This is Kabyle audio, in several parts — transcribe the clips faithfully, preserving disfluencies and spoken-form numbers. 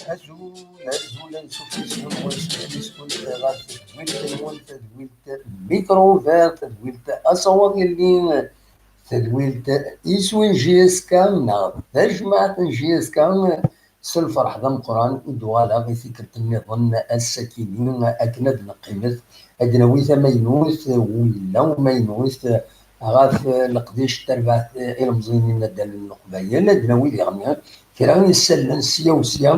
Azul, azul, ansuf yes-wen, wa seg-wen ɣer tedwilt-nwen, tedwilt Micro Ouvert, tedwilt Asawaḍ Yelli, tedwilt iswi n J S K neɣ tajmaɛt n J S K. S lferḥ d ameqqran i d-uɣaleɣ i tikkelt nniḍen ass-akini akken ad neqqimet, ad d-nawi tamaynut, willa umaynut, ɣef leqdic n terbaɛt ilemẓiyen n inaddalen n Leqbayel, ad d-nawi diɣen kra n yisallen sya u sya,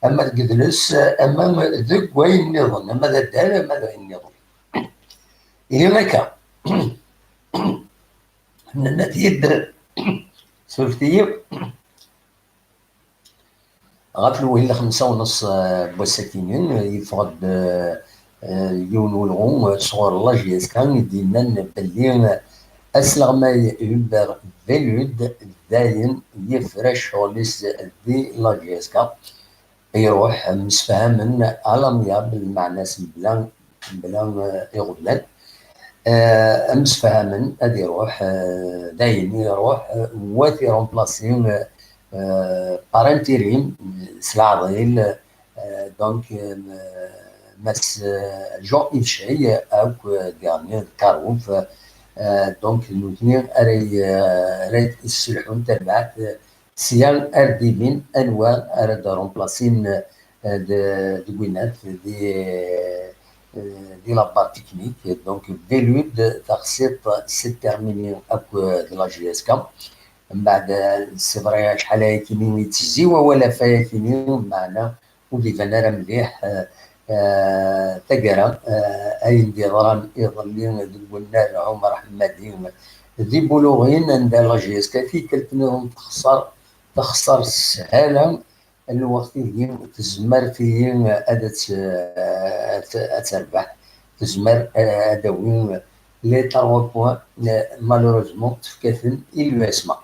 ama deg yidles, ama deg wayen nniḍen, ama d addal, ama d wayen nniḍen. Ihi akka, nenna-t-id, surfet-iyi, ɣef lwehil xemsa u nneṣ, eh, n wass-akini, yeffeɣ-d, eh, eh, yiwen n ulɣu, eh, sɣur la J S K i d-yennan belli, eh, asleɣmay Hubert Velud dayen yefra ccɣel-is di la J S K. Iruḥ, msefhamen à l'amiable, meɛna-s mebla, mebla, eh, iɣeblan. Eh, msefhamen ad iruḥ, eh, dayen iruḥ, eh, wa t-iremplasi, eh, eh, par intérim, s leɛḍil, eh, donc, eh, Mass, eh, Jean-Yves Chay, akk, eh, Garnier d Karouf, eh, donc, d nutni ara y-, ara yesselḥun tarbaɛt, eh, sya ar d-ibin anwa ara d-remplasin, eh, d-, deg winat di, eh, di la barre technique. Donc, Velud, taxsiṭ, c'est terminé akk, eh, d la J S K. Mbeɛd, eh, c'est vrai, acḥal ayakini yettezzi wawal ɣef wayakini, meɛna ur d-iban ara mliḥ, eh, eh, taggara, eh, ayen d-yeḍran iḍelli deg unnar Ɛumer Ḥemmadi di Buluɣin, anda la J S K tikkelt nniḍen texṣer, texṣer s sshala, lweqt-agi tezmer tili ad tt-, ad tt-, ad terbeḥ, tezmer, eh, ad d-tawi les trois points, eh, malheureusement tefka-ten i l'U S M A.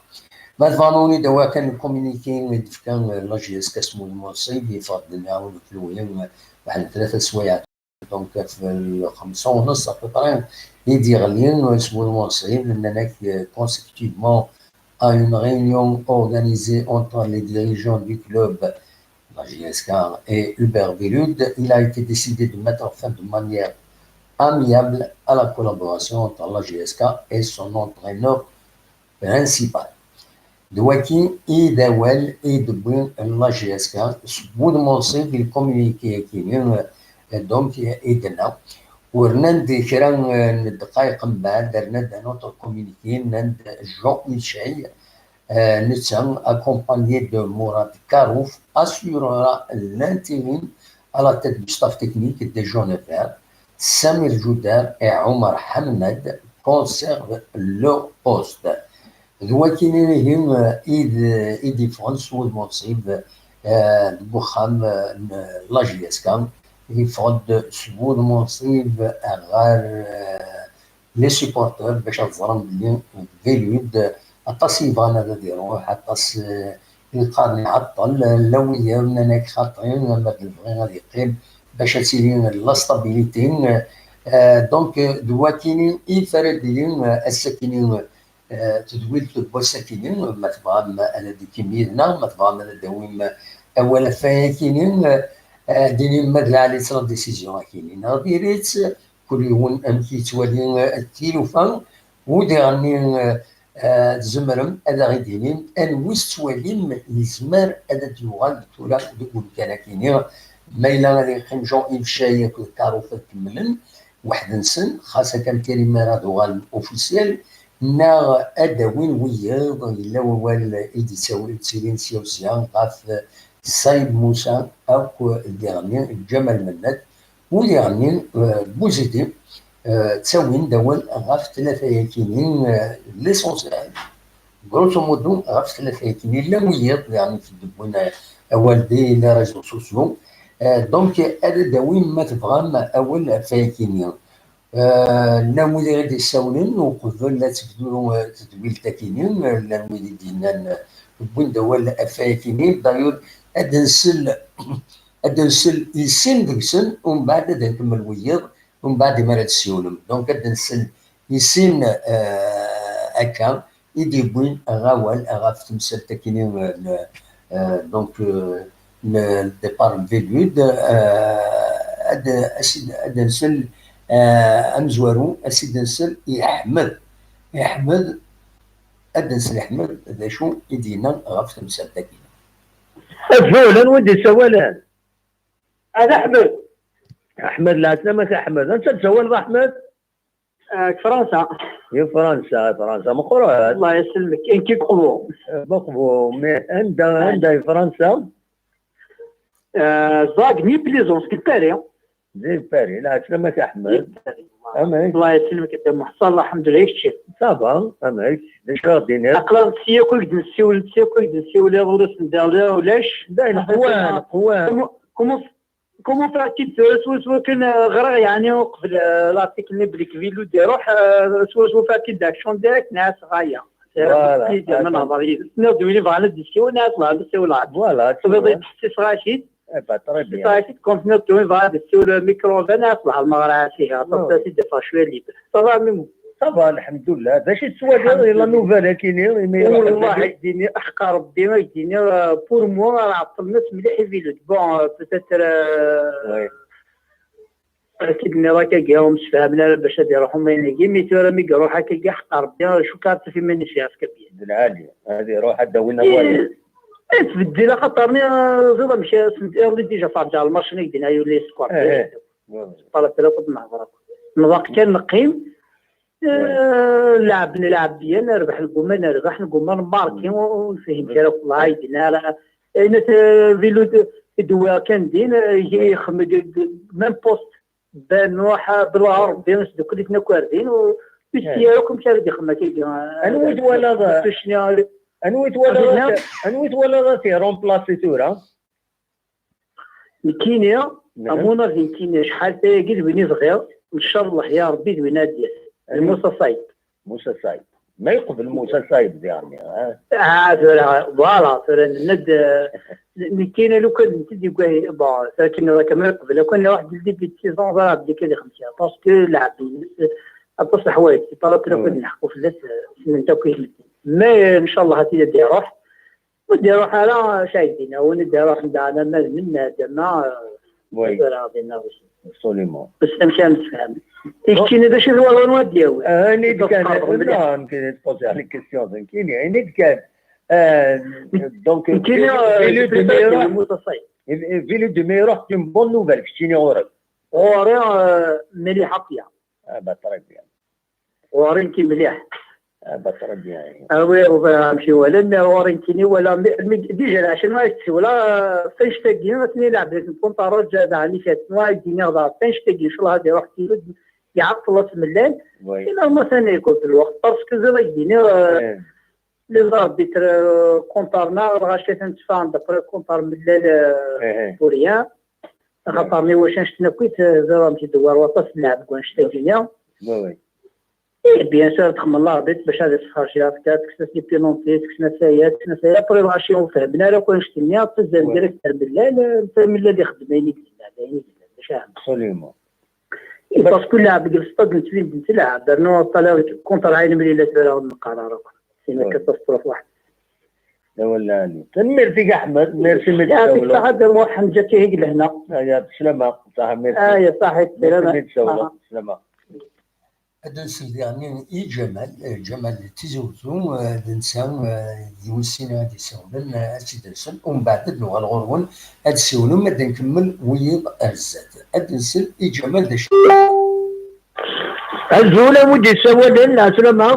Ma tebɣam ad wen-id-awiɣ kan communiqué i d-tefka la J S K Smud Munṣib, yeffeɣ-d nniɣ-awen ɣef lwehil, waḥed n tlata swayeɛ, donc ɣef lxemsa u nneṣ à peu près i d-yeɣli Smud Munṣib, nnan-ak, euh, consécutivement à une réunion organisée entre les dirigeants du club, la J S K, et Hubert Velud, il a été décidé de mettre fin de manière amiable à la collaboration entre la J S K et son entraîneur principal. D waki i d awal i d-wwin la J S K seg wudem unṣib di lkumyuniki-agi-nni, eh, donc, i d-tenna. U rnan-d kra, eh, n ddqayeq mbeɛd, rnan-d un autre communiqué, nnan-d Jean Ucay, eh, netta, accompagné de Mourad Karouf, assurera l'intérim à la tête du staff technique des Jaunes et Verts. Samir Joudar et Omar Hammed conservent leur poste. D wakini ihi, eh, i d, i d-iffɣen s wudem unṣib, eh, deg uxxam, eh, n la J S K, yeffeɣ-d s wudem unṣib ɣer, eh, les supporters bac ad ẓren belli Velud aṭas i yebɣan ad, ad iruḥ, aṭas, eh, i yeqqaren iɛeṭṭel, eh, la wiyaḍ nnan-ak xaṭi, ama d lebɣi ad yeqqim bac ad tili la stabilité. Eh, donc, eh, d wakini i fara d-yili, eh, ass-akini, eh, tedwilt n wass-akini, ma tebɣam ad d-tekim yid-neɣ, ma tebɣam ad d-tawim awal ɣef wayakini, eh, ad d-tinim ma d lɛali-tt la décision akini neɣ diri-tt, kul yiwen amek yettwali, eh, tilufa, u diɣenni, eh, eh, tzemrem ad aɣ-id-tinim anwa i tettwalim yezmer ad d-yuɣal tura deg umkan-akini, ma yella ad yeqqim Jean Yves Chay akked Karouf ad kemmlen weḥd-nsen, xas akka n tirimar ad uɣalen officiel, neɣ ad d-awin wiyaḍ, yella wawal i d-yettawi-, yettilin sya u sya ɣef Saïd Moussa akk diɣenni Ǧamal Mennet, u diɣenni, eh, Bouzidi, eh, ttawin-d awal ɣef tlata-yakini, eh, l'essentiel, grosso modo, ɣef tlata-yakini. Llan wiyaḍ diɣenni i d-wwin, eh, awal di les réseaux sociaux. Euh, donc, ad d-awim, ma tebɣam, awal ɣef wayakini. Euh, llan wid i ɣ-d-issawlen uqbel ad tebdu, euh, tedwilt akini, euh, llan wid i d-yennan, euh, wwin-d awal ɣef wayakini. D'ailleurs, ad nsel, ad nsel i sin deg-sen, umbeɛd ad nkemmel wiyiḍ, umbeɛd imi ara d-ssiwlem. Donc, ad nsel i sin, euh, akka i d-yewwin awal ɣef temsalt akini, euh, n, euh, donc, euh, n, n départ n Velud, euh, ad, ad s-, ad nsel, euh, amezwaru, ad s-id-nsel i Ḥmed. I Ḥmed, ad nsel i Ḥmed d acu i d-yenna ɣef temsalt akini. Azul, anwa i d-yessawalen? Ad Ḥmed. Ḥmed, lɛeslama-k a Ḥmed. Anta d-tessawaleḍ a Ḥmed? آه، فرنسا. Di Fransa, Fransa meqqret. الله يسلمك، انت قبو. Meqqbu, mais anda, anda i Fransa? آه، زاغني بليزونس كي باري. Di Paris, lɛeslama-k a Ḥmed. Amek? الله يسلمك، انت محصل، الحمد لله، كتشي. Ça va, amek? D acu ara d-tiniḍ? اقلا سي كويك نسيول، سي كويك نسيول، ولا سندال، ولاش؟ داين قوان، قوان. كومون، كومون فاتي سوسو كان غرا يعني قبل، آه، لارتيكل اللي بليك فيلو دي روح، آه، سوسو فاتي داكشن ديريكت ناس غايا. Voilà. من نظري سنو دويني بغانا ديسكي وناس لا ديسكي ولا. Voilà. تبغي تحسي صغاشي. Eh ben, très bien. صغاشي كنت نوتو بغا ديسكي ولا ميكرو فانا صلاح المغرا فيها. طب سيدي فاشوي ليبر. صافا ميمو. صافا الحمد لله. باش يتسوى دير لا نوفال هاكيني. والله يديني احقى ربي ما يديني، آه، بور موا راه عطل الناس مليح يفيلو. بون، آه، بوتيتر، آه، اكيد مي راك كاع مش فاهمنا باش هادي يروحوا ما ينقي، مي ترى مي يروح هكا كاع حق ربي، شو كارت في ماني شاف كبير. العالية هذه روح هدا وين هو؟ ايه، تبدل خاطرني، آه، زيد مشى سنت ايرلي ديجا فارجع الماتش نقدي نايو لي سكوار. ايه، ايه. طلعت له قد نهضر. نضاق كان نقيم، آه، لعب نلعب بيا، نربح نقوم نربح نقوم نماركي ونفهم كذا والله يدينا على اين فيلو دوا كان دين يخمم ميم بوست بنوح بالعرب بين سدوك اللي تنكر دين وبالسيارة كم شارد يخمم كي انوي تولى انوي تولى انوي تولى راسي رومبلاسي تورا. نكيني، نعم. أمونا في نكيني شحال تايا قد وين يصغير، إن شاء الله يا ربي دوين هادية. أيوة. موسى صايب. موسى صايب. ما يقبل موسى صايب يعني، ها؟ آه، فوالا، فوالا، فوالا، ند-، نكينا لو كان نتدي قوي، بون، لكن راك ما يقبل، لو كان واحد يدي بيت سيزون، راه بدي كذا خمسة، باسكو لعب، بصح حوايج، سي با لا بيان نحكوا في الناس، من تاكل. مي إن شاء الله هاتي يدي روح. ودي روح على شايدين، وندي روح عند أنا ما من دما. وي. غادي نغوص. ابسوليمون. بس نمشي نتفهم. يمكن هذا شي الوالون وديو. آه، أنا كان، لا، يمكن تبوزي عليك كيستيون، يمكن، يعني كان. آه، دونك، يمكن، آه، فيلو دو ميرو. المتصيد. فيلو دو ميرو، تي بون نوفيل، كشتيني غورك. غوري، آه، مليحة بيان. آه، با تري بيان. وارينكي مليح. آه، با تري بيان. آه، وي، وبا مشي ولا، مي وارينكيني ولا، مي، مي، ديجا العشرة ما يتسي ولا، فاش تاقي، ما تني لعب لك نكون طارو جا، دا، علي فات، ما يديني هذا، فاش تاقي، إن شاء الله هذه روح كيلو، يعطل الله تملان. وي. إلا ما ثاني يكون في الوقت، باسكو زي ما يديني، آه، إيه. لي زاربيتر، آه، كونتارنا، راه شي تنتفاهم دابري كونتار ملال، آه، إيه، إيه. بوريان. خاطرني واش نشتنا كويت، آه، زعما مشي دوار وطاس نلعب كون شتا جينيا. وي، وي. إيه، بيان سور، تخمم الله ربي باش هذا الصفار شي هكا، تكسس لي بينونتي، تكسنا سايات، تكسنا سايات، ابري ماشي وفهمنا، راه كون شتني، تزال وي. ديريكتور بالله، لا، لا، من الذي خدميني بالله، باش فاهم. ابسوليومون. باسكو لاعب ديال الستاد نتفين بنت لاعب، درنا طالع كونتر عين ملي لا تبان نقرا راه. سينا وي. كاتاستروف واحد. لا ولا عليك. ميرسي كاع أحمد، ميرسي ميرسي يعطيك الصحة، دير واحد حمزة تيهيك لهنا. آه، يا بسلامة، صح، ميرسي. آه، يا صاحي، ميرسي السلامة. ميرسي، آه. بسلامة. Ad nsel diɣen i Ǧamal, eh, Ǧamal Tizi Wezzu, eh, d netta, eh, d wis sin ad isawlen, eh, ad tt-id-nsel, umbeɛd ad nuɣal ɣur-wen, ad siwlem, ad nkemmel wiyiḍ ar zdat. Ad nsel i Ǧamal d acu. Azul, a wi d-yessawalen, lɛeslama.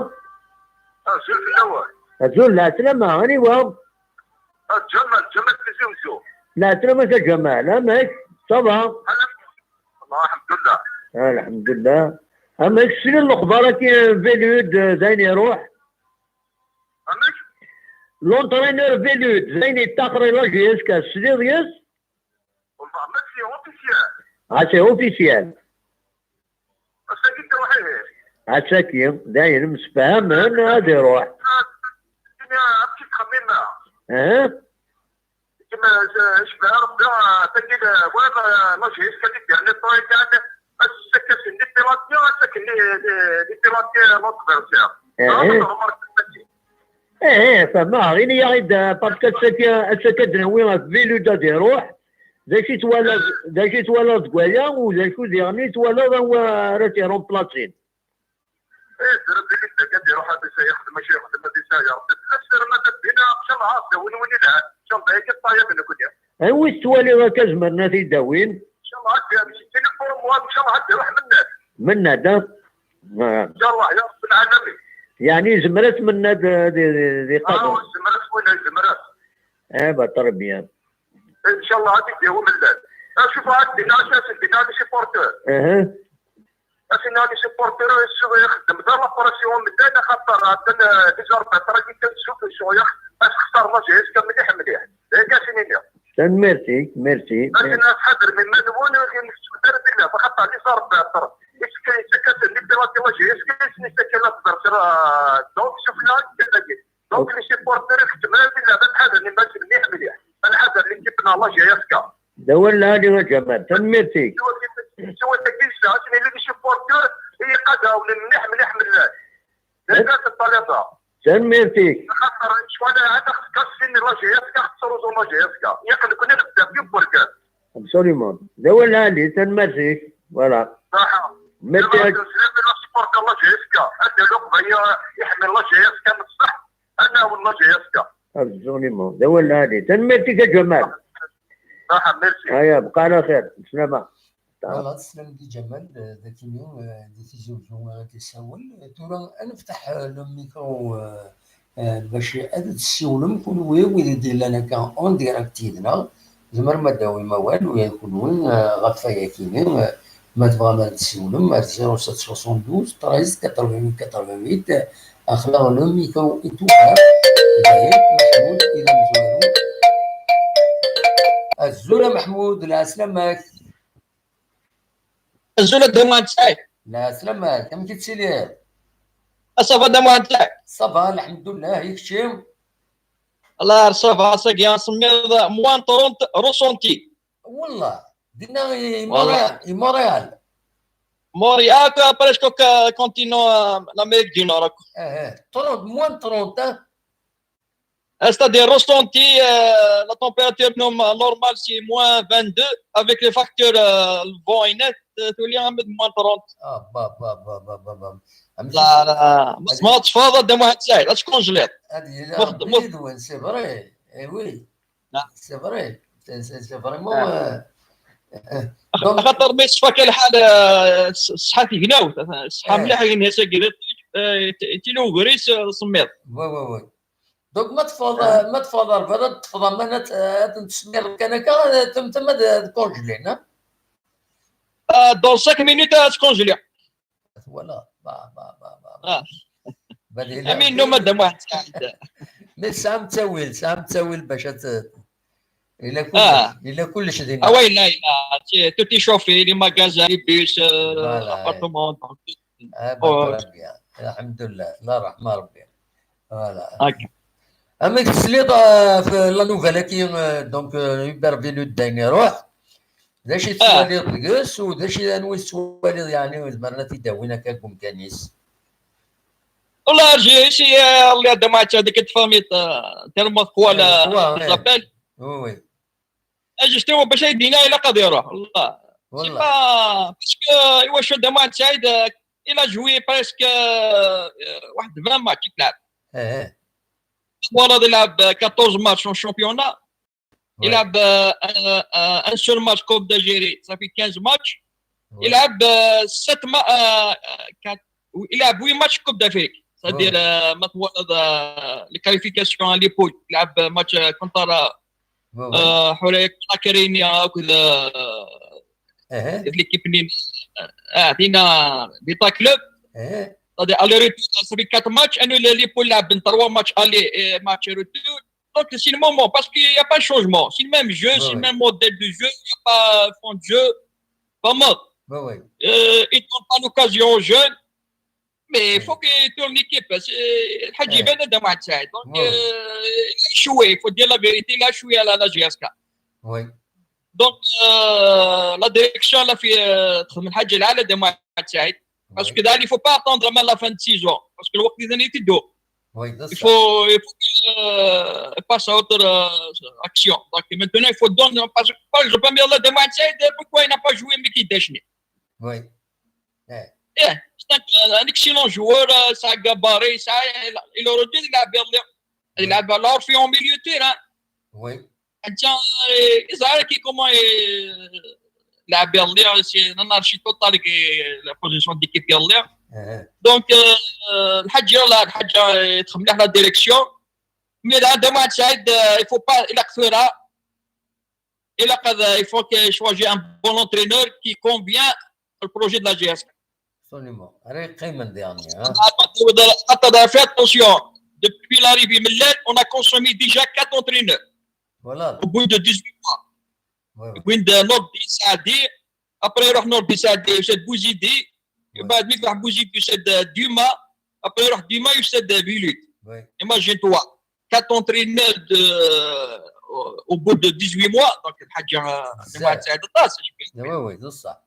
Azul fell-awen. Azul, lɛeslama, aniwa? Ah, Ǧamal, Ǧamal Tizi Wezzu. Lɛeslama-k a Ǧamal, amek? Ça va? Alḥemdullah. Ah, lḥemdullah. Amek, tesliḍ lexbar-agi n Velud, d ayen iruḥ? Amek? L'entraîneur Velud, d ayen yettaxer i la J S K, tesliḍ yes? Wallah, ma Ah, c'est officiel. Ass-agi d-iruḥ ihi. Ass-agi, dayen msefhamen ad iruḥ. Akken i ttxemmimeɣ. Eh? Kemm, eh, cebḥa Rebbi, eh, tagi, eh, voilà, eh, la G S K kan i d-yerna ṭṭay kan, ass-a kan di Pilatia, ass-a kan di, di, di Pilatia, l'adversaire. Eh, eh. Normal, c'est ça. Eh, eh, fehmeɣ. Ini-yaɣ-id, eh, parce que ass-agi, ass-agi ad d-nawi ɣef Vilud ad iruḥ. D acu i twalaḍ, d acu i twalaḍ deg waya, u d acu diɣen i twalaḍ anwa ara t-iremplasin? Eh, tura Vilud kan ad iruḥ ad is-, yexdem acu yexdem, ad isɛi Rebbi fell-as, tura ma d addin, ncallah, ad d-awin win ilhan. Ncallah, akka ṭṭayab nekni. Anwa i tettwaliḍ akka zemren ad t-id-awin? Ncallah, ad d-, c'est une forme, ncallah, ad d-iruḥ Mennad. Mennad, ah? Ah. Ncallah, ya Rabb lɛalamin. Yeɛni yezmer-as Mennad, eh, di, di, di Ah, qadar? Yezmer-as, win yezmer-as. Eh, bah, très bien. Ncallah, ad d-yawi Mennad. Ah, cuf, ad d-, ad d-, ad d-, les supporters. Aha. Ass-nni les supporters, ixeddem da la pression medden, axaṭer ɛeddan, eh, les arbitres-agi kan sufan cwiya, ad texser la G S K mliḥ mliḥ. D ayen kan i s-nini. Tanemmirt-ik, merci. Ass-nni ttḥadrem iman-nwen, ur ten-tettum ara di lehna, axaṭer les arbitres, yettak-asen les pénaltys la G S K, yettak-asen l'adversaire, eh, donc, sufella, kan-agi. Donc, les supporters, ixeddmen ara di lehna, ad ttḥadren iman-nsen mliḥ mliḥ. Ad nḥader l'équipe-nneɣ la G S K. D awal lɛali a Ǧamal, tanemmirt-ik. Siwa tagi, yesɛa sin les supporters i iqadawnen mliḥ, mliḥ, mliḥ. D acu n ṭṭalaba? Tanemmirt-ik. Xaṭer ccwal ad aɣ-tefkeḍ sin la G S K, ad tettruẓu la G S K. Yak nekni nexdem yiwwergan. Absolument. D awal lɛali, tanemmirt-ik. Voilà. Ṣaḥa. Merci. Sslam i les supporters la G S K. Anda lukḍa iḥemmel la G S K n ṣṣeḥ, ad nɛawen la G S K. Absolument. D awal lɛali. Tanemmirt-ik a Ǧamal. Ṣaḥa, merci. Aya, bqa ɛla xir. Bslama. Voilà, teslam di Ǧamal, eh, d akini, eh, di Tizi Uzzu ara d-isawel. Tura ad nefteḥ, eh, le micro, eh, eh, bac ad d-tessiwlem kunwi wid i d-yellan akka en direct yid-neɣ. Tzemrem ad d-tawim awal, ula d kunwi, eh, ɣef wayakini, eh, ma tebɣam ad d-tessiwlem ar zéro sept soixante-douze treize quatre-vingt-huit quatre-vingt-huit, eh, axla le micro i tugar. Dayen, Meḥmud, il amezwaru. Azul a Meḥmud, lɛeslama-k. Azul a Dda Muḥend Saɛid. Lɛeslama-k, amek i tettiliḍ? Ah, ça va Dda Muḥend Saɛid? Ça va, lḥemdullah, i kečči? Allah, ça va, ça va, asemmiḍ, moins trente ressenti. Wallah, dinna i Montréal, i Montréal. Montréal, presque au continent, euh, l'Amérique du Nord. Eh, eh, trente, moins trente, hein? Euh, c'est-à-dire, ressenti, euh, la température norma-, normale, c'est moins vingt-deux, avec les facteurs, euh, le vent et net, euh, تولي عامل moins trente. Ah, bah, bah, bah, bah, bah, bah. Ah, mais c'est ça. Là, là, là. ما تفاضل دم واحد ساعة، لا تكونجليط. هذه لا، واخد، واخد. C'est vrai. Eh oui. C'est vrai. C'est, c'est, c'est vraiment, euh, euh, donc خاطر ما يصفى كان الحال، آه، الص-، الصحة في هنا، الصحة مليحة، لأن هي ساكنة، آه، تي-، تيلو غريس، آه، سمير. Oui, oui, oui. Donc ما تفضل، ما تفضل، فضل تفضل، ما نت-، آه، تسمير كان هكا، آه، تم، تم، آه، كونجلين، ها؟ آه، dans cinq minutes، آه، تكونجلي. Voilà. Bah, bah, bah, bah, bah. آه. بعد إلا أمين، نو مدام واحد سعيد. Mais سام تسويل، سام تسويل باش ت-، إلا كلش، آه. إلا كلش دينا. آه، وين لا، لا، c'est tout est chauffé، les magasins، les bus، آه، voilà، l'appartement، donc. Ah, bah, très bien. الحمد لله. الله يرحم ربي. Voilà. هكا. أما تسليط، آه، في la nouvelle كي، آه، donc، آه، يبدا ربي لو داين يروح. D acu i tettwaliḍ deg-s, u d acu, anwa i tettwaliḍ, yeɛni, zemren ad t-id-awin akka deg umkan-is? والله الجيش هي اللي عندها مع هذيك الفامي تاع، تاع الموت قوى لا، قوى، oui. زابيل. Oui, oui. Justement، باش يدينا إلا قد يروح، والله. والله. C'est pas، parce que إوا شو دمان سعيد، آه، il a joué presque، آه، واحد vingt matchs يلعب. إيه. ورا يلعب quatorze matchs en championnat. Ouais. يلعب، آه، آه، آه، un seul match Coupe d'Algérie، صافي quinze matchs. Ouais. يلعب، آه، sept ma-، آه، آه، quatre، يلعب huit matchs Coupe d'Afrique. C'est-à-dire، ouais. آه، ما توا-، آه، les qualifications à les poules. يلعب match، آه، contre، آه، ouais, ouais. آه، حورية كرينيا وكذا. إيه. L'équipe نيم. آه، عطينا بيتا كلوب. إيه. C'est-à-dire aller-retour، صافي quatre matchs. أنا les poules لعب trois matchs aller، آه، match retour. Donc, c'est le moment, parce qu'il n'y a pas de changement. C'est le même jeu, c'est le même modèle de jeu, il n'y a pas fond de jeu. فهمت؟ Oui, oui. Euh, il donne pas l'occasion aux jeunes, mais il faut que tourne l'équipe. C'est- الحاج يبان هذا مع سعيد. Donc, Oui, oui. euh, il a échoué, il faut dire la vérité, il a échoué à la, la J S K. Oui. Donc, euh, la direction, elle a fait euh, تخدم الحاجة العالية هذا مع سعيد. Parce Oui. que là, il ne faut pas attendre même la fin de saison. Parce que الوقت إذا يتدو. Oui, Il faut, il faut qu'il euh, passe à autre euh, action. Donc maintenant, il faut donner. Parce que, par exemple, Abdallah Demain Said, pourquoi il n'a pas joué Miki Dachni? Oui. Eh, c'est un, un excellent joueur, euh, c'est un gabarit, ça, il, il aurait dû يلعب يلعب alors fait en milieu de terrain. Oui. انت يظهر كي كومون يلعب يلعب سي نارشي توتال كي la position d'équipe يلعب. أها. Donc euh, الحاج يلا الحاج تخدم مليح la direction. Mais là, Demain Said, euh, il faut pas, il a que là. Il a il faut que choisir un bon entraîneur qui convient au projet de la J S K. Absolument. راهي قيمة ديالني ها. Attends, fais attention. Depuis l'arrivée Millet, on a consommé déjà quatre entraîneurs Voilà. Au bout de dix-huit mois. Oui, oui. وين نوردي سعدي. Après يروح نوردي سعدي يسد بوزيدي. ومن بعد يروح بوزيدي يسد دوما. Après يروح دوما يسد بيلوت. Oui. Imagine-toi, quatre entraîneurs de, au bout de dix-huit mois, donc الحاجة بزاف. سعيد الطاس. Oui, oui, c'est ça.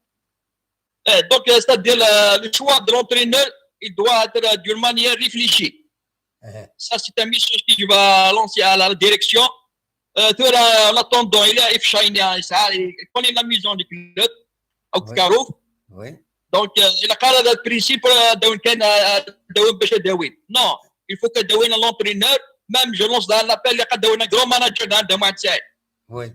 Eh, donc, euh, c'est-à-dire euh, le choix de l'entraîneur, il doit être euh, d'une manière réfléchie. أها. Ça, c'est un message que je vais lancer à la direction. Euh, tu vois, en attendant, il est F H I N, il connaît la maison du club, au Oui. Karouf. Oui. Donc, euh, il a quand même le principe euh, de كان داون باش داوين. Non, il faut que داوين l'entraîneur. Même, je lance un appel, il y a un grand manager dans Demain Said. Oui.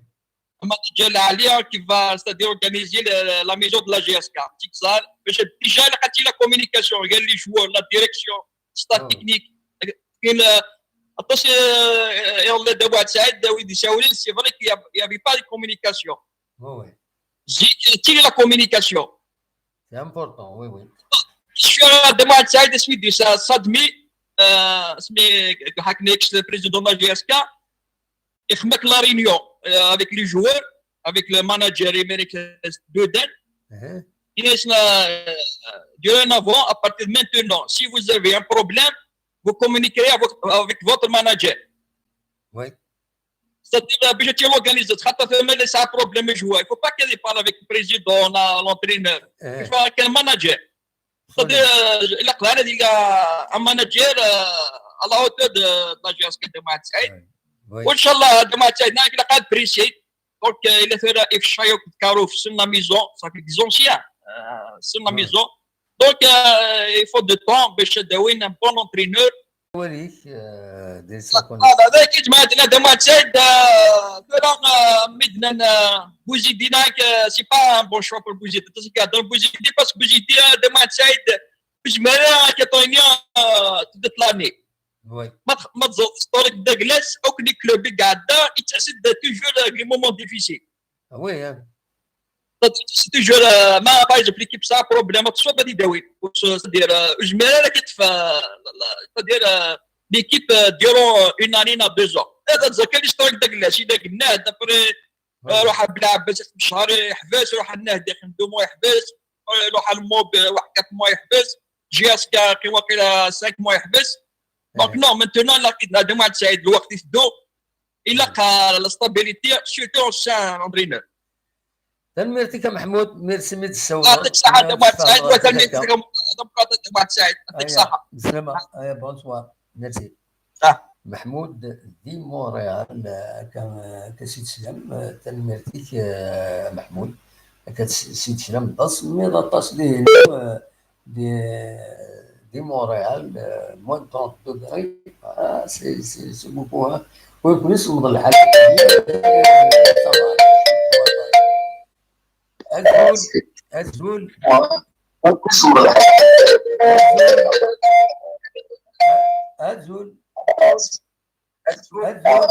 Un manager العالي qui va, c'est-à-dire organiser le- la maison de la J S K. Tixal, باش déjà لقيتي la communication, il y a les joueurs, la direction, staff Oh. technique. كاين آه، عطاش يلا دابا سعيد داوود يساولي, c'est vrai qu'il y a- il y avait pas de communication. Oui, oui. J'ai tiré la communication. C'est important, oui, oui. Je suis à Demain Said, je suis de ça, Sadmi, euh, c'est le président de la J S K. Il fait la réunion euh, avec les joueurs, avec le manager Émeric Deden. أها. Il est euh, dorénavant, à partir de maintenant, si vous avez un problème, vous communiquerez avec, avec votre manager. Oui. C'est-à-dire, باش تي organiser, خاطر ثم لي سا problème joueur. Il faut pas qu'il parle avec le président, l'entraîneur. Il أها. faut avec un manager. C'est-à-dire, euh, il a il a un manager euh, à la hauteur de, de la J S K Demain Said. Oui. وإن شاء الله Demain Said, il a pas de pressé. Donc, euh, il a fait F H I N Karouf, c'est la maison, ça fait dix ans aussi, hein. Euh, c'est la Ouais. maison. Donc, euh, il faut de temps, باش داوين un bon entraîneur. وليك آه، دير سا كونيكسيون. هذا هذا كي جماعة هذا ما تساعد فلان مدنا بوزيدي ناك c'est pas un bon choix pour Bouzidi. Parce que Bouzidi, parce que Bouzidi هذا ما تساعد بجمالة كطينيا تدت لاني. Oui. ما تخ- ما تزور ستوريك داكلاس او كلي كلوب اللي قاعد دا يتحسد toujours les moments difficiles. Oui, hein. C'est toujours euh, ما par exemple l'équipe ça problème تصوب هذه داوي c'est-à-dire جمالة كتف c'est-à-dire l'équipe durant une année na deux ans. هذا تزكى l'historique داكلاس اذا قلنا هذا بري روح بلعباس شهر يحبس، روح النهدي خمس موا يحبس، روح الموب واحد quatre mois يحبس، جي اس كي واقيلا cinq mois يحبس. Donc non, maintenant لقيت هذا ما تساعد الوقت يسدو. الا قال la stabilité surtout c'est un entraîneur. تنميرتك يا محمود، ميرسي ميت السوده. يعطيك الصحة هذا ما تساعد، وتنميرتك هذا ما تساعد، يعطيك الصحة. بسلامه. بونسوار، ميرسي. آه. محمود دي موريال، آه، ك-، كسيد سلام، آه، تنميرتيك، آه، محمود. كسيد سلام داس، مي داطاس دي، آه، دي، دي موريال، آه، موان trente degrés. آه، سي، سي، سي بوكو، ها. ويكون يصمد الحال. أزول، أزول. أزول.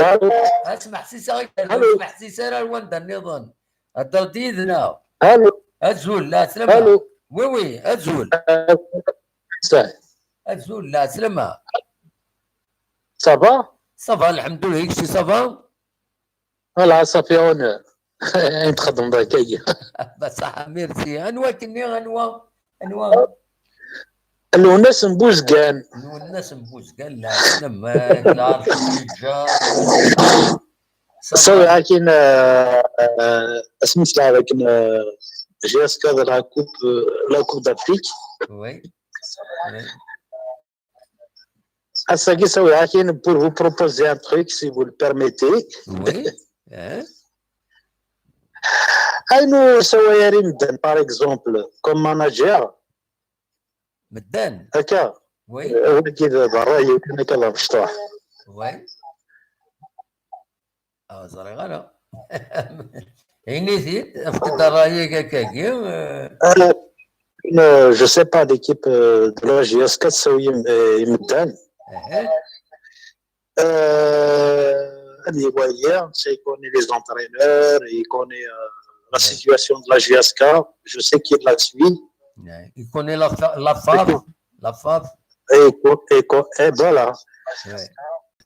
أزول. اسمح سي سعيد، اسمح سي سعيد الوند النظام. الترديد لا. الو. أزول، لا سلامة. الو. وي وي، أزول. سعيد. أزول، لا سلامة. صافا؟ صافا، الحمد لله، كشي صافا؟ لا، صافي، اونور. Ayen txedmeḍ akkagi. Basaḥ, merci. Anwa kenni, anwa, anwa? Lwennas n Buzgan. Lwennas n Buzgan, lɛeslama-k, lɛerc yeǧǧa. Sawi akin, asmi tlaɛb akin, J S K d la coupe, la coupe d'Afrique. Oui. Oui. Ass-agi, sawi akin, pour vous proposer un truc, si vous le permettez. Oui. Hein? Ayen ur saway ara i medden, par exemple, comme manager. Medden. Akka. Oui. Wagi d ṛṛay kan, akka d amecṭuḥ. Oui. Ah, ẓriɣ ara. Ini-t-id, efk-d ṛṛay-ik akkagi. Euh, euh, je sais pas, l'équipe, euh, de la J S K, c'est où ils, euh, ils me donnent. Aha. Euh, il connaît les entraîneurs, il connaît, euh, la Ouais. situation de la J S K. Je sais qu'il la suit. Ouais. Il connaît la fa- la FAF. La FAF. Et, co- et, co- et voilà. Ouais.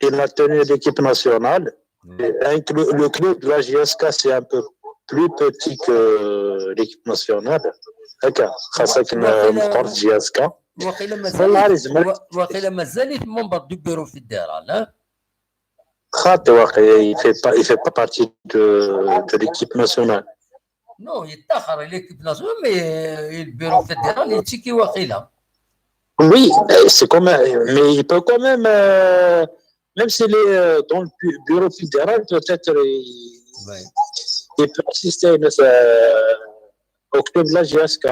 Il a tenu l'équipe nationale. Ouais. Et avec le, le club de la J S K, c'est un peu plus petit que l'équipe nationale. هكا، خاصة كنا واقيلا- مقرة J S K. واقيلا والله مازال لازم. واقيلا مازال membre du bureau fédéral, hein? خاطي واقع، il fait pas, il fait pas partie de, de l'équipe nationale. Non, il est à l'équipe nationale, mais le bureau fédéral, il est qui واقيلا. Oui, euh, c'est quand même, mais il peut quand même, euh, même s'il est, euh, dans le bu- bureau fédéral, peut-être il, Ouais. il peut assister, euh, au club de la J S K.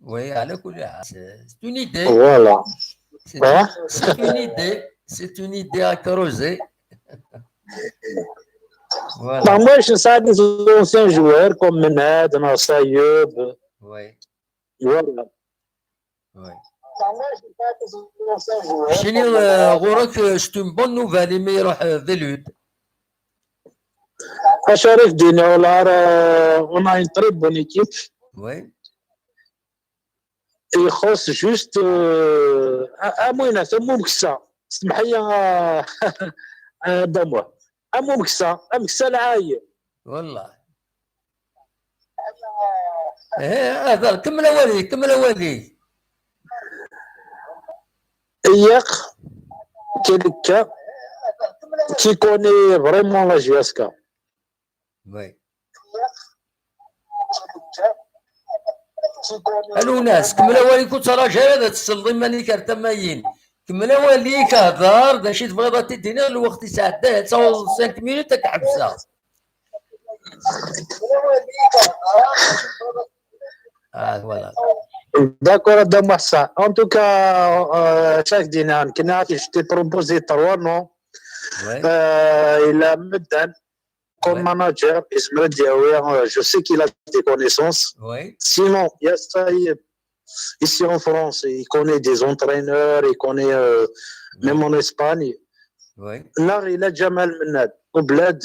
Oui, على كل حال, c'est c'est une idée. Voilà. C'est Hein? C'est une idée. C'est une idée à creuser. Voilà. Bah, moi, je sais des anciens joueurs comme Menad, Nassayoub. Oui, Voilà. oui. Chez nous, euh, غورك, euh, c'est une bonne nouvelle, mais il y aura, euh, des luttes. Acharif Dino, là, euh, on a une très bonne équipe. Oui. Il faut juste, euh, à, à mon avis, mon que ça. C'est Mahia, euh, d'amour. À mon que ça, à mon que ça, là, aïe. والله. ايه، اهدر، كمل اواليك، كمل اواليك. Il y a quelqu'un qui connaît vraiment la J S K. Oui. الوناس، كمل اواليك وتراجع هذا تسلم ماني كارت مايين. كمل اواليك، اهدر، دا شي تبغي تدينا الوقت يساعد، تصور cinq minutes تاك حبسه. Ah, voilà. D'accord, Adam Mahsa. En tout cas, euh, chaque dîner, je t'ai proposé trois noms. Oui, Euh, il a Medan comme Ouais. manager, Ismaël Diaoué, euh, je sais qu'il a des connaissances. oui, Sinon, il y a Saïd, ici en France, il connaît des entraîneurs, il connaît, euh, même en Espagne. oui. Là, il a Jamal Menad, au Bled,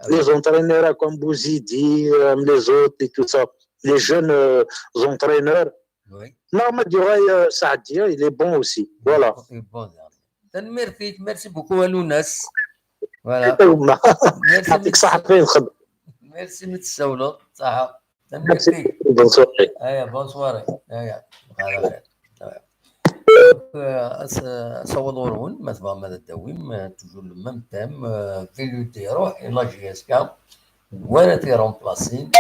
Ah, les oui. entraîneurs comme Bouzidi, euh, les autres et tout ça, les jeunes, euh, entraîneurs. Oui. Là, Madjura, euh, Saadi, il est bon aussi. Voilà. Et bon, تنميرتك, merci beaucoup الوناس. Voilà. Merci. يعطيك الصحة، فين خد. Merci, متسولو. صح. Merci. تنميرتك. Bonne soirée. ايا، bonne soirée. ايا، على خير. ايا. Donc, euh, أس- أصور ورون، ما تبغى ماذا تداويم, euh, toujours le même thème, euh, في لوتي يروح إلى جي اس كا, ولا تي رومبلاسين.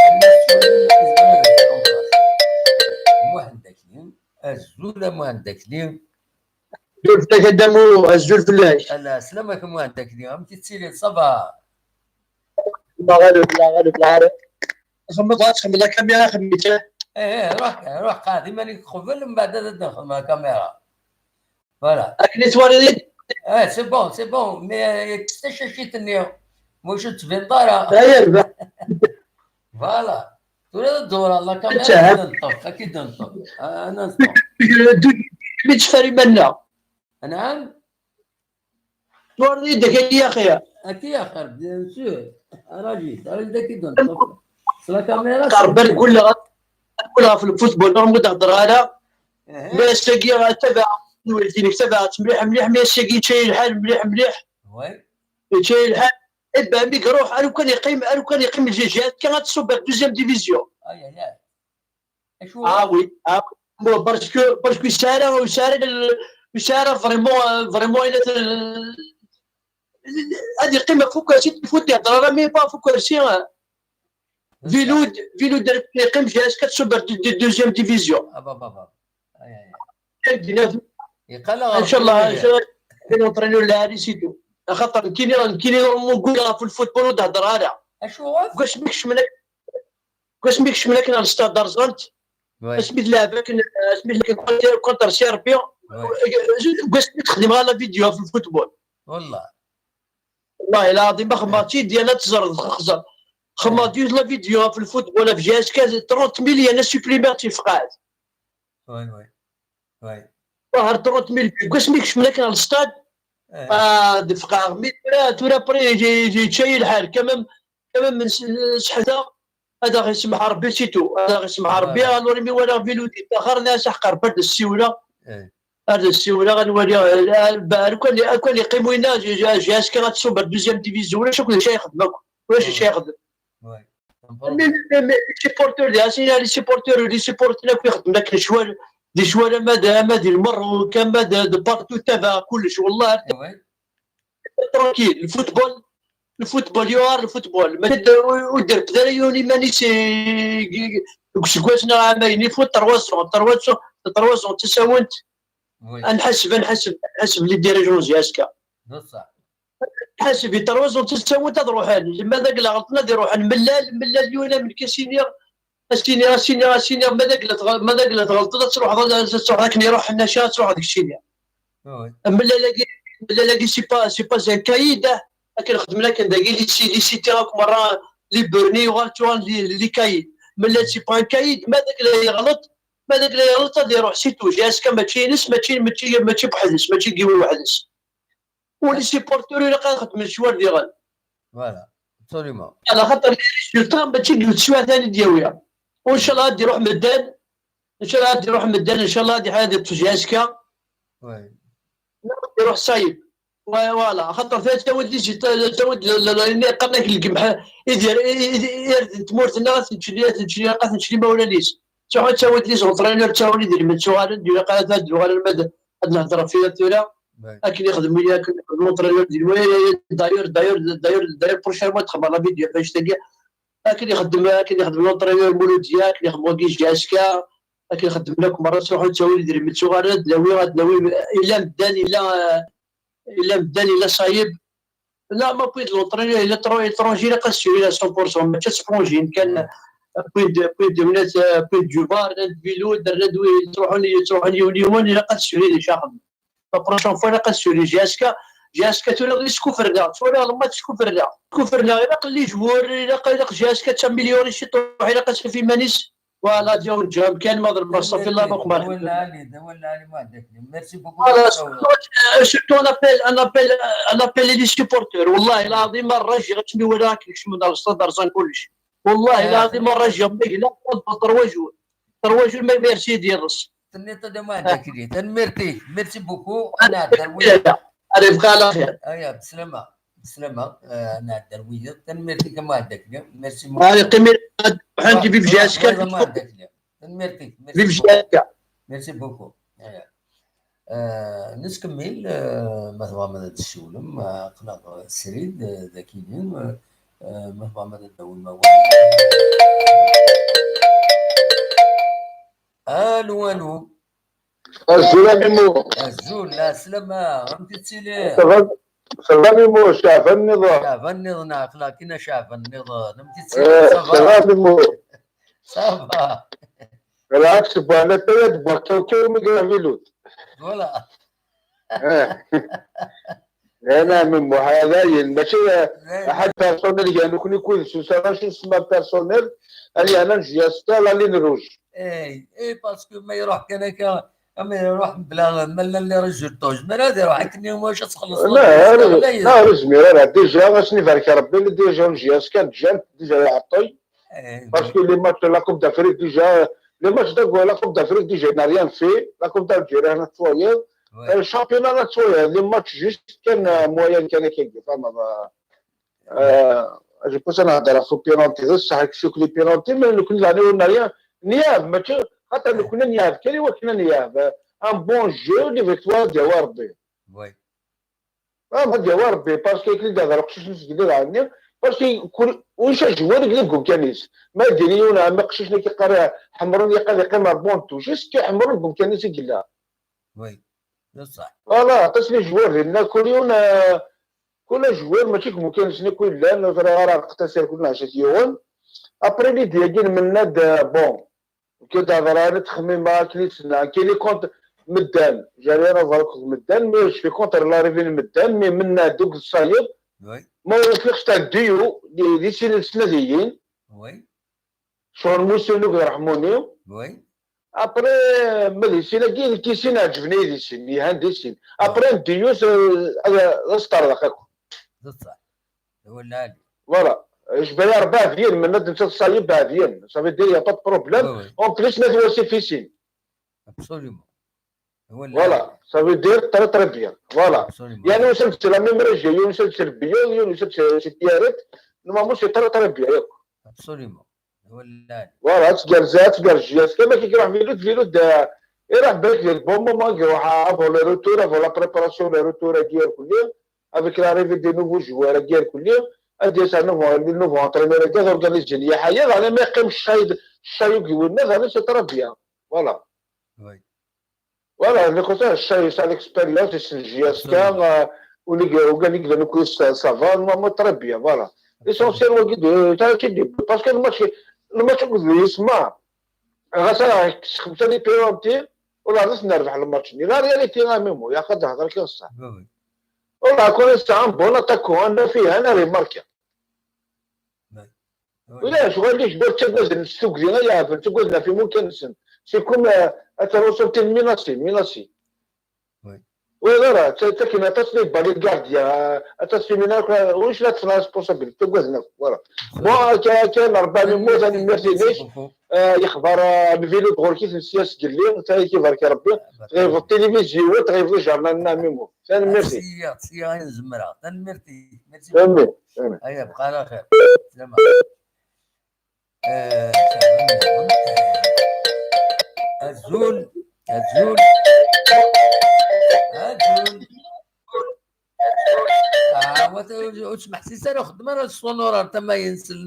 محمد داكلي, الزول محمد داكلي. الزول فلاك دامو، الزول فلاك. لا، سلامك محمد داكلي, عمتي تسيلي صافا. الله غالب، الله غالب، الله غالب. خمض، خمض الكاميرا، خميتها. ايه، ايه، روح، روح قاعد ماني قبل، من بعد هذا ندخل مع الكاميرا. Voilà. راك لي سواري. اه، c'est bon, c'est bon, mais تستشاشيتني. مش تبين دارا. هيا البا. Voilà. ترى الدورة، الله كاميرا. أنت عارف. أكيد نطف، أكيد نطف. آه، أنا نطف. مي تشفاري منا. نعم. سواري داك يا أخي. أكيد يا أخي، bien sûr. راجي، راجي داك يدن. La caméra. قرب نقول لها، نقول لها في الفوتبول، نقول لها هضر على. إيه. لا، الشاقي راه تبع، نولي دينك تبع، مليح، مليح، مليح، الشاقي شاي الحال، مليح، مليح. Oui. شاي الحال. Eh ben, mi iruḥ, aru kan yeqqim, aru kan yeqqim J J K ad tsuber deuxième division. Acu? Ah oui, ah oui. Bon, parce que, parce que yesɛa, yesɛa, yesɛa vraiment, euh, vraiment, il est, euh, ad yeqqim ɣef ukersi, il faut yehder ara, mais pas ɣef ukersi, euh. Vilud, Vilud, yeqqim J S K tsuber de, de deuxième division. Ah, bah, bah, bah. Aïe, aïe, aïe. Yeqqal-aɣ Inchallah, Rebbi. Inchallah, un entraîneur lɛali, c'est tout. Axaṭer nekkini, nekkini ur muggul ɣef lfutbol ur d-hedder ara. Acuɣef? Deg wasmi kecmen ak-, deg wasmi kecmen akken ar Stade Arzant, asmi tleɛb akken, asmi tleɛb contre, contre Serbie, deg wasmi texdem ɣer la vidéo ɣef lfutbol. Wallah. Wallahi lɛaḍim, ma xedmeɣ-tt-id, yal ad teẓreḍ, xeẓer. Xedmeɣ-d yiwet la vidéo ɣef lfutbol, ɣef J S K, trente mille yerna supprimer-tt, yefqeɛ-d. Waher trente mille, deg wasmi kecmen akken ɣer lstad, ah, d-fqeɛeɣ. Mi tura, tura après, yečča-yi lḥal, quand même, quand même, seḥdaɣ, ad aɣ-isemmeḥ Rebbi, c'est tout. Ad aɣ-isemmeḥ Rebbi, alors imi walaɣ Vilud yettaxer, nniɣ-as aḥeqq Rebbi ad d-ssiwleɣ. Ar d-ssiwleɣ, ad nwali, ar, ar, ar, kan, ar kan yeqqim winna, J S K ad tsuber deuxième division, ulac akk d acu ara yexdem akk. Ulac d acu ara yexdem. Mais, mais, mais, les supporters, les supporters, les supporters akk ixeddmen akken ccwal, di ccwal ama d, ama di Lmerruk, ama d, de partout, tabaɛ kullec, wallah. Tranquille, le football, le football, yuɣal le football. Mačči d, ur, ur d-irfed ara yiwen iman-is, eh, deg useggas neɣ ɛamayen, il faut trois ans, trois ans, trois ans d tasawent. Ad nḥaseb, ad nḥaseb, ad nḥaseb les dirigeants J S K. Ḥaseb, trois ans d tasawent ad ruḥen. Ma d agla ɣelṭen ad iruḥen. Mellal, mellal yiwen amek as-iniɣ, as-iniɣ, as-iniɣ, as-iniɣ, ma d agla tɣ-, ma d agla tɣelṭeḍ ad truḥeḍ, ad, ad truḥeḍ akken iruḥ nnac, ad truḥeḍ deg ccini. Mellal-agi, mellal-agi, c'est pas, c'est pas un caïd, ah. Akken xedmen akken dagi, les ci-, les cités akk merra, les Berni, yuɣal, tuɣal les, les caïds. Mellal, c'est pas un caïd, ma d agla yeɣleḍ, ma d agla yeɣleḍ ad iruḥ, c'est tout. J S K mačči ines, mačči, mačči, mačči buḥdes, mačči n yiwen weḥd-s. U les supporters ilaq ad xedmen ccwal diɣen. Voilà, absolument. Ala xaṭer les résultats mačči deg teswiɛt ara d-yawi. U ncallah ad d-iruḥ medden, ncallah ad d-iruḥ medden, ncallah ad iḥad iṭṭef J S K. Ad d-iruḥ Sayib. Wa-, voilà, xaṭer ta, tawi-d les, tawi-d l-, l-, l-, ayen yeqqaren-ak lgemḥ, idir, i, i, i, irden n tmurt-nneɣ, ad ten-ččen, ad ten-ččen, ad ten-ččen imawlan-is. Ttruḥun ttawin-d les entraîneurs, ttawin idrimen, ttuɣalen-d, ilaq ad, ad d-uɣalen, ma d, ad nehder ɣef wiyaḍ tura. Akken ixdem, akken ixdem l'entraîneur di Lwil, d'ailleurs, d'ailleurs, d'ailleurs, d'ailleurs, prochainement, txedmeḍ la vidéo ɣef annect-agi. Akken ixdem, akken ixdem l'entraîneur Mouloudia, akken ixdem wagi J S K, akken xeddmen akk merra, ttruḥun ttawin idrimen, ttuɣalen ad d-nawi, ad d-nawi, illa medden, illa, illa medden, illa Sayib. Là, ma wwin-d l'entraîneur, illa tro-, étranger, ilaq ad ssurin à cent pour cent, mačči ad sponjin kan, wwin-d, wwin-d, wwin-d, wwin-d Djubar, rnan-d Vilud, rnan-d wi, ttruḥun, ttruḥun yiwen yiwen, ilaq ad ssurin, icaxen. La prochaine fois, ilaq ad ssurin J S K, J S K tura i skuferneɣ, tura lmatch skuferneɣ. Skuferneɣ, ilaq les joueurs, ilaq, ilaq J S K ad s'améliorer ciṭuḥ, ilaq ad s-yaf iman-is. Voilà, ad yawen ǧam kan, ma d lbaṣṣa fi Allah, ma qbal. D awal lɛali, d awal lɛali, ma ɛeddak. Merci beaucoup. Voilà, surtout, euh, surtout un appel, un appel, un appel les supporters. Wallahi lɛaḍim, ma rrajiɣ, ad kem-walaɣ akken kecmen ar Stade Arzan kullec. Wallahi lɛaḍim, ma rrajiɣ, ma yella, trois jours. Trois jours, ma merci, d iḍes. Tenniḍ-d a ma ɛeddak. Tanemmirt-ik. Merci beaucoup. Ad nɛeddi ar wiyaḍ. Allez, bqa ɛla xir. Aya, beslama. Beslama. Eh, ad nɛeddi ar wiyaḍ. Tanemmirt-ik a ma ɛeddak. Merci beaucoup. Allez, qim, ad ḥanti vive J S K. Tanemmirt-ik. Merci beaucoup. Aya. Eh, nettkemmil, eh, ma tebɣam ad d-tessiwlem, eh, aql-aɣ srid, eh, dagi-ni, eh, eh, ma tebɣam ad d-tawim awal. Alu, alu. Azul a Mimo. Azul, lɛeslama, amek i tettiliḍ? Ça va, ça va Mimo, Ceɛban nniḍen. Ceɛban nniḍen, aql-aɣ kina Ceɛban nniḍen, amek i tettiliḍ? Eh, ça va? Ça va Mimo. Ça va. بالعكس، بوان اتايا دبر كاوكاو ميغرا فيلوت. Voilà. Eh. Ana Mimo, ha dayen, mačči, eh, ḥaǧa personnel, gar nekkni kud s usarra, acu tsemma personnel, ani ana J S K, la ligne rouge. Eh, eh, parce que ma iruḥ kan akka, ama iruḥ bla, ma llan les résultats, zemmer ad iruḥ akken i wacu ad txelleṣ. La, la, ur yezmir ara, déjà, ad sen-ibarek Rebbi, déjà J S K, déjà, déjà iɛeṭṭel. Eh, parce que les matchs de la Coupe d'Afrique, déjà, les matchs de la Coupe d'Afrique, déjà, il n'a rien fait. La Coupe d'Algérie, on a nettoyé. Le championnat, on a nettoyé. Les matchs, juste, كان moyen, كان كيف، فاهم؟ Euh, je pense أنا هضر في penalty, c'est ça, c'est les penalty, mais nous كنا نلعبوا rien. نياب ماشي خاطر لو كنا نياب كان يوكلنا نياب. Un bon jeu, les victoires ديال ربي. Oui. اه ما ديال ربي، parce que كي دار قشيش نسجل عني، parce que كل وش جوار يقلب كان يس. ما ديري ولا ما قشيش لك يقرا حمرون يقال يقيم بون تو، جيست كي حمرون كان يس يقلا. Oui. بصح. Voilà، تصلي جوار لنا كل يوم، آه، كل جوار ماشي ممكن سني كل لا نظرة راه قتصر كل عشرة يوم. Après les ديال من ناد، آه، bon. كي تهضر انا تخميم ما كليتنا كاين لي كونت مدان، جاري انا فالك مدان، mais je suis contre l'arrivée مدان، mais من ناد دوك الصايب Oui. ما وفقش تاع الديو دي سين السناديين. Oui. شغل موسى نوك رحموني. Oui. Après ما دي سين كي كي سين عجبني دي سين يهان دي سين. Après ديوس، آه، هذا ستار دقيقه. بصح. هو اللي عالي. Voilà. اش بان ربع ديال من ناد نتا تصايب بعدين، ça veut dire y a pas de problème. Oui, oui. En plus ما تواسي في سين. Absolument. هو اللي Voilà, ça veut dire très très bien. Voilà. Absolument. يعني وصلت la même région، وصلت البيو، وصلت سيتيارت. Normalement c'est très très bien. Absolument. هو اللي عالي. Voilà، تقال زات تقال جياس كما كي يروح فيلو فيلو دا. يروح بالك ديال bon moment، يروح avant le retour، avant la préparation le retour ديال كل، avec l'arrivée des nouveaux joueurs ديال كل. ادي سا نوفو لي نوفو انترينور كاع اورغانيزي ليا حياه، انا ما يقيمش الشاي، الشاي يقول لنا انا c'est très bien. Voilà. Oui. Voilà، اللي كنت الشاي سا l'expérience يسنجي كان، آه، ولي وكان يقدر نكون ça va normalement très bien. Voilà. L'essentiel هو قد تا كي دي parce que الماتش، الماتش قد يسمع غاسا خمسه لي بينالتي ولا غاس نربح الماتش ني لا رياليتي راه ميمو يا قد هضر كي الصح. Oui, oui. والله كون سا un bon attaquant انا فيه انا ريماركي. Oui. ولا شغل اللي جبرت تبغى نستوك دينا يا فهمت قلنا في ممكن نسن c'est comme اتروسو تي ميناسي ميناسي. Oui. ولا راه تا كاين تصلي بالي الكارديا تصلي من هناك واش لا تسمع ريسبونسابيل تقعد هناك. Voilà. Bon كاين اربع ميمو ثاني ميرسي ليش. آه، يخبر، آه، الفيلو دغور كيف نسيا سجل لي ثاني كيبارك ربي. تغيب التلفزيون تغيب الجرنال ميمو ثاني ميرسي. سيا سيا نزمرها ثاني ميرسي. امين. امين. هيا بقى على خير. سلام. آه، أزول، أزول، أزول. آه، وت-، وتسمح سي سارة خدمة راه السونورا تما ينسل،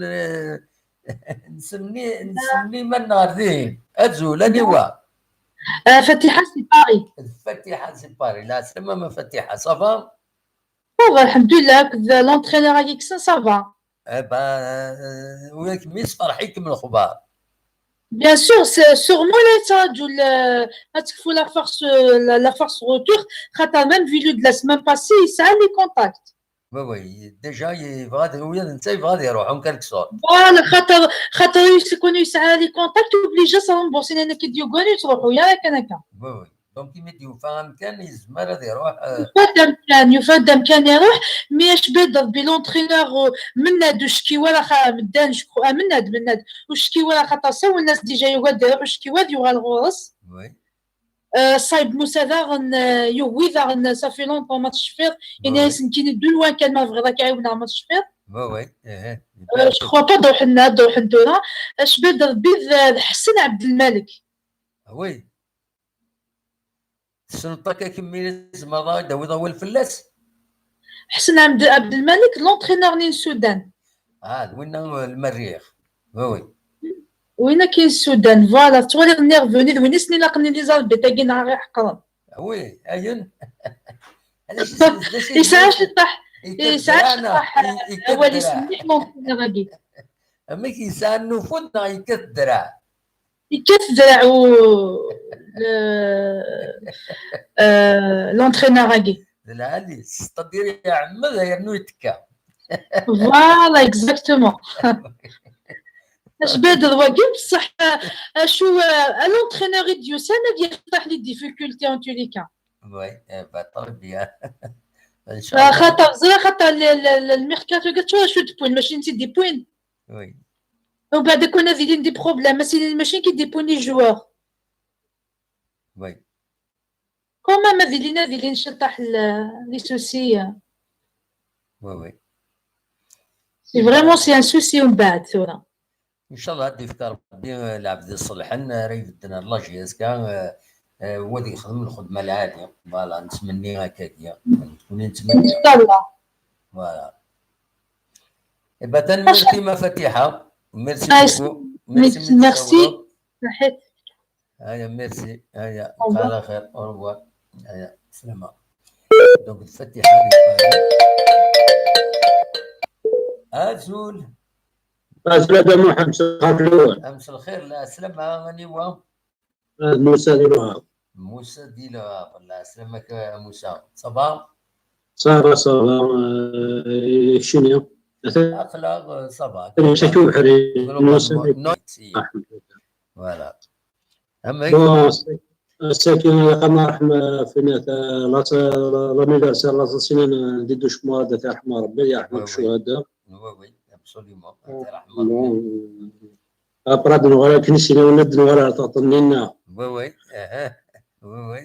نسمي، نسمي من نهار ذي. أزول، أني وا. آه، فاتحة سي باري. فاتحة سي باري، لا سلامة ما فاتحة، صافا؟ صافا الحمد لله، كذا لونترينور هاكي كسن صافا. اي با، آه، وياك ميس فرحيك من الخبار. Bien sûr, c'est sûrement لا يتراجو ال-، هتكفو la force، la, la force retour، خاطر même Vilou de la semaine passée يسعى les contacts. وي وي، ديجا يبغى هو نتا يبغى يروح اون كالك سورت. Voilà، خاطر، خاطر يكون يسعى les contacts، obligé سا رمبورسي لان كي ديوغاني تروحوا يا كان هكا. وي وي. دونك يمد يوفى امكان يزمر هذا يروح، آه. يفاد امكان، يفاد امكان يروح، مي اش بيض ربي لونترينور من هاد وشكي ولا خا مدان شكو، آه، من هاد، من هاد وشكي ولا خاطر ساو الناس ديجا يقعد يروح وشكي واد يغال غورس. وي. آه، صايب موسى داغن، آه، يوي داغن صافي لونطون ما تشفيض. يعني وي. يسنكيني دو لوان كان ما بغيض كي عاونا ما تشفيض. وي وي. ايه. آه، جو كخوا با دوحنا، دوحن دونا. اش بيض ربي ذ-، حسن عبد الملك. وي. تسنطك كمية زعما داوي ضوال فلاس. حسن عبد، عبد الملك لونترينور نين السودان. اه، وين المريخ؟ وي وي. وين كاين السودان؟ فوالا، توالي غني ريفوني، وين سني لاقني لي زاربي تاكي نهار يحقرن. وي، اين؟ علاش يسعى شي طاح، يسعى شي طاح. هو اللي يسمي لونترينور هاكي. اما كيسعى النفوذ راه يكثر. يكثر و ل-، آه، لونترينور هاكي. العالي ستادير يعمد يرنو يتكا. فوالا، اكزاكتومون. اش بادر واقف بصح، آه، شو، آه، لونترينور يديو سنه ديال طاح لي ديفيكولتي اون تو لي كا. وي، ايه، با، طري بيان. ان شاء الله. خاطر زرا خاطر ال-، ال-، ال-، الميركاتو قالت شو، شو دي بوين، ماشي انت دي بوين. وي. ومن بعد كون هذه لين دي بروبليم، ماشي، ماشي كي دي بوين لي جوار. وي. كوما ما ذي لينا ذي لين شطح ال-، لي سوسي. وي وي. Vraiment, c'est un souci, on bat, tura. Inchallah ad d-ifk Rebbi lɛebd iṣelḥen ara ibedden ɣer la J S K, wa ad yexdem lxedma lɛali. Voilà, nettmenni akkagi. Nekkni nettmenni. Inchallah. Voilà. Eh ben, tanemmirt-im a Fatiḥa. Merci beaucoup. Merci. Aya, merci. Aya, ala xir. Au revoir. Aya, slama. Donc, Fatiḥa. Azul. Azul a Muḥend, mselxir fell-awen. Mselxir, lɛeslama, aniwa? Musa di Lɣar. Musa di Lɣar, lɛeslama-k a Musa. Ça va? Ça va, ça va. Keččini? Aql-aɣ, ça va. Musa. Voilà. Bon, ass-agi ilaq ad nṛeḥm, euh, finat, euh, l'anniversaire n l'assassinat n Didou Chemrad, ad t-yerḥem Rebbi, yerḥem akk ccuhada. Oui, oui, absolument. Après ad nuɣal akken i s-yenna, ad nuɣal ar teɣṭen-nni-nneɣ. Oui, oui. Oui, oui.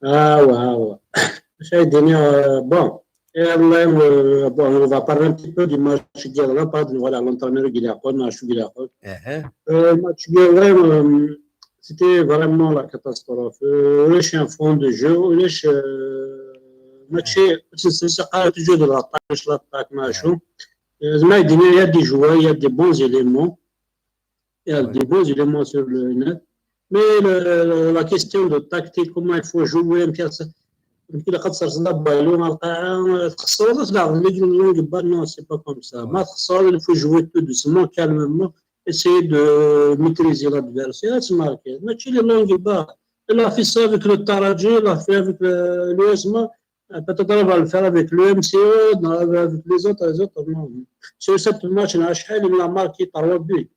Awa, awa. Acu ay d-iniɣ, euh, bon, iḍelli, euh, bon, on va parler un petit peu du match n yiḍelli, après ad nuɣal ar l'entraîneur i ilaqen, acu i ilaqen. Euh, match n yiḍelli, euh, c'était vraiment la catastrophe. Euh, ulac un fond de jeu, ulac, euh, match, c'est, c'est, c'est toujours de l'attaque, l'attaque, machin. Euh, mais il y a des joueurs, il y a des bons éléments. Il y a des bons éléments sur le net. Mais le, la question de tactique, comment il faut jouer, il faut jouer tout doucement, calmement, essayer de maîtriser l'adversaire, se marquer. Mais tu les longues balles. Il a fait ça avec le Taraji, il a fait avec le, l'U S M A. Peut-être on va le faire avec le M C O, avec les autres, les autres. Non. Sur cette match, il a marqué trois buts.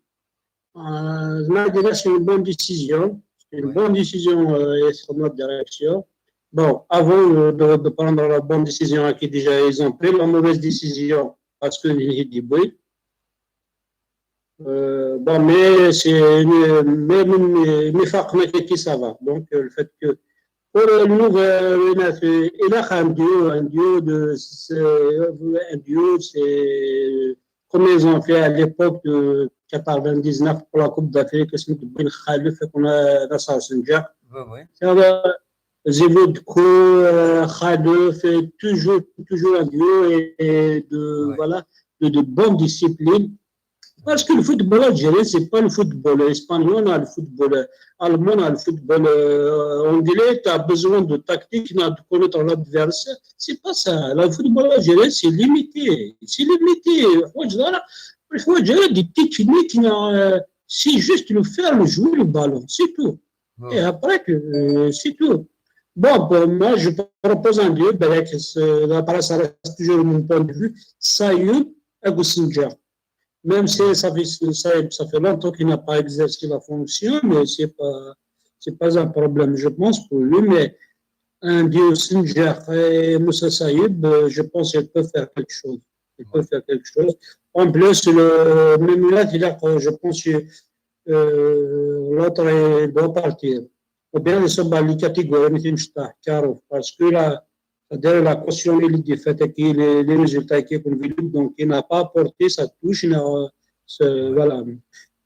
Euh, c'est une bonne décision. C'est une bonne décision, euh, et sur notre direction. Bon, avant, euh, de, de prendre la bonne décision, qui déjà ils ont pris la mauvaise décision parce que il y a des bruits. Euh, bon, mais c'est une, mais, mais, mais, mais ça va. Donc, euh, le fait que pour le nouveau, euh, il a un duo, un duo de, c'est, un duo, c'est comme ils ont fait à l'époque de quatre-vingt-dix-neuf pour la Coupe d'Afrique, c'est Ben Khalif et qu'on a Nassar Senjak. Oui, oui. Ça va, Zévo de Ko, euh, Khalif, et toujours, toujours un duo et, et de, voilà, de, de bonne discipline. Parce que le football algérien, c'est pas le football espagnol, on a le football allemand, on a le football, euh, anglais, tu as besoin de tactique, tu as de connaître l'adversaire. C'est pas ça. Le football algérien, c'est limité. C'est limité. Le football algérien, des techniques, euh, c'est juste le faire, le jouer le ballon, c'est tout. Et après, que, euh, c'est tout. Bon, pour moi, je propose un duo, ben, que c'est, là, ça reste toujours mon point de vue, Saïd et Senjak. Même si ça fait, ça, ça fait longtemps qu'il n'a pas exercé la fonction, mais c'est pas, c'est pas un problème, je pense, pour lui. Mais un duo Senjak et Moussa Saïd, euh, je pense qu'il peut faire quelque chose. Il peut faire quelque chose. En plus, le, même là, il a, je pense que, euh, l'autre, il doit partir. Ou bien, il sont dans les catégories, mais c'est une star, carreau. Parce que là, c'est-à-dire la caution, il est défaite, qui les, les résultats qui qu'on vu, donc il n'a pas apporté sa touche, il a, ce, voilà.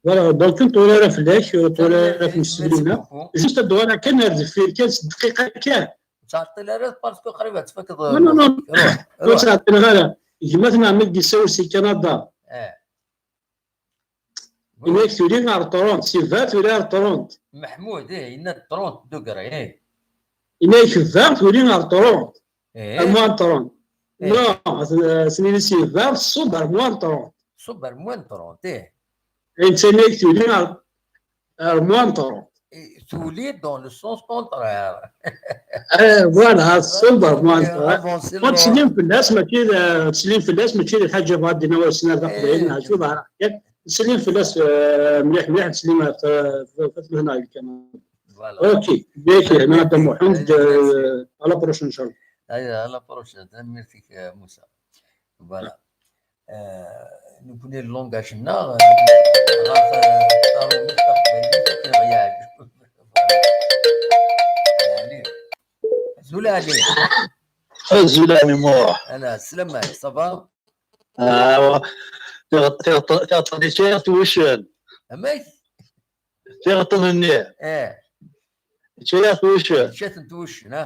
Voilà, donc, on tourne à réfléchir, on tourne à réfléchir. Juste à droite, à quelle heure de faire, quelle دقيقة كان؟ تعطي la ref parce que قريبة تفكر. Non, non, non. روح، روح. تعطي la ref. Je m'attends à mettre des sous, c'est Canada. Eh. Yenna-k tuli ɣer trente, c'est vingt tuli ɣer trente. Meḥmud, eh, yenna-d trente degrés, eh. Yenna-k vingt tuli ɣer trente. Eh. À moins trente. Eh. Non, c'est, c'est vingt, c'est vingt, c'est moins trente. C'est moins trente, eh. Yenna-k tuli ɣer, à moins trente. Tuli dans le sens contraire. Eh, voilà, c'est moins trente. Ttsellim fell-as, mačči d, ttsellim fell-as, mačči d lḥaǧa bɣa ad d-nawi sin ar taqbaylit, neɣ acu bɣa. Ttsellim fell-as, eh, mliḥ, mliḥ, ttsellim ɣef, ɣef, ɣef lehna deg Kanada. Voilà. Ok, bien sûr, Nada Mohamed, eh, à la prochaine, inchallah. Allez, à la prochaine. Tanemmirt-ik, eh, Musa. Voilà. Eh, nekkni le langage-nneɣ, eh, ɣef, eh, taṛumit taqbaylit akken i ɣ-yeɛǧeb. Voilà. Ɛli. Azul Ɛli. Azul Ɛli Muṛ. Ala, sslam-ik, ça va? Ah, tiɣeṭṭen-nni. Amek? Tiɣeṭṭen-nni. Eh. Ččayaɣ twuccen. Ččatent twuccen, ha?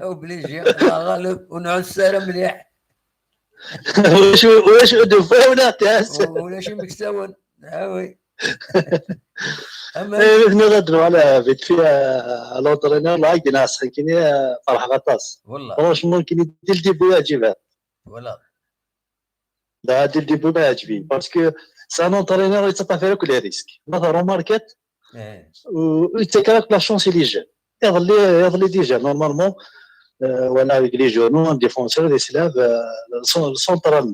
Obligé, ɣaleb, ur nɛuss ara mliḥ. Ulac ulac udufay ula tas. Ulac imeksawen. Ah oui. Amek? Nniɣ ad nuɣal vite fait à l'entraîneur, là, كي نعس كيني فرحغ aṭas. والله. Franchement كيني dès le début عجبها. Voilà. Dès le début ما عجبني parce que c'est un entraîneur يتطفى لك les risques. ما تروماركت. Ur yettak ara la chance i les jeunes. Iḍelli, iḍelli déjà, normalement, euh, voilà, avec les genoux, un défenseur, des slaves, euh, central.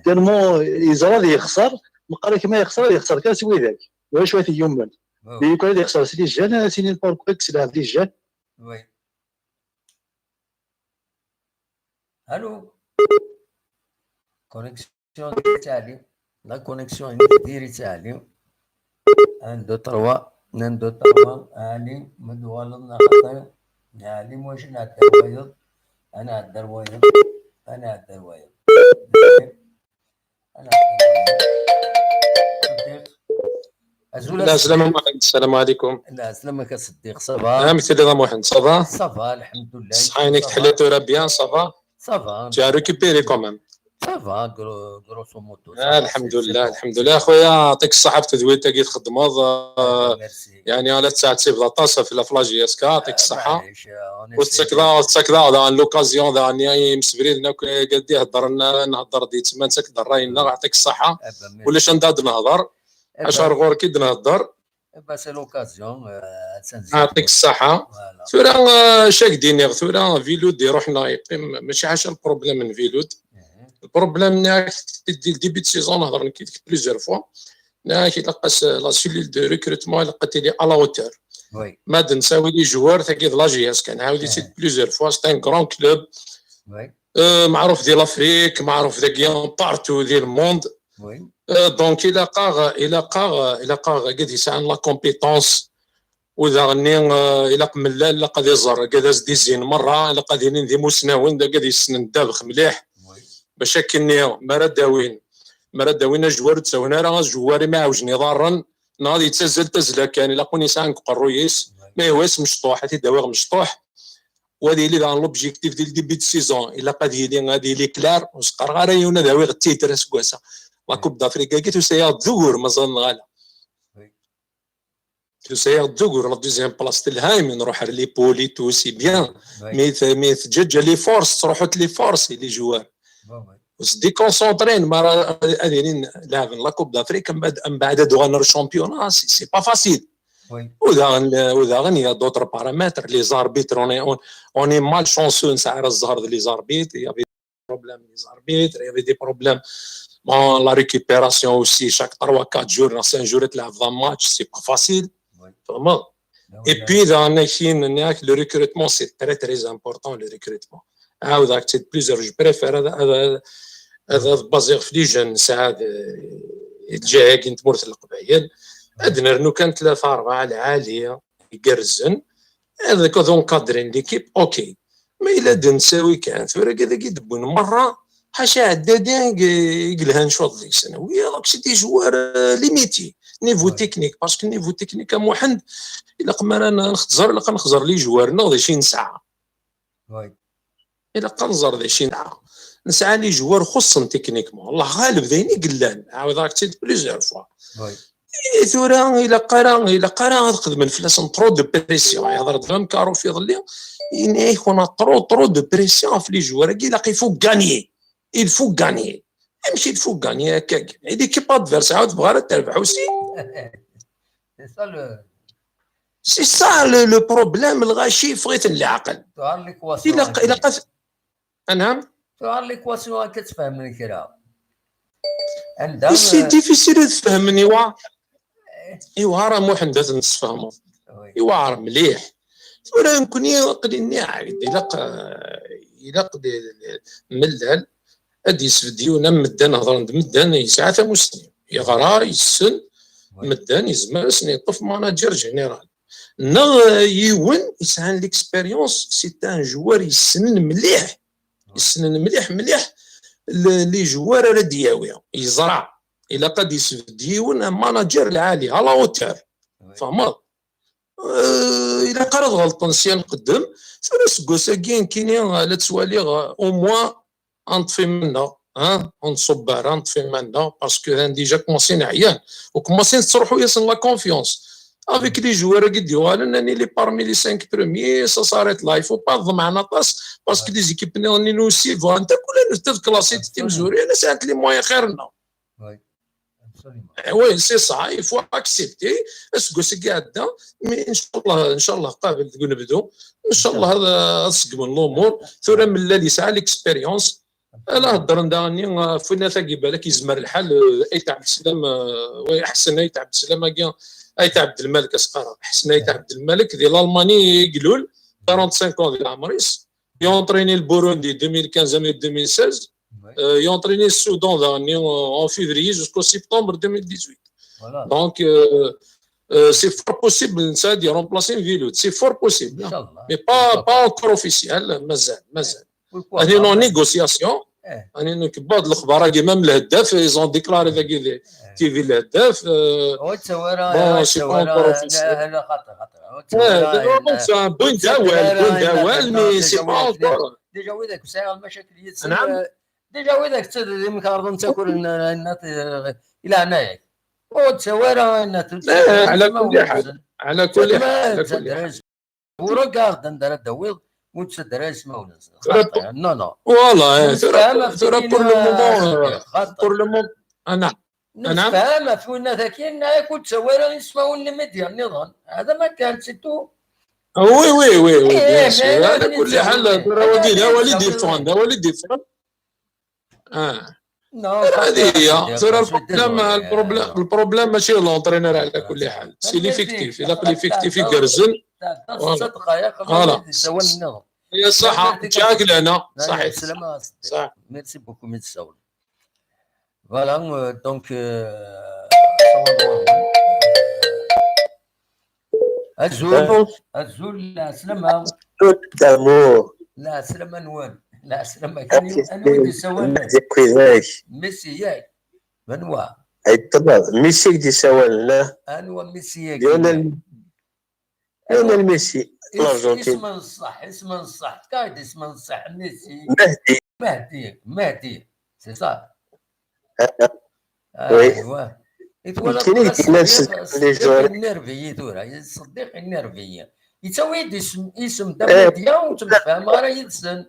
Tellement yeẓra ad yexser, meqqar-ak ma yexser, ad yexser kan s widak. Ulac wa t-yumen. Di lukan ad yexser s les jeunes, ad as-inin pourquoi les jeunes. Oui. Allô. Connexion. La connexion est diri. Un, deux, trois. Un, deux, trois. Allez, ma d-uɣaleḍ neɣ xaṭi. Allez, moi je n'adder wayeḍ. Ad nɛedder wayeḍ. Ad nɛedder wayeḍ. Allez. Ad nɛedder wayeḍ. Ṣeddiq. Azul a Ṣeddiq. Lɛeslama a Muḥend, sslam ɛlikum. Lɛeslama-k a Ṣeddiq, ça va? Amek telliḍ a Muḥend, ça va? Ça va, lḥemdullah. Ṣṣeḥḥa-inek tḥella tura bien, ça va? Ça va. Tu as récupéré quand même. Ça va, gro- grosso modo. Ah, lḥemdullah, lḥemdullah. Axuya, yeɛṭik ṣṣeḥḥa ɣef tedwilt-agi txeddmeḍ. Merci. Yeɛni, la tettɛettibeḍ aṭas ɣef la J S K, yeɛṭik ṣṣeḥḥa. Ur tettakeḍ ara, ur tettakeḍ ara daɣen l'occasion daɣen i yimsebriden akk i d-iheddren, nhedder-d yettemma, nettak-d ṛṛay-nneɣ, yeɛṭik ṣṣeḥḥa. Ulac anda ad nehder. Acu ar ɣur-k i d-nhedder? Eh ben, c'est l'occasion, euh, ad tt-nzid. Yeɛṭik ṣṣeḥḥa. Voilà. Tura, euh, acu ak d-iniɣ, tura Vilud iruḥ neɣ yeqqim, mačči ḥaca le problème n Vilud. Le problème, nniɣ-ak, dès le début de saison, nehder nekk yid-k plusieurs fois. Nniɣ-ak, ilaq-as, euh, la cellule de recrutement, ilaq ad tili à la hauteur. Oui. Ma d-nsawi les joueurs, tagi d la J S K, nɛawed-itt-id plusieurs fois, c'est un grand club. Oui. Euh, meɛruf di l'Afrique, meɛruf dagi partout di le monde. Oui. Euh, donc, ilaq-aɣ, ilaq-aɣ, ilaq-aɣ agad yesɛan la compétence. U daɣen-nni, euh, ilaq mellal, ilaq ad iẓer, agad ad as-d-izzin merra, ilaq ad inin d imusnawen, d agad yessnen ddabex mliḥ. Oui. Bac akkenni, mi ara d-awin, mi ara d-awin ajewwar ur d-ttawin ara ajewwar imi ɛewjen iḍarren, neɣ ad yettazzal tazzla kan, ilaq win yesɛan deg uqerruy-is, ma yehwa-yas mecṭuḥ, ad t-id-awiɣ mecṭuḥ. U ad yili daɣen l'objectif dès le début de saison, ilaq ad yili, ad yili clair, ur s-qqareɣ ara yiwen ad awiɣ titre aseggas-a. La Coupe d'Afrique-agi tusa-yaɣ-d d ugur, ma ẓran neɣ ala. Oui. Tusa-yaɣ-d d ugur, la deuxième place telha, imi nruḥ ar les poules et tout, c'est bien. Oui. Mais t- mais teǧǧaǧǧa les forces, ttruḥut les forces et les joueurs. Oui, oui. Ur s-déconcentrin, mi ara ad inin leɛben la Coupe d'Afrique, mbeɛd mbeɛd ad uɣalen ar championnat, c'est c'est pas facile. Oui. U daɣen, u daɣen, il y a d'autres paramètres. Les arbitres, on est, on, on est malchanceux, nesɛa ara zzher d les arbitres. Il y avait des problèmes, les arbitres, il y avait des problèmes. Bon, la récupération aussi, chaque trois, quatre jours, neɣ cinq jours, ad tleɛbeḍ un match, c'est pas facile. Oui. Vraiment. Et puis, dans le recrutement, c'est très, très important, le recrutement. عاودغ-tt-id plusieurs, je préfère هذا هذا هذا basé في les jeunes, نسعى الجهة كي تمورت القبائل. Ad nernu kan tlata rebɛa lɛali igerrzen, ad nkadrin l'équipe, ok. Ma yella d nsawi kan, tura dagi d-wwin merra, ḥaca ɛeddadi i yelhan cwiṭ deg-sen. Wiyaḍ akk c'est des joueurs, euh, limités, niveau technique, parce que niveau technique a Muḥend, ilaq mi ara nexẓer, ilaq ad nexẓer les joueurs-nneɣ d acu i nesɛa. Ilaq ad nẓer d acu i nesɛa. Nesɛa les joueurs xuṣṣen techniquement. Allah ɣaleb d ayen i yellan. Ɛawdeɣ-ak-tt-id plusieurs fois. I tura ilaq ara, ilaq ara ad xedmen fell-asen trop de pression. Ihḍer-d Van Karouf iḍelli, yenna-yak on a trop, trop de pression ɣef les joueurs-agi, ilaq il faut gagner. Il faut gagner. Amek il faut gagner akka? Et l'équipe adverse, ɛawed tebɣa ara terbeḥ aussi. C'est ça le C'est ça le, le problème, lɣaci yeffeɣ-iten leɛqel. Tuɣal l'équation. Ilaq, ilaq ad, anɛam? Tuɣal l'équation akka tfehmen kra. Anda, c'est difficile ad tfehmen, iwa-, iwɛer a Muḥend ad ten-tesfehmeḍ. Oui. Iwɛer mliḥ. Tura nekni aql-i nniɣ-ak-d, ilaq, ilaq d, d, mellal ad d-yesbedd yiwen am medden, hedren-d medden, yesɛa tamussni, yeɣra, yessen, medden, yezmer ad sen-yeṭṭef manager général. Neɣ, euh, yiwen yesɛan l'expérience, c'est un joueur yessnen mliḥ, yessnen mliḥ, mliḥ, les joueurs ara d-yawi, yeẓra ilaq ad yesbedd yiwen manager lɛali, à la hauteur. Tfehmeḍ? Euh, ilaq ara tɣelṭen sya nqeddem. Tura seg wass-agi nekkini, euh, la ttwaliɣ, euh, au moins ad neṭṭef iman-nneɣ, hein, ur nṣubb ara, ad neṭṭef iman-nneɣ, parce que han déjà commencin ɛyan, u commencin tettruḥu-yasen la confiance. Avec les joueurs-agi d-yuɣalen, ad nili parmi les cinq premiers, ça s'arrête là. Il faut pas ḍemɛen aṭas, parce que les équipes-nniḍen aussi bɣant akk ad klasint timezwura, sɛant les moyens xir-nneɣ. Oui, c'est ça, il faut accepter. Aseggas-agi iɛedda, mais inchallah, inchallah qabel deg unebdu, inchallah ad, ad ṣeggmen l'umur. Tura Mellal yesɛa l'expérience. Ala heddren daɣenni, euh, ɣef winna-tagi, balak yezmer lḥal, euh, Ayt Ɛebdeslam, euh, wa Ḥsen Ayt Ɛebdeslam-agi, Ayt Ɛebdelmalek as-qqareɣ, Ḥsen Ayt Ɛebdelmalek, di l'Almani i ilul, quarante-cinq ans di leɛmer-is, i entraîné le Burundi deux mille quinze armi deux mille seize, euh, i entraîné le Soudan daɣenni, euh, en février jusqu'au septembre deux mille dix-huit. Donc, euh, euh, c'est fort possible, ça, de remplacer une Vilut, c'est fort possible, hein. Mais pas, pas encore officiel, mazal, mazal. Pourquoi pas? En négociation. En بعض الأخبار, même le Hadaf, ils ont déclaré dagi di T V le Hadaf, euh, bon, c'est pas encore officiel. C'est un bon dawal, bon dawal, mais c'est pas encore. Déjà, oui, d'accord, c'est un مشاكل. نعم. Déjà, oui, d'accord, c'est des مكارضين تاكل النات إلى عناية. وتصور النات. على كل حال، على كل حال، على كل حال. Ur-regardent ara d-tawiḍ, ur ttadder ara ismawen-nsen. Xaṭi, non, non. Voilà, eh, tura, tura, pour le moment, euh, pour le moment, ah, naam. Nemsefham ɣef winna-tagi, nekk ur ttawiɣ ara ismawen n les médias nniḍen. هذا ما كان, c'est tout. Ah, oui, oui, oui, oui, bien sûr. Ala kulli ḥal, tura wagi d awal i d-yeffɣen, d awal i d-yeffɣen. Ah. Tura, le problème, le problème, le problème ماشي l'entraîneur على كل حال. C'est l'effectif. Ilaq l'effectif igerrzen. Voilà. يا صح، جاك لنا. صحيح. صح. Merci beaucoup, Mister Saoul. Voilà, euh, donc, euh, azul, azul, lɛeslama. Tout d'amour. Lɛeslama-nwen. Lɛeslama. Anwa i d-isawalen? Messi, yak. Menwa? Ay ṭṭlab, Messi i d-isawalen, ah. Anwa Messi-agi? Lionel, Lionel Messi, l'Argentine. Isem n ṣṣeḥ, isem n ṣṣeḥ, fka-d isem n ṣṣeḥ, Messi. Mehdi. Mehdi, Mehdi, c'est ça. Ah, ah. Oui. Aywa. I twalaḍ Ṣeddiq, Ṣeddiq innervi-yi tura, Ṣeddiq innervi-yi. Yettawi-d isem, isem d amedya, ur ttemsefhameɣ ara yid-sen.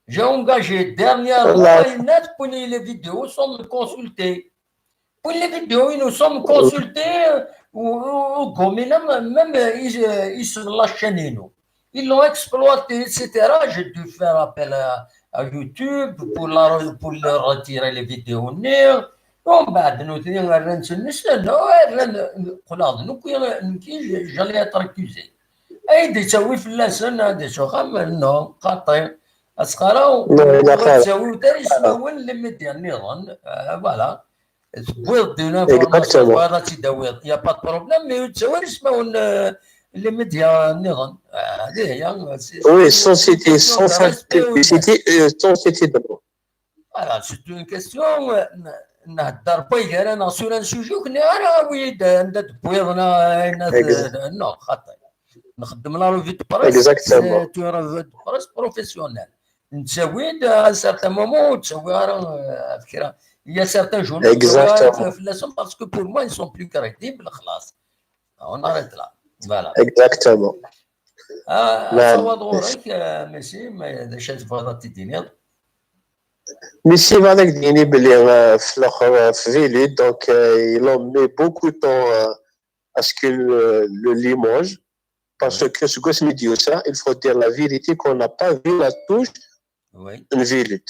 J'ai engagé dernièrement une note, puis les vidéos sont me consulter. Puis les vidéos, ils nous sont consultés, euh, au, au, au Gomina, même, même, euh, ils, euh, ils sont la chaîne, nous. Ils l'ont exploité, et cetera. J'ai dû faire appel à, à YouTube pour la re-, pour leur retirer les vidéos. ومن بعد نوتي رانت نسنى، رانت قلنا نكي، نكي j'allais être accusé. اي دي تسوي في اللسن، هذا شو خم، نو، خاطي. اسخرة، لا، لا، وتسوي تاني اسمه les médias نيران، آه، voilà. تبويض دي l'information، هذا تداويض. Il y a pas de problème, mais تسوي اسمه، آه، les médias نيران. آه، هذه هي. Oui, sans citer, sans faire publicité, euh, sans citer de nom. Voilà, c'est une question, euh, نهدر بيغ انا sur un sujet كني انا ويد عند بويضنا. نو، خاطر نخدم la revue de presse. Exactement. C'est une revue de presse professionnelle. نتسويد à un certain moment وتسوي راه فكره. Il y a certains journaux في اللسان parce que pour moi ils sont plus crédibles خلاص. On arrête là. Voilà. Exactement. آه، نعم. صواد غورك، آه، ماشي، ما، هذا شيء تفضل تديني. Messi, voilà, il dit, euh, في الاخر، euh, في Vilut, donc, euh, il a mis beaucoup de temps, euh, à ce que le, le Limoges, parce que ce gosse médio, ça, il faut dire la vérité, qu'on n'a pas vu la touche de Vilut.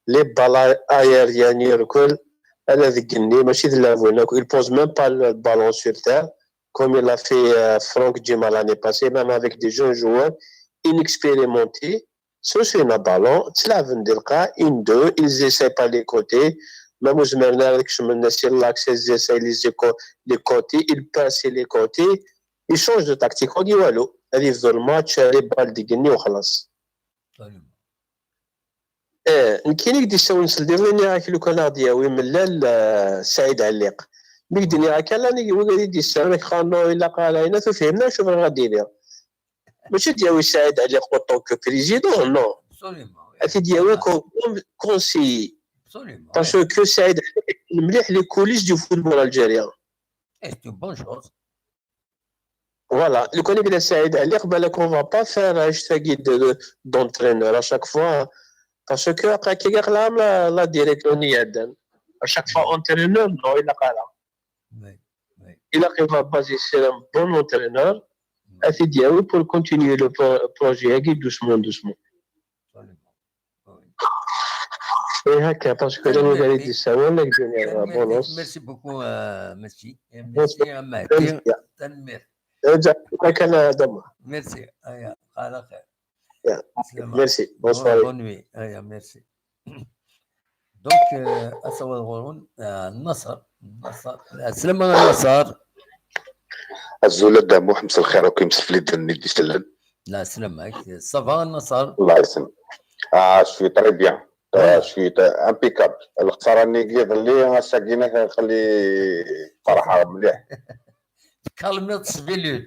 Les balles aériennes, il recule, elle est gagnée, mais c'est de la volée, il pose même pas le ballon sur terre, comme il a fait, euh, Franck Djima l'année passée, même avec des jeunes joueurs inexpérimentés. Sur un ballon, tu l'as vu, une, deux, ils essayent par les côtés. Même aux Merlin, avec ce menace, l'axe, ils essayent les éco-, les côtés, ils passent les côtés, ils changent de tactique. On dit, voilà, ils arrivent dans le match, les balles de Guinée, خلاص. Eh, nekkini i k-d-yessawlen s ldiḍ, nniɣ-ak lukan ad ɣ-d-yawi mellal, eh, Saɛid Ɛelliq. Mi k-d-nniɣ akka, llan wigad i d-yessawlen, ak qqaren, "Non, ilaq ara, yenna, ur tefhimem ara acu bɣiɣ ad d-iniɣ." Mačči ad d-yawi Saɛid Ɛelliq en tant que président, non. Absolument. Ad t-id-yawi comme, comme conseiller. Absolument. Parce que Saɛid Ɛelliq mliḥ les coulisses du football algérien. Et c'est une bonne chose. Voilà, lukan i yella Saɛid Ɛelliq, balak on va pas faire anect-agi de, de, d'entraîneur à chaque fois, parce que aql-ak aql-am la, la direction n iɛeddan. À chaque fois entraîneur, non, ilaq ara. Oui, oui. Ilaq, il va baser sur un bon entraîneur, ad t-id-yawi pour continuer le pro-, projet-agi doucement, doucement. Absolument. Oui. Et هكا، parce que لان وقال يدي السوال لك دنيا Tanemmirt-ik, بونص. merci beaucoup, euh, merci. Et merci à Mahdi. Tanemmirt. Ǧa كان هذا. Merci. Aya, على خير. Yeah. السلامة. Merci. Bonsoir. Bonne nuit. Aya, merci. Donc, euh, asawa ɣur-wen, euh, Nasser. Nasser. السلامة Nasser. Azul a Dda Muḥ, مساء الخير, راكم مسفلين دني دي سلن. لا، سلامك. Ça va Nasser. الله يسلمك. Ah, je suis très bien. Ouais. Ah, je suis impeccable. الخسارة اللي قيض لي ساكينة خلي فرحة مليح. Tkalmeḍ s Svilud.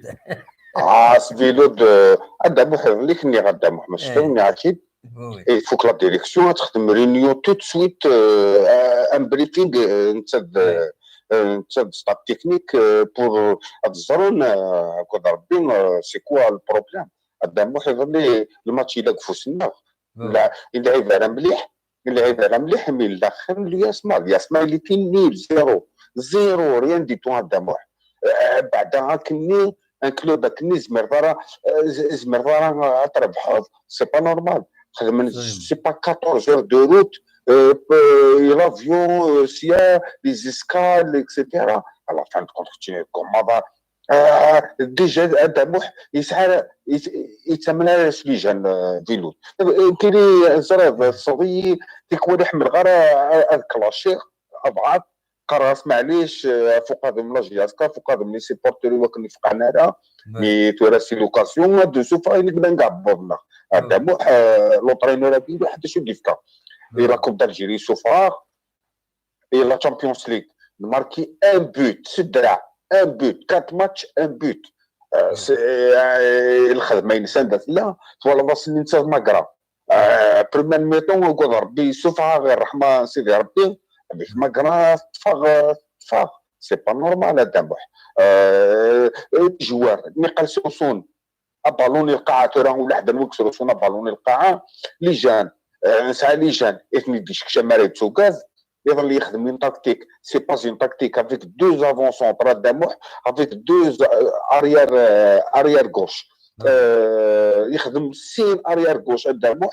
Ah, Svilud, euh, a Dda Muḥ, اللي كني غا Dda Muḥ, مش إيه. فاهمني أكيد. Oui. Il faut que la direction تخدم réunion tout de suite, euh, un briefing, euh, نتا د-، Ouais. euh, نتا د staff technique, euh, pour هاد الزرون, euh, هكا ربي, euh, c'est quoi le problème. هذا محيط لي الماتش إلا كفوسنا. Oui. لا، إلا عبارة مليح، إلا عبارة مليح، mais لا خير الياسما، الياسما اللي كاين nul, zéro, zéro, rien du tout هذا محيط. آه، بعدا كني un club كني زمر ضرا، آه، ز-، زمر ضرا تربحوض، c'est pas normal. خدمن Absolument. c'est pas quatorze heures de route, euh, euh, l'avion, euh, سيا les escales, et cetera. À la fin de compte, tu es comme ça. آه، déjà هذا محيط يسعى يت-، يتمنى les jeunes, آه، Svilud. كيري زرا الصبي تيكون يحمل غير، آه، الكلاشير أضعاف. قراص معليش، آه، فوق هذا من la JSK، فوق هذا من les supporters وكن يفقعنا لها. Ouais. Mais tu auras l'occasion de souffrir, نقدر نقعد بضنا. هذا محيط, آه، l'entraîneur هذا واحد شو ديفكا. Et la Coupe d'Algérie souffre. Et la Champions League. Marqué un but, c'est drôle. Un but, quatre matchs, un but. Euh, c'est, euh, الخدمة ينسان دات لا، voilà, بس ننسى ماكرا. آه، première mi-temps يقول ربي يسوفها غير رحمة سيدي ربي، بيك ماكرا تفاغ، تفاغ. C'est pas normal هذا محيط. آه، joueur نقل سوسون، ابالوني القاعه، ترى ولا حدا نوكس روسونا بالوني القاعه. Les jeunes, آه، نسعى les jeunes اثني ديش كشا ماري تسوكاز يظل يخدم une tactique, c'est pas une tactique, avec deux avant-centres هذا محيط, avec deux, آه، arrière, آه، arrière gauche. آه، يخدم سين arrière gauche هذا محيط.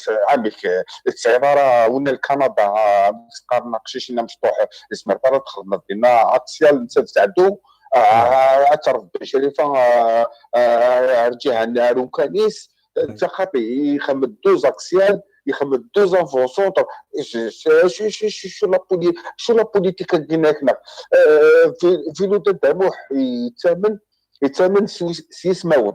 آه، عندك، آه، السعيدة راه وين الكندا، آه، قارنا قشيشنا مشطوح، اسمع ترى تخدم دينا axial نسد سعدو، آه، اعترف بشريفة، آه، آه، رجع عن هارون كانيس، انت خاطي يخمد deux axial، يخمد deux avant-centres. شو، شو، شو la poli-, شو la politique كاينه هنا؟ آه، في، في لو تدعموح يتامن، يتامن سويس-، سيس ماون.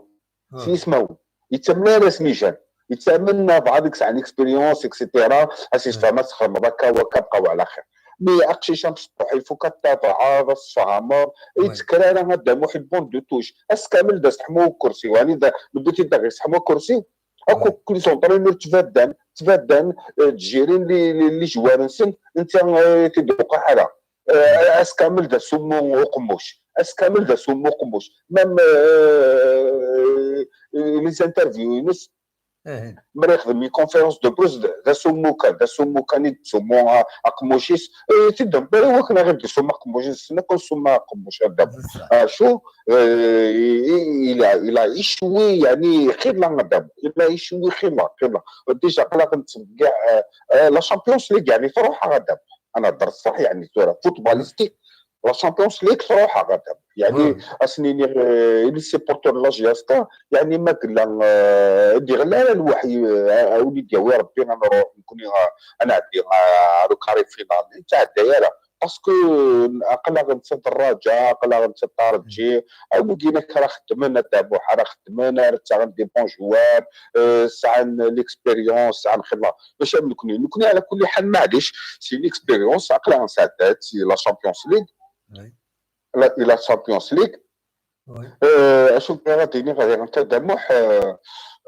سيس ماون. يتامن على سميجان. يتامن بعض اكس عن expérience, et cetera. اسيس فما تخدم هكا وكا بقاو على خير. Mais اقشي شمس طوحي فوق التابع، هذا الشهمر. يتكرار هذا محي بون دو توش. اس كامل داز حمو كرسي، يعني دا، نبوتي دا غير حمو كرسي. اكو كل سونطرينور تفادان، تفادان، آه، تجيرين لي، لي، لي جوار نسن، انت، آه، تدوق حاله. آه، اس كامل دا سمو وقموش. اس كامل دا سمو وقموش. مام، آه، les interviews ينس، مرة يخدم les conférences de presse دا، دا سمو كان، دا سمو كان يتسمو، آه، اقموشيس. آه، تدم، بلا وكنا غير سمو اقموشيس، سنا كون سمو اقموش هذا. آه، شو؟ آه، il a, il a échoué, يعني، خير لا مدام. Il a échoué خير لا، خير لا. Déjà قلق نتسمى كاع، آه، آه، la Champions League، يعني، في روحها غدا. انا درت صح، يعني، صورة footballistique. La Champions League في روحها غدا. يعني، اسنيني، آه، les supporters la JSK، يعني، ما قلنا، آه، دي غلا الوحي، آه، وليدي يا ربي، انا نروح نكون، آه، انا عندي، آه، le quart de finale تاع الدايره. parce que aql-aɣ netta d Rraǧa, aql-aɣ netta d Taṛǧi, a wigi-inek ara xeddmen, a Dda Muḥ, ara xeddmen, ara ttaɣen des bons joueurs, euh, sɛan l'expérience, sɛan xibra. Mačči am nekni, nekni ɛla kulli ḥal, maɛlic, c'est une expérience, aql-aɣ nesɛedda-tt, c'est la Champions League. Oui. La, la Champions League. Oui. Euh, acu bɣiɣ ad d-iniɣ diɣen, a Dda Muḥ, euh,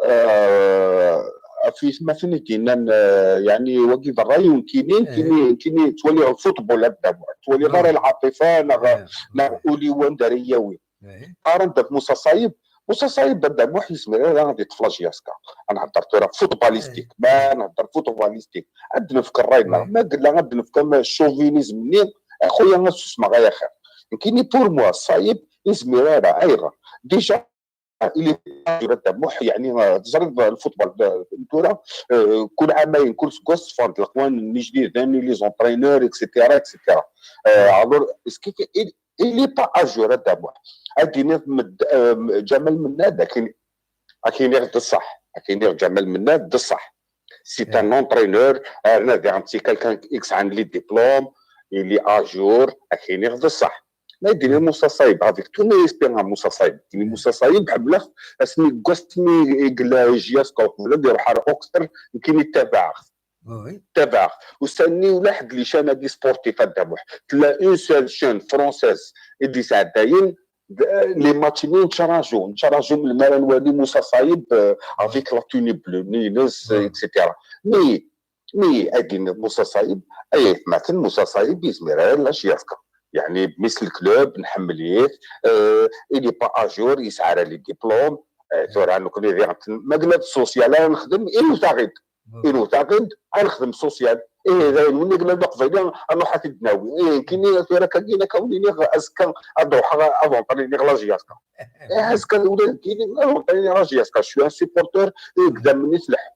euh, ɣef yetmaten i d-yennan, euh, yeɛni wagi d ṛṛay, nekkini, nekkini, nekkini ttwaliɣ lfutbol, a Dda Muḥ, ttwaliɣ ara lɛaṭifa neɣ, neɣ ul-iw anda ara yi-yawi. Qqaren-d ɣef Musa Ṣayeb. Musa Ṣayeb, a Dda Muḥ, yezmer ara ad yeṭṭef la J S K. Ad nehder tura footballistique, ma nehder footballistique, ad d-nefk ṛṛay-nneɣ. Ma yella ad d-nefk am chauvinisme-nni, a xuya, ad susmeɣ ay axir. Nekkini, pour moi, Ṣayeb yezmer ara, ayɣer? Déjà, il est pas dur, a Dda Muḥ, yeɛni, euh, teẓriḍ lfutbol, euh, tura, euh, kul ɛamayen, kul seggas, tteffɣen-d leqwanen ijdiden, les entraîneurs, et cetera, et cetera. Euh, alors, est-ce que il, il est pas à jour, a Dda Muḥ? Ad d-tiniḍ med-, euh, Ǧamal Mennad, akken, akken iniɣ d ṣṣeḥ, akken iniɣ Ǧamal Mennad d ṣṣeḥ. C'est un entraîneur, euh, rna diɣen c'est quelqu'un i yesɛan les diplômes, il est à jour, akken iniɣ d ṣṣeḥ. Ma d-tiniḍ Musa Ṣayeb, avec tous mes respects à Musa Ṣayeb, nekkini Musa Ṣayeb ḥemmleɣ-t, asmi, deg wasmi i yella J S K uqbel ad iruḥ ar Auxerre, nekkini ttabaɛeɣ-t. Oui. Ttabaɛeɣ-t. Ussan-nni ula ḥedd les chaînes-agi sportif, a Dda Muḥ. Tella une seule chaîne française i d-yesɛeddayen d-, les matchs-nni, nettraǧu, nettraǧu melmi ara nwali Musa Ṣayeb, euh, avec la tenue bleue-nni-ines, Mm. et cetera. Mais, mais, ad d-tiniḍ Musa Ṣayeb, ay aytmaten, Musa Ṣayeb yezmer ara la J S K. Yeɛni, mmi-s n club, nḥemmel-it, euh, il est pas à jour, yesɛa ara les diplômes, euh, tura nekkni diɣen, ma yella d social ara nexdem, inut-aɣ-id. Inut-aɣ-id, ad nexdem social. Ih, d ayen, win yellan d aqbayli, ad nruḥ ad t-id-nawi. Ih, nekkini tura akka, akka wen-iniɣ, azekka ad ruḥeɣ ad entraîniɣ la J S K. Ih, azekka ula d nekkini ad entraîniɣ la J S K. Je suis un supporter, ih, deg idammen-is leḥḥu.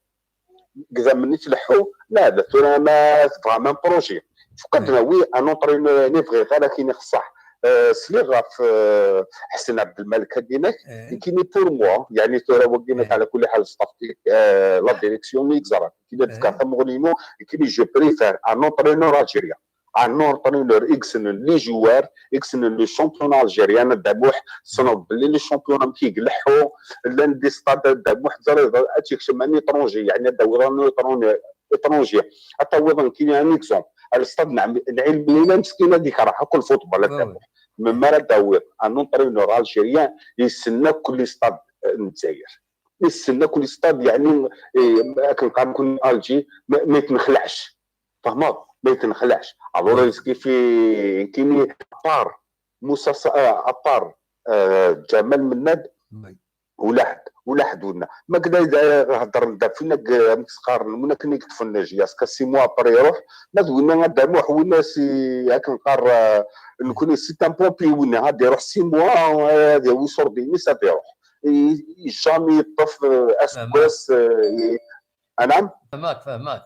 Deg idammen-is leḥḥu, la, la, tura ma tebɣam un projet. Fukk ad nawi un entraîneur, yeɛni bɣiɣ ara ad k-iniɣ ṣṣeḥ. Euh, sliɣ ɣef, euh, Ḥsen Ɛebdelmalek, ad d-iniɣ, Eh. Nekkini, pour moi, yeɛni tura wagi, ala kulli ḥal, staff, euh, la direction i yeẓran. Nekkini ad d-fkeɣ tamuɣli-inu, nekkini je préfère un entraîneur algérien. Un entraîneur i yessnen les joueurs, i yessnen le championnat algérien, a Dda Muḥ, tessneḍ belli le championnat amek i ileḥḥu, llan des stades, a Dda Muḥ, teẓriḍ, ad tekcem un étranger, yeɛni ad d-tawiḍ un étranger, étranger. Ad tawiḍ nekkini un exemple. Ar stade n Ɛelmina, meskin, ad ikreh akk lfutbol, a Dda Muḥ. Melmi ara d-tawiḍ un entraîneur algérien yessen akk les stades, euh, n Lezzayer. Yessen akk les stades, yeɛni, eh, akken qqaren akk Alger, ma, ma yetnexlaɛc. Tfehmeḍ? Ma yetnexlaɛc. Alors, yeskifi, nekkini, à part Musa Ṣa-, euh, à part, euh, Ǧamal Mennad, ula ḥedd, ula ḥedd winna. Ma kda hedren da fina, amek s-qqaren, win akken i yeṭṭfen J S K, six mois après iruḥ, ma d winna, a Dda Muḥ, winna si, akken qqar, euh, nekkni, c'est un pompier, winna ad iruḥ six mois, euh, ad yawi ṣurdi-ines, ad iruḥ. I, i jamais yeṭṭef, euh, aseggas, euh, i, anam? Fehmeɣ-k, fehmeɣ-k.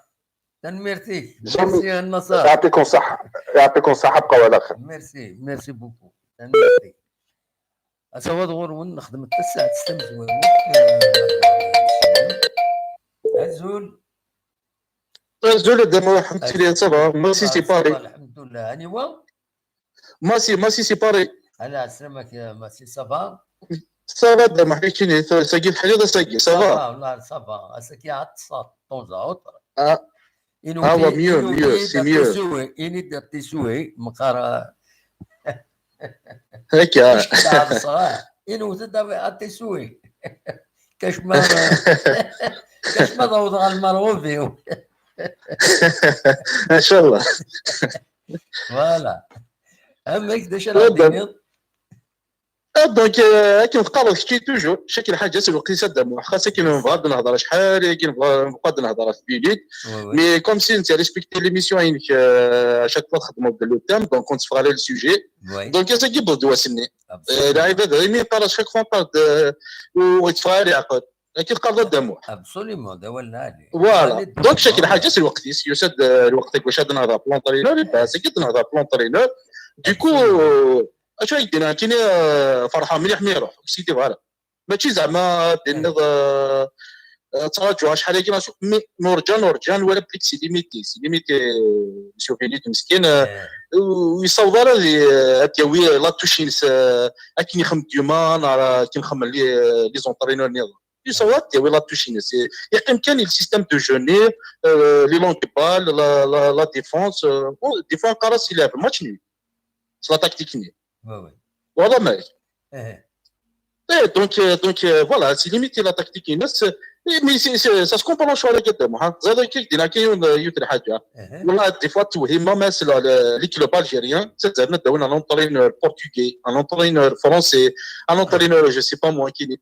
Tanemmirt-ik. Jamais. Merci a Nnaṣer. يعطيكم الصحة. يعطيكم الصحة، بقاو على خير. Merci, merci beaucoup. Tanemmirt-ik. Asawaḍ ɣur-wen, nexdem tasaɛet s tamezwarut. Azul. Azul a Dda Muḥ, ça va? Moi aussi, c'est pareil. Alḥemdulillah. Aniwa? Moi aussi, moi aussi, c'est pareil. Ala, ɛeslama-k, moi aussi, ça va? Ça va, a Dda Muḥ, keččini, sagi teḥliḍ, sagi, ça va? Wallah, ça va. Ass-agi ɛad ṭṭseɣ, de temps à autre. Ah, ah, ouais, mieux, mieux, c'est mieux. Ini-d a tiswi, meqqar, هكا. Inwet-d a tiswi. Kacma, kacma ad awḍeɣ ɣer lmerɣub-iw. إن شاء الله. Voilà. Amek, d acu ara d-tiniḍ? Ah, donc, euh, akken teqqareḍ kečči toujours, cakk lḥaǧa s lweqt-is a Dda Muḥ. Xas akken nebɣa ad nehḍer acḥal, akken nebɣa, nebɣa ad nehḍer ɣef Bilid. Mais comme si netta respecté l'émission-inek, euh, à chaque fois txedmeḍ-d le thème, donc ur netteffeɣ ara le sujet. Donc, ass-agi yewweḍ-d wass-nni. Euh, lɛibad, imi qqar à chaque fois qqar-d, euh, ur yetteffeɣ ara leɛqel. Akken teqqareḍ a Dda Muḥ. Absolument, d awal lɛali. Voilà. Donc, cakk lḥaǧa s lweqt-is, yusa-d, euh, lweqt deg wacu ad nehḍer ɣef l'entraîneur, ass-agi ad nehḍer ɣef l'entraîneur. Du coup, euh, acu ay d-yenna, nekkini, euh, ferḥeɣ mliḥ mi iruḥ, ur s-yeddi ara. Mačči zeɛma ad d-tiniḍ, euh, ttṛaǧuɣ acḥal-agi, mais nurǧa, nurǧa, nwala belli c'est limité, c'est limité, euh, Monsieur Felix meskin, euh, ur yessaweḍ ara ad, ad d-yawi la touche-ines, euh, akken ixeddem Duma, neɣ akken xeddmen les, les entraîneurs-nniḍen. Ur yessaweḍ ara ad d-yawi la touche-ines. Yeqqim kan le système de jeu-nni, euh, les longues balles, la, la, la défense, euh, bon, des fois, qqar-as, il a le match nul. C'est la tactique-nni. Voilà, mec. Eh, donc, euh, donc euh, voilà, c'est limité la tactique-ines. Eh, mais c'est, c'est, ça se comprend sur la guette de moi. Hein. Des fois, tu vois, même les clubs algériens, c'est un entraîneur portugais, un entraîneur français, un entraîneur, je sais pas moi, qui est.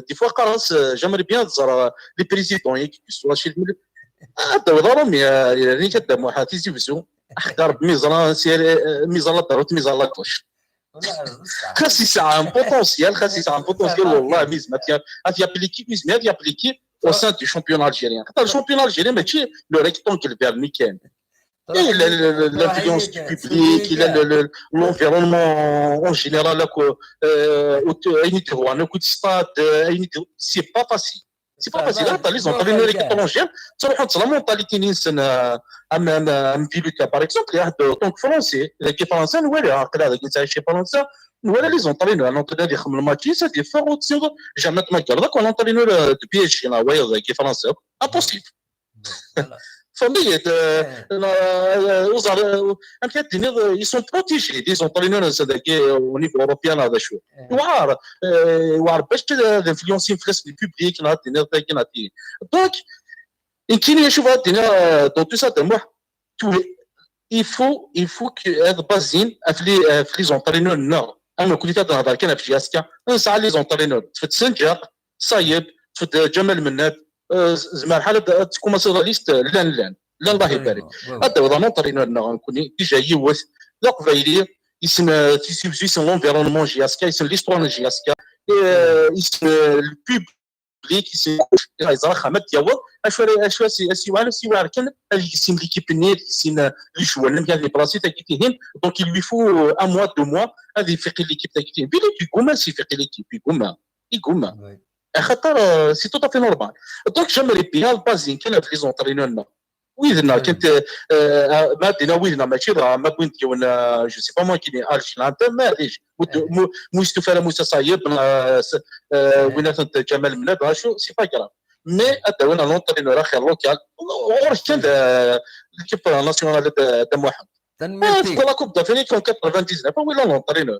Des fois, quand, euh, j'aimerais bien dire, euh, les présidents, hein, qui sont chez le. Ah, t'as vraiment, mais, euh, il y a rien qui est de moi, hein, t'es, c'est. Axaṭer mi ẓran si, mi ẓran la droite, mi ẓran la gauche. Xas yesɛa un potentiel, xas yesɛa un potentiel, والله, mais ma fi appliquer, mais ma fi appliquer au sein du championnat algérien. Le championnat algérien, mais tu le rectangle vers le week-end. Il a l'influence du public, il a l'environnement en général, là, quoi, euh, au, au stade, euh, c'est pas facile. C'est pas facile. Attends, les entraîneurs étrangers, ça va être la mentalité, euh, un, un, un pilote, par exemple, il y a de, donc français, l'équipe française, voilà, après, avec les chez français, voilà, les entraîneurs, un entraîneur, il a le match, ça, des fois, on tient jamais de ma gueule, un entraîneur, euh, de P S G, là, ouais, l'équipe française, impossible. Famille, euh, euh, euh, aux ar-, euh, amek ad d-tiniḍ, euh, ils sont protégés, les entraîneurs, c'est-à-dire, euh, au niveau européen, là, d acu. Yewɛer, euh, yewɛer bac ad influencer fell-as le public, neɣ ad d-tiniḍ tagi, neɣ tigi. Donc, nekkini, acu bɣiɣ ad d-iniɣ, euh, dans tout ça, d amuḥ, tu-, il faut, il faut que ad basin ɣef les, ɣef les entraîneurs-nneɣ. Am nekkni ad nehḍer kan ɣef J S K, nesɛa les entraîneurs. Tfed Senǧaq, Sayeb, tfed Ǧamal Mennad, euh, z-, zemreɣ ad, ad tkumaṣiḍ la liste, llan, llan, llan, Allah ibarik. Ad d-tawiḍ un entraîneur-nneɣ nekkni, déjà yiwet, d aqbayli, yessen, euh, Tizi Wezzu, yessen l'environnement J S K, yessen l'histoire n J S K, et, euh, yessen, euh, le public, yessen, yeẓra axxam ad d-yaweḍ, acu ara, acu as-, as-, as-, as-, as-, kan, ad yessin l'équipe-nni, ad yessin, euh, les joueurs, amek ad déplacer, tagi tihin. Donc, il lui faut, euh, un mois, deux mois, ad ifiq l'équipe, tagi tihin. Puis, yegguma ad ifiq l'équipe, yegguma. Yegguma. Axaṭer, euh, c'est tout à fait normal. Donc, j'aimerais bien baser kan ɣef les entraîneurs-nneɣ. Wid-nneɣ, kan, euh, euh, ma d-iniɣ wid-nneɣ, mačči dɣa ma wwin-d yiwen, euh, je sais pas moi, qui est Algérie, maɛlic, mu, mu yestufa ara Moussa Sayeb, euh, win-atan Ǧamal Mennad, acu, c'est pas grave. Mais ad d-awin un entraîneur axir local, ɣur-k kan, euh, l'équipe nationale de, de Mohamed. Tanemmirt-ik. Tebɣa la Coupe d'Afrique en quatre-vingt-dix-neuf, ah oui, là, l'entraîneur.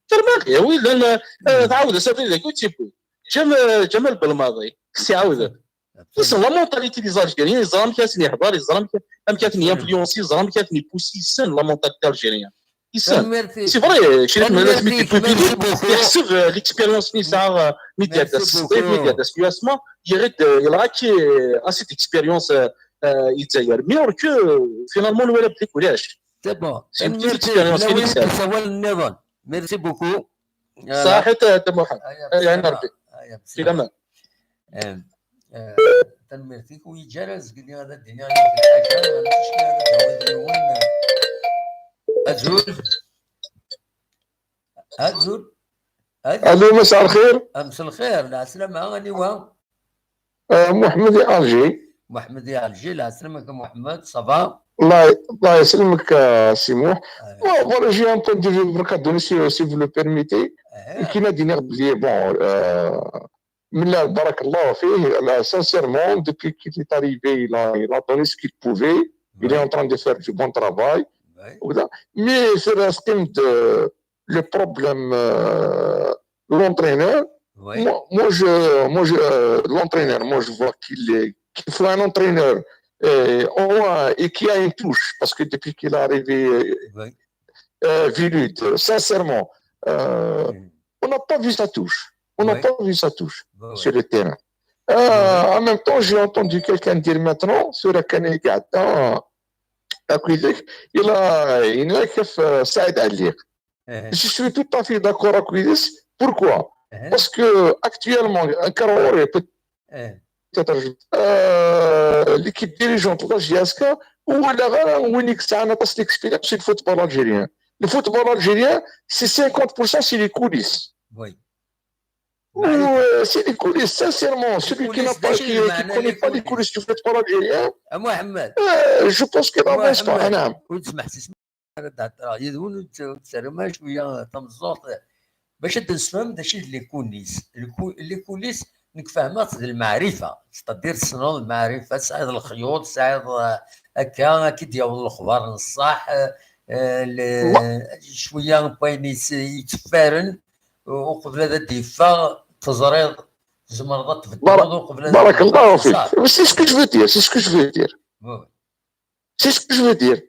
Termaɣ, oui, llan, euh, tɛawed-as abrid dagi ur tt-yewwi. Ǧam-, Ǧamal Belmadi, s-iɛawed. Yessen la mentalité des Algériens, yeẓra amek ad sen-yehḍer, yeẓra amek, amek ad ten-influencer, yeẓra amek ad ten-ipousser, yessen la mentalité algérienne. Yessen. C'est vrai, Crif Melass mi d-yewwi Billy, yeḥseb, euh, l'expérience-nni yesɛa, euh, mi d-iɛedda s Sṭif, mi d-iɛedda s U S M A, yeɣ-d, euh, yelɣa-k, euh, assez d'expérience, euh, euh, i Lezzayer. Mais or que, euh, finalement, nwala belli ulac. C'est bon. C'est une petite expérience. Tanemmirt-ik. Llan wid yessawalen nniḍen. Merci beaucoup. Ṣaḥit a Dda Muḥend. Ay, ay, ɛni Rebbi. Ay, bslama. Filaman. Em, eh, tanemmirt-ik. Ur yeǧǧa ara zgelli ad d-iniɣ yiwet n lḥaǧa, mačči ara d-awiḍ yiwen. Azul. Azul. Azul. Allô, مساء الخير. Mselxir, lɛeslama, aniwa? Euh, Mohamed Alger. Mohamed Alger, lɛeslama-k a Mohamed, ça va? الله، الله يسلمك، آه، سي موح. Bon, voilà, j'ai un point de vue برك à donner, si, si vous le permettez. Nekkini ad d-iniɣ belli, bon, euh, من لا، بارك الله فيه, là, sincèrement, depuis qu'il est arrivé, il a, il a donné ce qu'il pouvait. Il est en train de faire du bon travail. Mais في الراس قيم de, le problème, euh, l'entraîneur, moi, moi, je, moi, je, euh, l'entraîneur, moi, je vois qu'il est, qu'il faut un entraîneur, euh, au moins, et qui a une touche, parce que depuis qu'il est arrivé, euh, euh, Vilude, sincèrement, euh, on n'a pas vu sa touche. On n'a pas vu sa touche sur le terrain. Euh, en même temps, j'ai entendu quelqu'un dire maintenant, sur la Canégata, il a, il a, euh, Saïd Ali. Je suis tout à fait d'accord avec lui. Pourquoi? Parce que actuellement, un Karoore peut-être, euh, l'équipe dirigeante de la J S K, ou la Winnick, c'est un atas d'expérience, c'est le football algérien. Le football algérien, c'est cinquante pour cent, c'est les coulisses. Oui. Ou, euh, c'est les coulisses, sincèrement. Celui qui n'a pas, qui, qui connaît pas les coulisses du football algérien, euh, je pense qu'il n'avance pas. Naam. Ur d-smeḥsis ara d-heddreɣ yid-wen, ur d-, ur d-terrim ara cwiya tameẓẓuɣt, bac ad d-nessefhem d acu i d les coulisses. Le cou-, les coulisses, nekk fehmeɣ-tt d lmeɛrifa, c'est-à-dire tessneḍ lmeɛrifa, tesɛiḍ lexyuḍ, tesɛiḍ, euh, akka, ad k-id-yaweḍ lexbar n ṣṣeḥ, euh, euh, le-, cwiya n wayen yet-, yetteffaren, uqbel ad d-yeffeɣ, teẓriḍ, tzemreḍ ad tbeddleḍ uqbel ad... Barakallahu fik. C'est ce que je veux dire, c'est ce que je veux dire. C'est ce que je veux dire.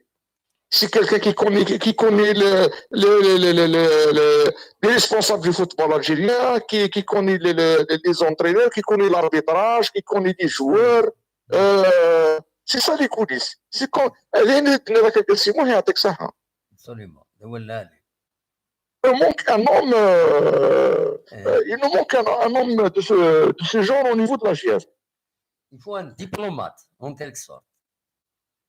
C'est quelqu'un qui connaît, qui connaît le, le, le, le, le, le, le- les responsables du football algérien, qui, qui connaît les, les, les entraîneurs, qui connaît l'arbitrage, qui connaît les joueurs. Euh, c'est ça les coulisses. C'est quand... Absolument. Il nous manque un homme, euh, euh, il nous manque un, un homme de ce, de ce genre au niveau de la G F. Il faut un diplomate, en quelque sorte.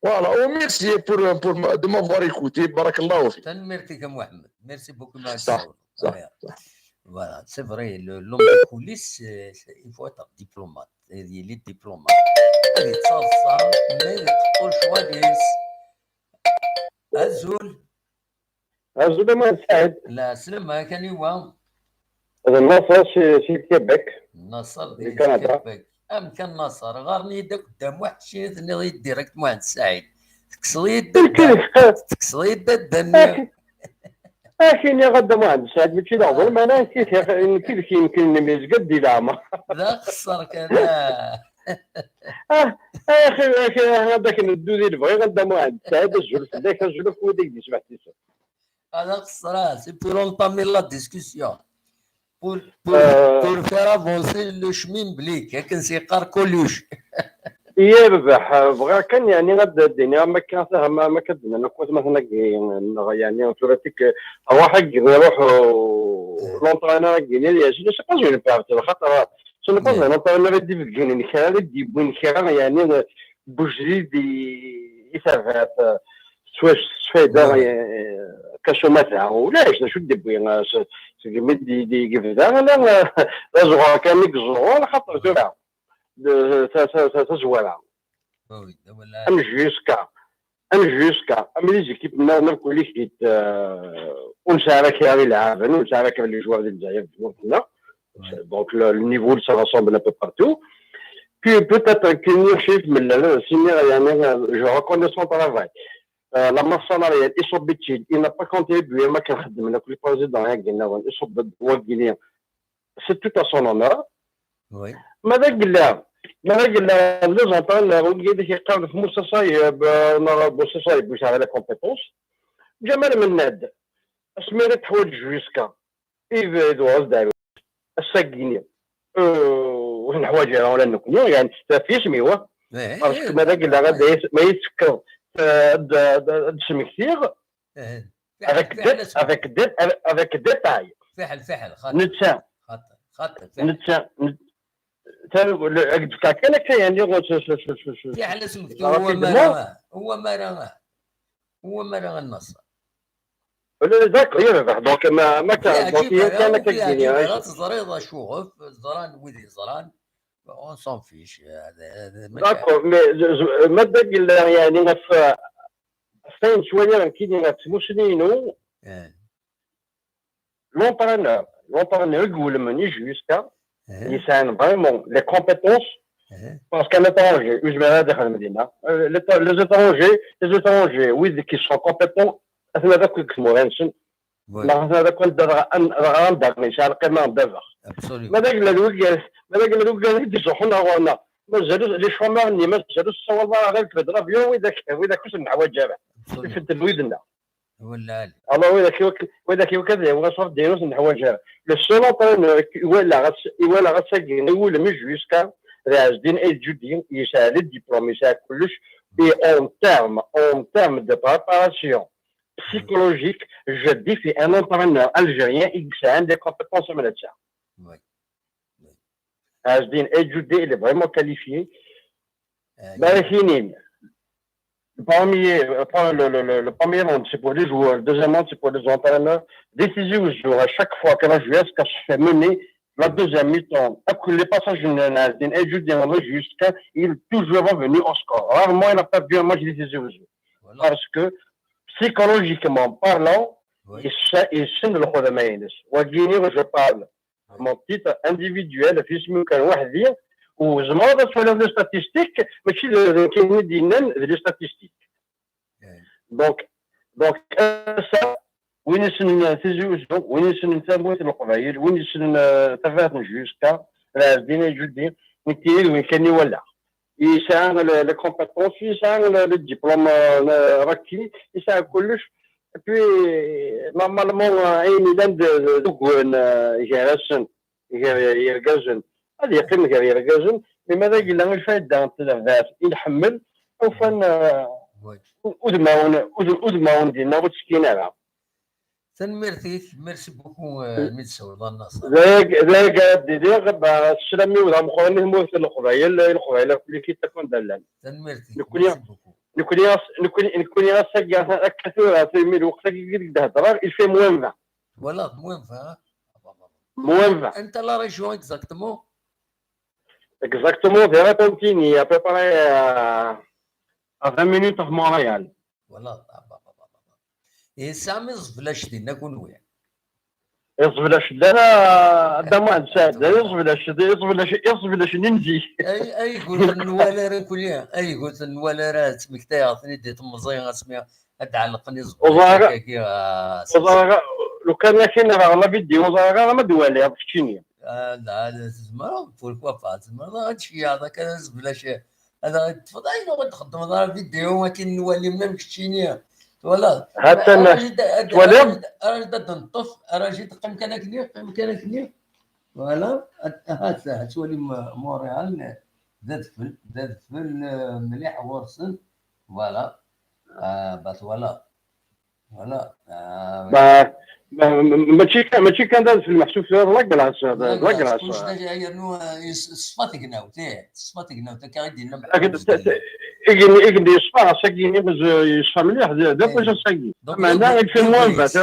Voilà, oh, merci pour, pour m-, de m'avoir écouté. Barakallahu fik. Tanemmirt-ik a Mohamed. Merci beaucoup, Mohamed Saoud. Voilà, c'est vrai, le, l'homme de coulisses, c'est, c'est, il faut être diplomate. Il est diplomate. Ad yettaḍsa, mais teqqel ccɣel-is. Azul. Azul a Mohamed Saïd. La, slama, aniwa? D Naṣer si, si Québec. Naṣer di Canada. Québec. Amek a Naṣer? Ɣer-iyi-d akk Dda Muḥ, keččini tenniḍ-iyi-d direct Mohamed Saïd. Tekkseḍ-iyi-d Dda, tekkseḍ-iyi-d Dda nni. Ak-, ak-iniɣ a Dda Muḥend Saɛid, mačči d aɣbel, meɛna nekk, nekk d kennemti yezga-d di leɛmer. D axeṣṣar kan, ah. Ah, ah, axi, axi, ah, ad ak-neddu di lebɣi a Dda Muḥend Saɛid, azul fell-ak, azul akk wid i k-d-yesmeḥsisen. Ah, d axeṣṣar, ah, c'est pour entamer la discussion. Pour, pour, euh, pour faire avancer le chemin belli, akken s-yeqqar Coluche. Yerbeḥ, bɣiɣ kan, yeɛni, ad d-iniɣ am akka, am akka d-nnan akk watmaten-agi-nneɣ, yeɛni, tura tik, rwaḥ-agi, iruḥ, euh, l'entraîneur-agi-nni, yeɛjel, c'est pas une perte, xaṭer, ce n'est pas un entraîneur i d-ibegginen kra, i d-yewwin kra, yeɛni, bujdid i, i terbaɛt, s wacu tesfayda, eh, kac umata, ulac d acu d-yewwi, eh, s-, segmi d-, d-, d-, yebda, ala, eh, d azuɣer kan i yeẓẓuɣur, xaṭer tura, d-, ta-, ta-, ta-, tazwara. Am jusqu'à, am jusqu'à, am les équipes-nneɣ, nekkni kit, eh, ur nesɛi ara kra ilɛaben, ur nesɛi ara kra les joueurs di Lezzayer, di tmurt-nneɣ. Donc, le, le niveau se rassemble un peu partout. Puis, peut-être que Nirchif, mais là, là, je reconnais son travail. Euh, la masse salariale, il s'habitue, il n'a pas contribué, ma كان خدم لك le président, hein, Guinée, il s'habitue, c'est tout à son honneur. Oui. Mais avec la, mais avec la, les entraîneurs, on dit qu'il y a quand même Moussa Saïb, euh, on a Moussa Saïb, vous savez, la compétence. Jamal Menad, Asmir Tḥwal jusqu'à, Yebɛed ɣer ddaɛwat. Ass-agi-nni, euh, ur neḥwaǧ ara ula d nekkni, yeɛni, taf yisem-iw, ah. Parce que ma d agella, ad as-, ma yi-tefkeḍ, euh, ad, ad, ad d-smektiɣ, avec dé-, avec dé-, avec détail. Fiḥel, fiḥel, xaṭer. Netta. Xaṭer, xaṭer, fiḥel. Netta, net-, ta-, le-, ad d-fkeɣ kan akka, yeɛni, s-, s-, fiḥel asmekti, rapidement. Ur wama ara, ur wama ara, ur wama ara a Naṣer. D'accord, yerbeḥ. Donc, ma, ma kan, donc, yeɛǧib ara, kan akka ur yeɛǧib ara, teẓriḍ acuɣef, ẓran wid yeẓran, on s'en fiche. D'accord, mais je, je, ma d agella, yeɛni, ɣef, ɣef wayen ttwaliɣ nekkini ɣef tmusni-inu, l'entraîneur, l'entraîneur i iwulmen i Jusqu'à, yesɛan vraiment les compétences, parce qu'un étranger, ur yezmir ara ad ixdem dinna. Euh, les, les étrangers, les étrangers, wid qui sont compétents, atnan akk deg tmura-nsen. Neɣ atnan akk anda, anda, anda yesɛa lqima n baba. Ma d agella d wigad, ma d agella d wigad i d-iẓuḥun ɣur-neɣ. Mazal les chômeurs-nni, mazal ur ssawḍen ara ɣer lkbed l'avion, widak, widak ur sen-neḥwaǧ ara. Ifeddel wid-nneɣ. Alors, widak i wak-, widak i wak ad yawi aṣaf d ayen ur ten-neḥwaǧ ara. Le seul entraîneur i walaɣ ass-, i walaɣ ass-agi, i wulem i Jusqu'à, d Ɛezdin Ayt Djudi, yesɛa les diplômes, yesɛa kullec, et en terme, en terme de préparation psychologique, je défie un entraîneur algérien i yesɛan des compétences am netta. Ɛezdin Ayt Djudi, il est vraiment qualifié. Barakinin, le premier, le, le, le, le premier round, c'est pour les joueurs, le deuxième round, c'est pour les entraîneurs. Décisif, à chaque fois que la Jusqu'à se fait mener, La deuxième mi-temps, après les passages de Nazdin et Judin, jusqu'à, il est toujours revenu au score. Rarement il a perdu un match de Tizi Ouzou. Parce que psychologiquement parlant, il sait, il sait de le Wagini, je parle. Mon titre individuel, في اسمي كان وحدي, وزعما تولي les statistiques, ماشي كاين اللي يدينا les statistiques. Donc, donc, ça, وين يسنن تيزي وزو، وين يسنن ثابوت القبايل، وين يسنن تفاهة نجوز كا، راه دينا جدي، نكيل وين كان يولع. يسعى les compétences، يسعى le diplôme, راكي، يسعى كلش. Puis, normalement, عين لاند دوغون، جارسن، يرقزن. هذا يقيم غير يرقزن، لماذا قلنا الفائدة نتذبذب، نحمل، وفن, udmawen, udmawen ديالنا وتسكين على. Tanemmirt-ik, merci beaucoup, mi d-tsawleḍ a Naṣer. Deg, deg, deg, sslam-iw d ameqqran i tmurt n Leqbayel, i Leqbayel akk-nni i t-akk-nn d allan. Tanemmirt-ik, merci beaucoup. Nekni, nekni, nekni ass-agi akka tura, imi lweqt-agi i d-heddreɣ, il fait moins vingt. Twalaḍ, moins vingt. Moins vingt. Anta la région exactement? Exactement, vers Tantini, à peu près à, à vingt minutes de Montréal. Voilà. Ihi tesɛam iẓeblac dinna kunwi? Iẓeblac, la, d aman sɛedda, iẓeblac, iẓeblac, iẓeblac n zik. Ay gut n wala ara kulli, ay gut n wala ara ttmektayeɣ-ten-id i temẓi asmi ad d-ɛellqen iẓeblac-agi. Lukan akin ɣer la vidéo, ur ẓriɣ ara ma d-waliɣ keččini. Ah, la, la, tzemreḍ, pourquoi pas, tzemreḍ ad tceyyeɛḍ akka d azeblac, ad aɣ-d-teṭṭfeḍ ayen ur d-txeddmeḍ ara vidéo akken nwali mnam keččini, twalaḍ? Hatan, twaliḍ? Ara d-neṭṭef, ara d-teqqim kan akkenni, qqim kan akkenni. Voilà, ahat, ahat twalim Montréal d adfel, d adfel, eh, mliḥ ɣur-sen. Voilà. Ah, bah, twalaḍ. Voilà. Ah, bah, mačči kan, mačči kan d adfel, meḥsub tura d la glace, d la glace. Kullec d yernu, eh, teṣfa tegnawt, ih, teṣfa tegnawt, akka i d-yenna. Igenni, igenni yeṣfa, ass-agi yeṣfa mliḥ, d aṭij ass-agi. Meɛna il fait moins vingt.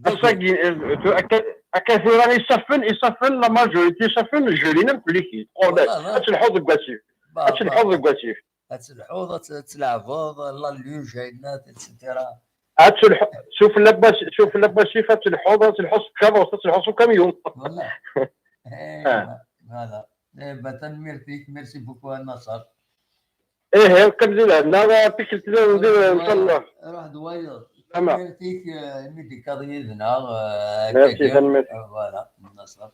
Ass-agi, eh, akka, akka tura isaffen, isaffen, la majorité isaffen, jrin am kulli kit. Ad telḥuḍ deg wasif. Ad telḥuḍ deg wasif. Ad telḥuḍ, ad tleɛbeḍ, la luge, ayennat, et cetera. Ad telḥuḍ, sufella n wasif, ad telḥuḍ, ad telḥuḍ s tkeṛṛust, ad telḥuḍ s ukamyun. Voilà. Eh, voilà. Eh ben, tanemmirt-ik, merci beaucoup a Naṣer. Ihi, qqim di lehna, tikkelt-nniḍen, ncallah. Ruḥ d wayeḍ. Tanemmirt-ik, eh, imi d-tekkaḍ yid-neɣ, eh, merci, tanemmirt. Eh, voilà, Naṣer.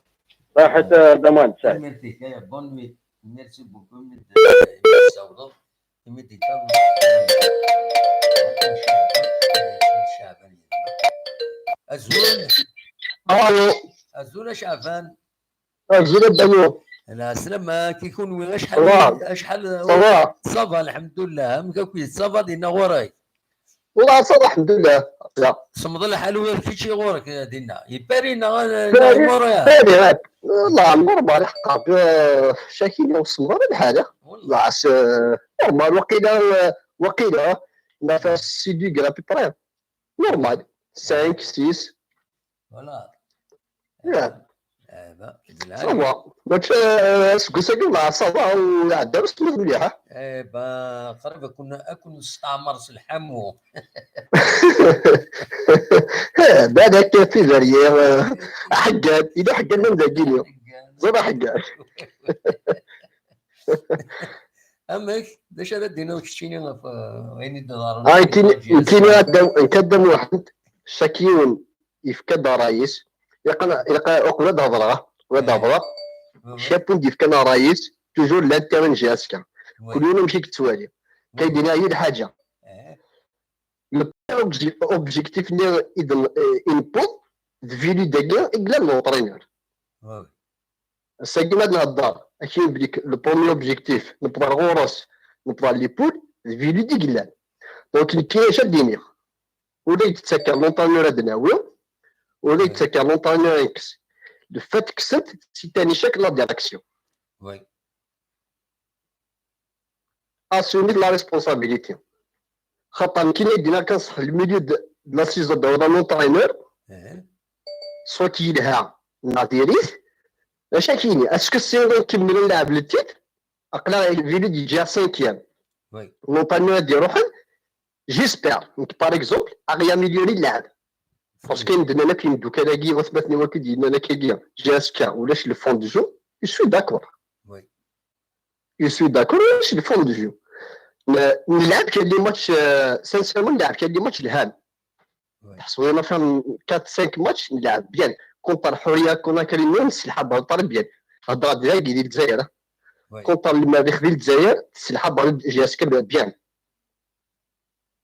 Raḥet, eh, d aman, sɛid. Tanemmirt-ik, eh, bonne nuit. Merci beaucoup, imi d-, imi d-tsawleḍ, imi d-tekkaḍ. Azul. Alo. Azul a Caɛban. Azul a Dda Nuh. Lɛeslama-k i kunwi, acḥal, acḥal. Ça va, lḥemdullah, amek akk-it, ça va dinna ɣur-k? Wallah ça va, lḥemdullah. Semmeḍ lḥal ula d kečči ɣur-k dinna. Yepari neɣ normal? Yepari, wallah normal, ḥeqqa. Cakini ur semmeḍ ara lḥal. Wallah, c'est normal, waqila, waqila, on a fait six degrés à peu près. Normal. Cinq, six. Voilà. Ça va. Mačči, eh, aseggas-agi, la, ça va, ur iɛedda ara semmeḍ mliḥ, ah? Eh ben, qrib ad kun, ad kun nesteɛmer s lḥamu. Eh, ben, akka, février, eh, aḥeggan, yella aḥeggan d dagini. Ẓer aḥeggan. Amek? D acu ara d-tiniḍ keččini ɣef, eh, wayen i d-iḍerrun? Ah, nekkini, nekkini ad d-, nekk ad d-amuḥend, chaque yiwen yefka-d ṛṛay-is. Ilaq, ilaq uqbel ad hedreɣ, uqbel ad hedreɣ, chaque yiwen d-yefkan ṛṛay-is, toujours llan terrain jusqu'à. Kul yiwen amek i yettwali. Kay d-iniɣ yiwet lḥaǧa. Le premier obje-, objectif-nni i d-, eh, i newweḍ, d Vilud-agi i yellan l'entraîneur. Ass-agi ma d-nhedder, akken belli le premier objectif, newweḍ ar ɣur-s, newweḍ ar les poules, d Vilud i yellan. Donc, nekkini acu ad d-iniɣ? Ula yettakka l'entraîneur ad d-nawi, ula yettakka l'entraîneur ad yekkes. Le fait kksen-t, c'est un échec de la direction. Assumer la responsabilité. Xaṭer nekkini i d-iniɣ kan ṣṣeḥ, le milieu de, de la saison d-taweḍ l'entraîneur, soit yelha, neɣ diri-t, maca kini, est-ce que ssineɣ ad kemmlen lɛeb le titre? Aql-aɣ Vili d-yeǧǧa cinquième. Oui. L'entraîneur ad d-iruḥen, j'espère. Nekk, par exemple, ad ɣ-yaméliorer lɛeb. Parce que medden akk imeddukal-agi, watmaten-iw akk i d-yennan akkagi, J S K, ulac le fond de jeu, je suis d'accord. Oui. Je suis d'accord, ulac le fond de jeu. N-, Nlɛeb kan des matchs, euh, sincèrement, nlɛeb kan des matchs lhan. Oui. Tḥesbeḍ-iyi ma fehmeɣ quatre cinq matchs, nlɛeb bien. Contre Houria Conakry, nesselḥa balle très bien. Heddreɣ-d dagi di Lezzayer. Oui. Contre le Merrikh di Lezzayer, tesselḥa balle J S K bien.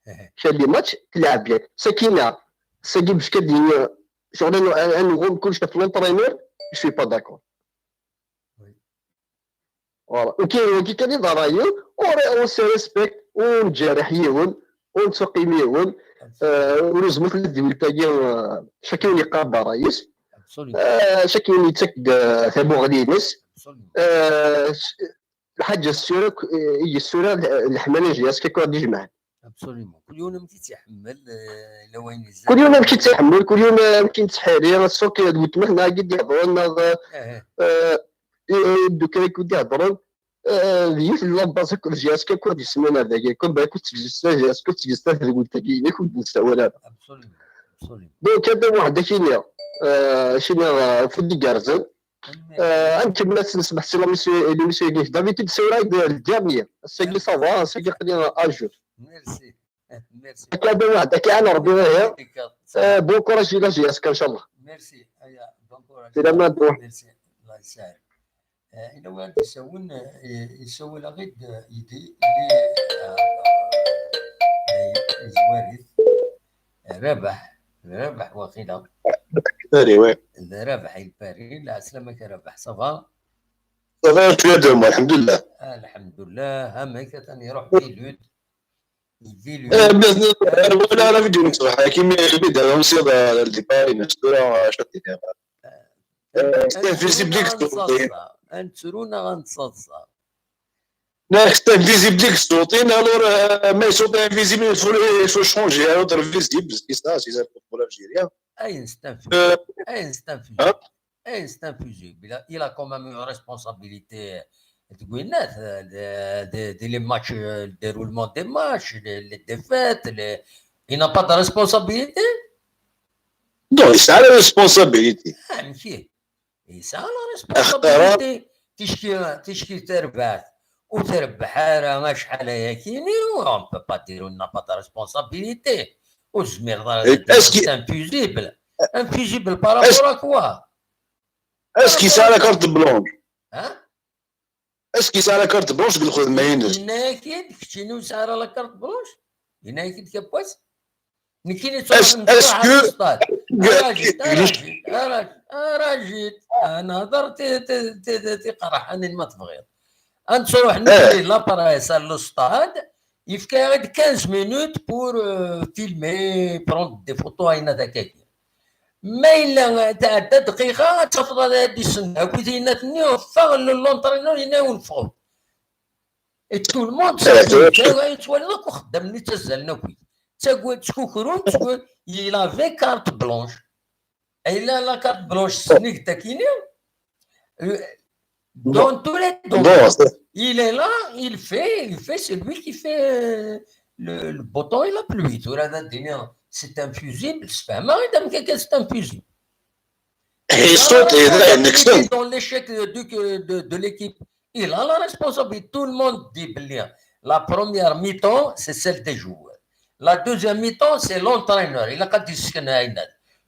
Eh, Kan des matchs, tleɛb bien. Sakina, sagi bac ad d-yini, ccɣel ad n-, ad nɣum kullec ɣef l'entraîneur, je suis pas d'accord. Oui. Voilà. Ok, wagi kan i d ṛṛay-iw, ur, ur s-respect, ur nǧerreḥ yiwen, ur nettqim yiwen, euh, ur nezmut la tedwilt-agi, euh, chaque yiwen yeqqar-d ṛṛay-is. Absolument. Euh, chaque yiwen yettak-d, euh, tamuɣli-ines. Absolument. Euh, s-, lḥaǧa s tura k-, i yessura l-, leḥmala n J S K kura d-ijemɛen. Absolument. Kul yiwen amek i tt-iḥemmel, eh, yella wayen izad. Kul yiwen amek i tt-iḥemmel, kul yiwen amek i nettḥiri, ṣṣut d weltma-tneɣ i d-iheḍren, neɣ, Eh, euh, i, i ddukal i d-iheḍren. Euh, d yiwet n la base akked J S K kura d-yesnan ar dagi, comme ben, akked tgezsta J S K, akked tgezsta tedwilt-agi, inek ur d-nessawal ara. Absolument. Absolument. Donc, ata waḥed akini, euh, akini, euh, fuddi gerzen. Euh, ad nkemmel ass n sbeḥ si l'émission, l'émission-agi. D'habitude, c'est vrai, le, le dernier. Ass-agi, ça va, ass-agi, aql-i à jour. Merci. Merci. Akka d waḥed, akka ad nṛebbi ihi. Euh, bon courage i la J S K, inchallah. Merci. Aya, bon courage. Salam alaikum. Merci. Allah yesɛid. Eh, ina wa d-isawel, eh, isawel-aɣ-id, eh, yidi, yidi, eh, eh, yezwar-it. Rabaḥ, Rabaḥ waqila. Anyway. D Rabaḥ i Paris. Lɛeslama-k a Rabaḥ, ça va? Ça va, شوية de moi, الحمد لله. Alḥemdullah, amek atan iruḥ Bilud? Bilud. Eh, mais, euh, ولا على فيديو نصبح كيما البيت هذا نصير الديبار نستورا شتي. C'est invisible ديك السوطين. Ad nettru neɣ ad nettaḍsa? Non, c'est invisible ديك السوطين, alors, euh, mais ils sont invisibles, il faut, il faut changer à l'autre visible, c'est ça, c'est ça pour l'Algérien. Ayen c'est infu-, Euh, ayen c'est infu-, hein? ayen c'est infusible. Il a, il a quand même une responsabilité de, de, de, de les matchs, euh, le déroulement des matchs, les, les défaites, les, il n'a pas de responsabilité. Non, il a la responsabilité. Ah, monsieur. Il a la responsabilité. Ticki, ticki terbaḥt ou terbaḥ ara acḥal ayakini, on peut pas dire il n'a pas de responsabilité. Ou zmireḍ ara, Est-ce que c'est infusible. Infusible par rapport à quoi? Est-ce qu'il a la carte blanche? Hein? Est-ce qu'il a la carte blanche? قال خذ ما ينس. Yenna-yak-id, keččini ur sɛiɣ ara la carte blanche? Yenna-yak-id kapwas? Nekkini Est-ce, ttruḥ est-ce que Arajit, arajit, arajit, arajit. Ad nehder ti, ti, ti, ti, tiqerḥanin ma tebɣiḍ. Ad nettruḥ nekkini la presse à l'stade, yefka-aɣ-d quinze minutes pour, euh, filmer, prendre des photos, ayen ad akka-agi. Ma yella tɛedda dqiqa, ad tafeḍ ad d-isenna akkit yenna-t-nni, ffeɣ, l'entraîneur yenna-yawen ffɣew. Et tout le monde, yettwaliḍ akk uxeddam-nni ttazzalen akkit. Ttagad, ttkukrun, ttagad, il avait carte blanche. Il a la carte blanche, c'est-à-dire, euh, dans tous les domaines. Il est là, il fait, il fait, c'est lui qui fait, euh, le, le beau temps et la pluie. Tura, c'est un fusible, c'est pas mal, c'est un fusible. Il saute, il est là, il Dans l'échec de, de, de l'équipe, il a la responsabilité. Tout le monde dit, بلي, la première mi-temps, c'est celle des joueurs. La deuxième mi-temps, c'est l'entraîneur. Il a qu'à dire ce qu'il a.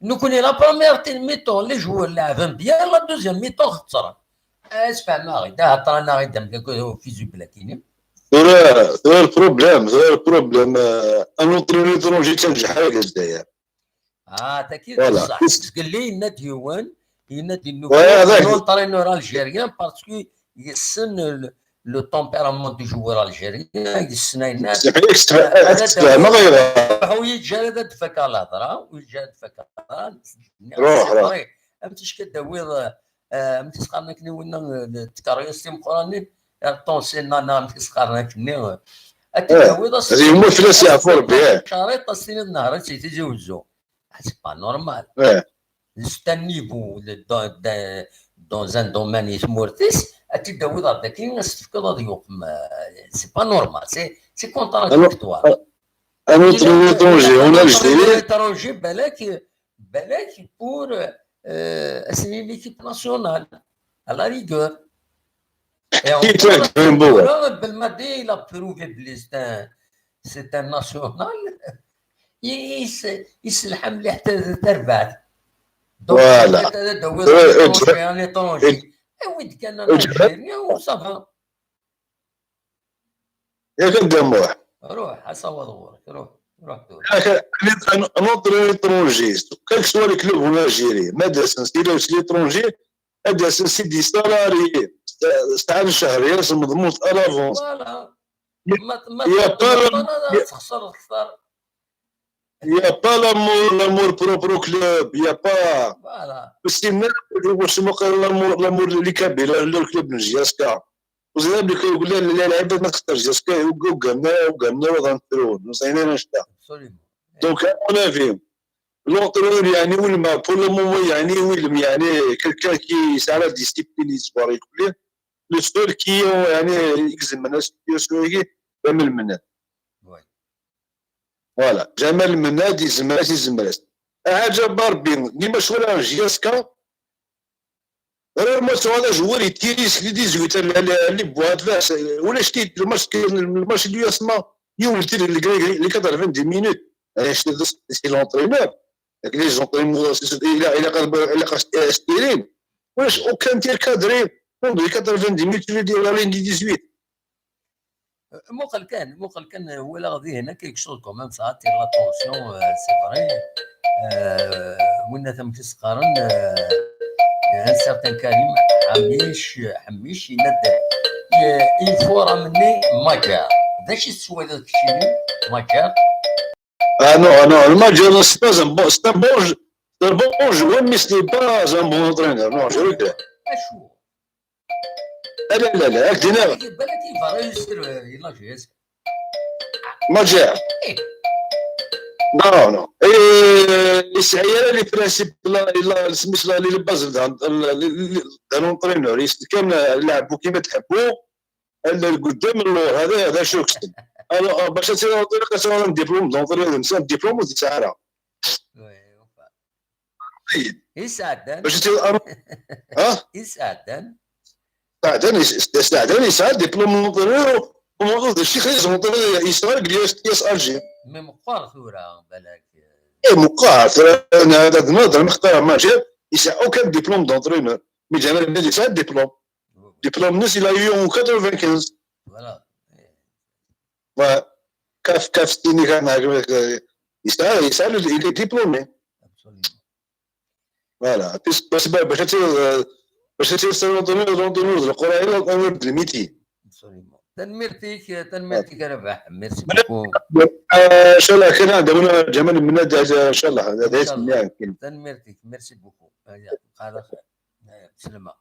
Nous connaissons la première mi-temps, les joueurs لعبوا bien, la deuxième mi-temps, خسرنا. اسمع، ما غير، ده هضرنا غير دم كاكو في زوج بلاكيني. ثورة، ثورة البروبليم، ثورة البروبليم. آه، أنا نطلب لي ترونجي تنجح حاجة داير. اه، تاكيد بصح. قال لي يناد يوان، يناد النوفو، l'entraîneur algérien, parce que يسن le, le tempérament du joueur algérien, يسن يناد. هو يتجرد فك الهضره، ويتجرد فك الهضره. روح، روح. فهمتي اش كدوي؟ آه، فهمتي سقارنا كني ونا التكاريس تيمقرانين، طونسي نانا، فهمتي سقارنا كني. هذه هما فلاس يعفور بها. شريط السنين النهار تيزي وزو. C'est pas normal. C'est un niveau de, de, de, dans un domaine i tmurt-is, ad t-id-tawiḍ ɣer daki, ad s-tefkeḍ ad yuqem. C'est pas normal, c'est, c'est contradictoire. Un autre étranger, on a le étranger, balak, balak pour euh, c'est l'équipe nationale, à la rigueur. Et en Qui est un bon Belmadi, il a prouvé que c'est un, c'est un national. Yesselḥa mliḥ tarbaɛt. Voilà. Un étranger, awi-d kan un Algérien, ça va. Yak a Dda Muḥ. Ruḥ, asawaḍ ɣur-k, ruḥ, ruḥ tura. Un autre étranger, quel que soit le club en Algérie, ma d-asen si l'étranger, ad d-asen si des salariés, sɛan ccehriya-nsen meḍmut à l'avance. Voilà. Il y a pas l'amour, l'amour propre au club, il y a pas. Voilà. L'amour, l'amour les Kabyles, le club n J S K. Ur ẓriɣ belli kra yella lɛibad ma textar J S K, ur gamna, ur gamna, ad ntru, ur ẓriɣ ara anect-a. Donc, à mon avis, l'entraîneur, yeɛni, Wilma, pour le moment, yeɛni, Wilma, yeɛni, quelqu'un qui yesɛa la discipline, yeṣber, yekkuli, le seul qui, yeɛni, igezmen la situation-agi, Ǧamal Mennad. Voilà, Ǧamal Mennad, yezmer-as, yezmer-as. Ɛǧab Rebbi, dima cwala J S K, Rarement tuɣal ajewwir yettili seg dix-huit à les boîtes, ulac-t-id. Le match, le match du S M A, yiwen les quatre-vingt-dix minutes. C'est l'entraîneur. Les entraîneurs, il a, il a, il a, ulac aucun tir cadré pendant les quatre-vingt-dix minutes, tu veux dire la ligne du dix-huit. Muqel kan, muqel kan, walaɣ dihin akka quelque chose quand même, ça attire l'attention, euh, c'est vrai. Euh, winna tamek i s-qqaren, euh, un certain Karim Ḥamic, Ḥamic, yenna-d, euh, il faut ramener Majer. D acu i tettwaliḍ keččini, Majer? Ah non, ah non, le Majer, c'est pas un bon, c'est un bon, c'est un bon joueur, mais ce n'est pas un bon entraîneur. Non, je regrette. Acu? Ah là là là, ak-d-iniɣ. Balak yebɣa yusser, euh, yella J S K. Majer. Eh. Non, non. Yesɛi ara les principes, la, la, les bases d'un entraîneur. Yessen kan lɛebbu kima tḥebbu. Ala lqeddam, lluṛ, hada, hada acu yekksen. Alors, bac ad tiliḍ entraîneur, ad tiliḍ un diplôme d'entraîneur, un diplôme ur t-tesɛi ara. Isɛeddan. Bac ad tiliḍ, ha? Isɛeddan. Sɛeddan, Sɛeddan yesɛa diplôme d'entraîneur, umeɣrad d ccix, les entraîneurs yesɛa deg l'I S T S Alger. Mais meqqer tura, balak. Eh, meqqer, tura, hada d nehder, meqqer, Majer, yesɛa aucun diplôme d'entraîneur. Mais Ǧamal Mennad yesɛa diplôme. Diplôme-nnes, il a eu en quatre-vingt-quinze. Voilà. Ouais. Kaf, kaf, sini kan, yesɛa, yesɛa, il est diplômé. Absolument. Voilà. Puis, bac, bac ad tiliḍ, bac ad tiliḍ l'entraîneur, l'entraîneur de l'Équateur, l'entraîneur de l'Équateur. Absolument. Tanemmirt-ik, tanemmirt-ik a Rabaḥ. Merci beaucoup. Inchallah, kena, damuna, Ǧamal Mennad, inchallah. Tanemmirt-ik, merci beaucoup. Slama.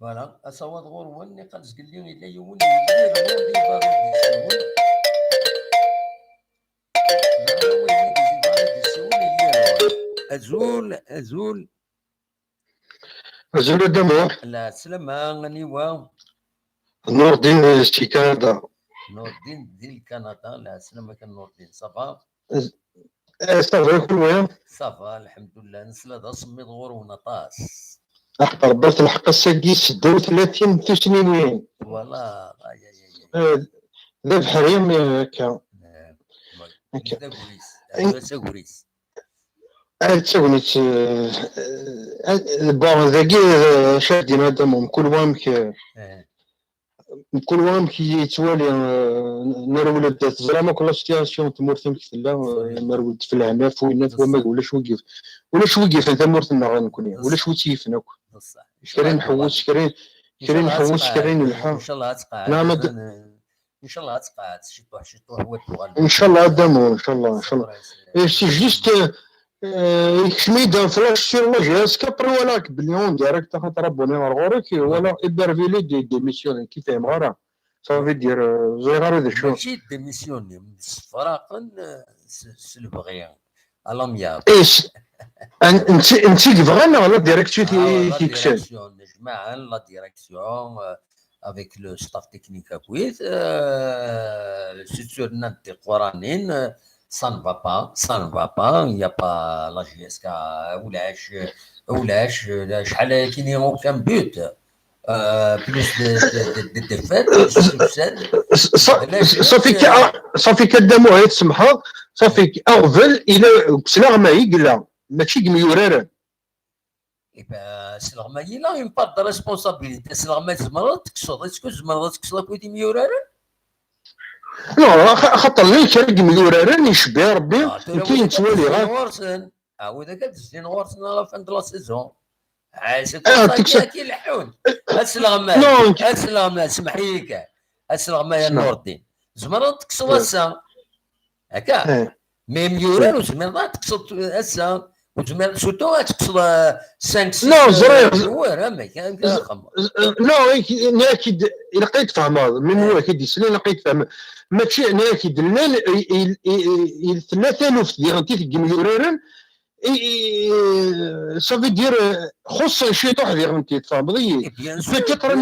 Voilà, asawaḍ ɣur-wen, iqqel zgelli, yella yiwen yelli, Rnandi Barud yessawel. Azul, azul. Azul a Dda Muḥ. Lɛeslama, aniwa? Nurdin si Kanada. Nurdin di Kanada, lɛeslama kan Nurdin, ça va? Eh, ça va, kunwi? Ça va, lḥemdullah, nesla d asemmiḍ ɣur-wen aṭas. Aḥeqq Rebbi, telḥeq ass-agi seddaw tlatin n tusniwin. Voilà, ay, ay, ay. Eh, d abeḥri, eh, akka. Eh, d agris, d agris. Ah, d tagnit, eh, eh, bon, dagi, eh, acu ad d-iniɣ, mkul wa amek, eh, Eh. Mkul wa amek i yettwali, eh, nerwel-d, teẓram akk la situation n tmurt amek tella, eh, nerwel-d f lehna, f winna, f wamag, ulac wi yif-, ulac wi yifen tamurt-nneɣ nekkni, ulac wi tt-yifen akk. Kra i nḥewwes, kra i, kra i nḥewwes, kra i nelḥa. Inchallah ad tqeɛɛed. Neɛma d- Inchallah ad tqeɛɛed ciṭuḥ ciṭuḥ wa tuɣal. Inchallah a Dda Muḥ, inchallah, inchallah. Eh, c'est juste, eh, eh, yekcem-iyi-d un flash sur la J S K, après walaɣ-k belli en direct, axaṭer abonné ɣer ɣur-k, walaɣ Ébervillus d-, démissionné, ki fehmeɣ ara. Ça veut dire, eh, ẓriɣ ara d acu. Mačči démissionné, msefraqen, eh, s, s lebɣi. à l'amiable. Is, netta i yebɣan neɣ la direction i t-yekksen? Jmaɛen la direction, euh, avec le staff technique akkit, euh, c'est sûr, nnan-d tiquranin, euh, ça ne va pas, ça ne va pas, il n'y a pas la J S K, ulac, ulac, acḥal ayagi aucun but. Euh, plus de, de, de, de défaites, plus de succès. Ṣafi kan, Dda Muḥ, ad tsemḥeḍ, ṣafi aɣbel ila deg usleɣmay i yella, mačči deg yimyuraren. Asleɣmay ila une part de responsabilité. Asleɣmay tzemreḍ ad tekkseḍ, est-ce que tzemreḍ ad tekkseḍ akk wid imyuraren? Non, axaṭer llan kra n yimyuraren icebbi Rebbi, nekk i nettwali ɣer ɣur-sen. Ɛawed akka d-zlin ɣur-sen à la fin de la saison. C'est pour ça i leḥḥun. Asleɣmay, asleɣmay, semmeḥ-iyi kan. Asleɣmay a Nurdin, tzemreḍ ad tekkseḍ ass-a. Akka. Mais imyurar ur tezmireḍ ad tekkseḍ ass-a. Ur tezmireḍ surtout ad tekkseḍ cinq six joueurs, amek, amek ara txedmeḍ? Non, nekk ilaq ad tfehmeḍ, mi nwiɣ ad d-isla, ilaq ad tfehmeḍ. Mačči nekk d-nnan, tella taluft diɣen i deg imyuraren, ça veut dire xuṣṣen ciṭuḥ diɣen, tfehmeḍ-iyi? Peut-être ad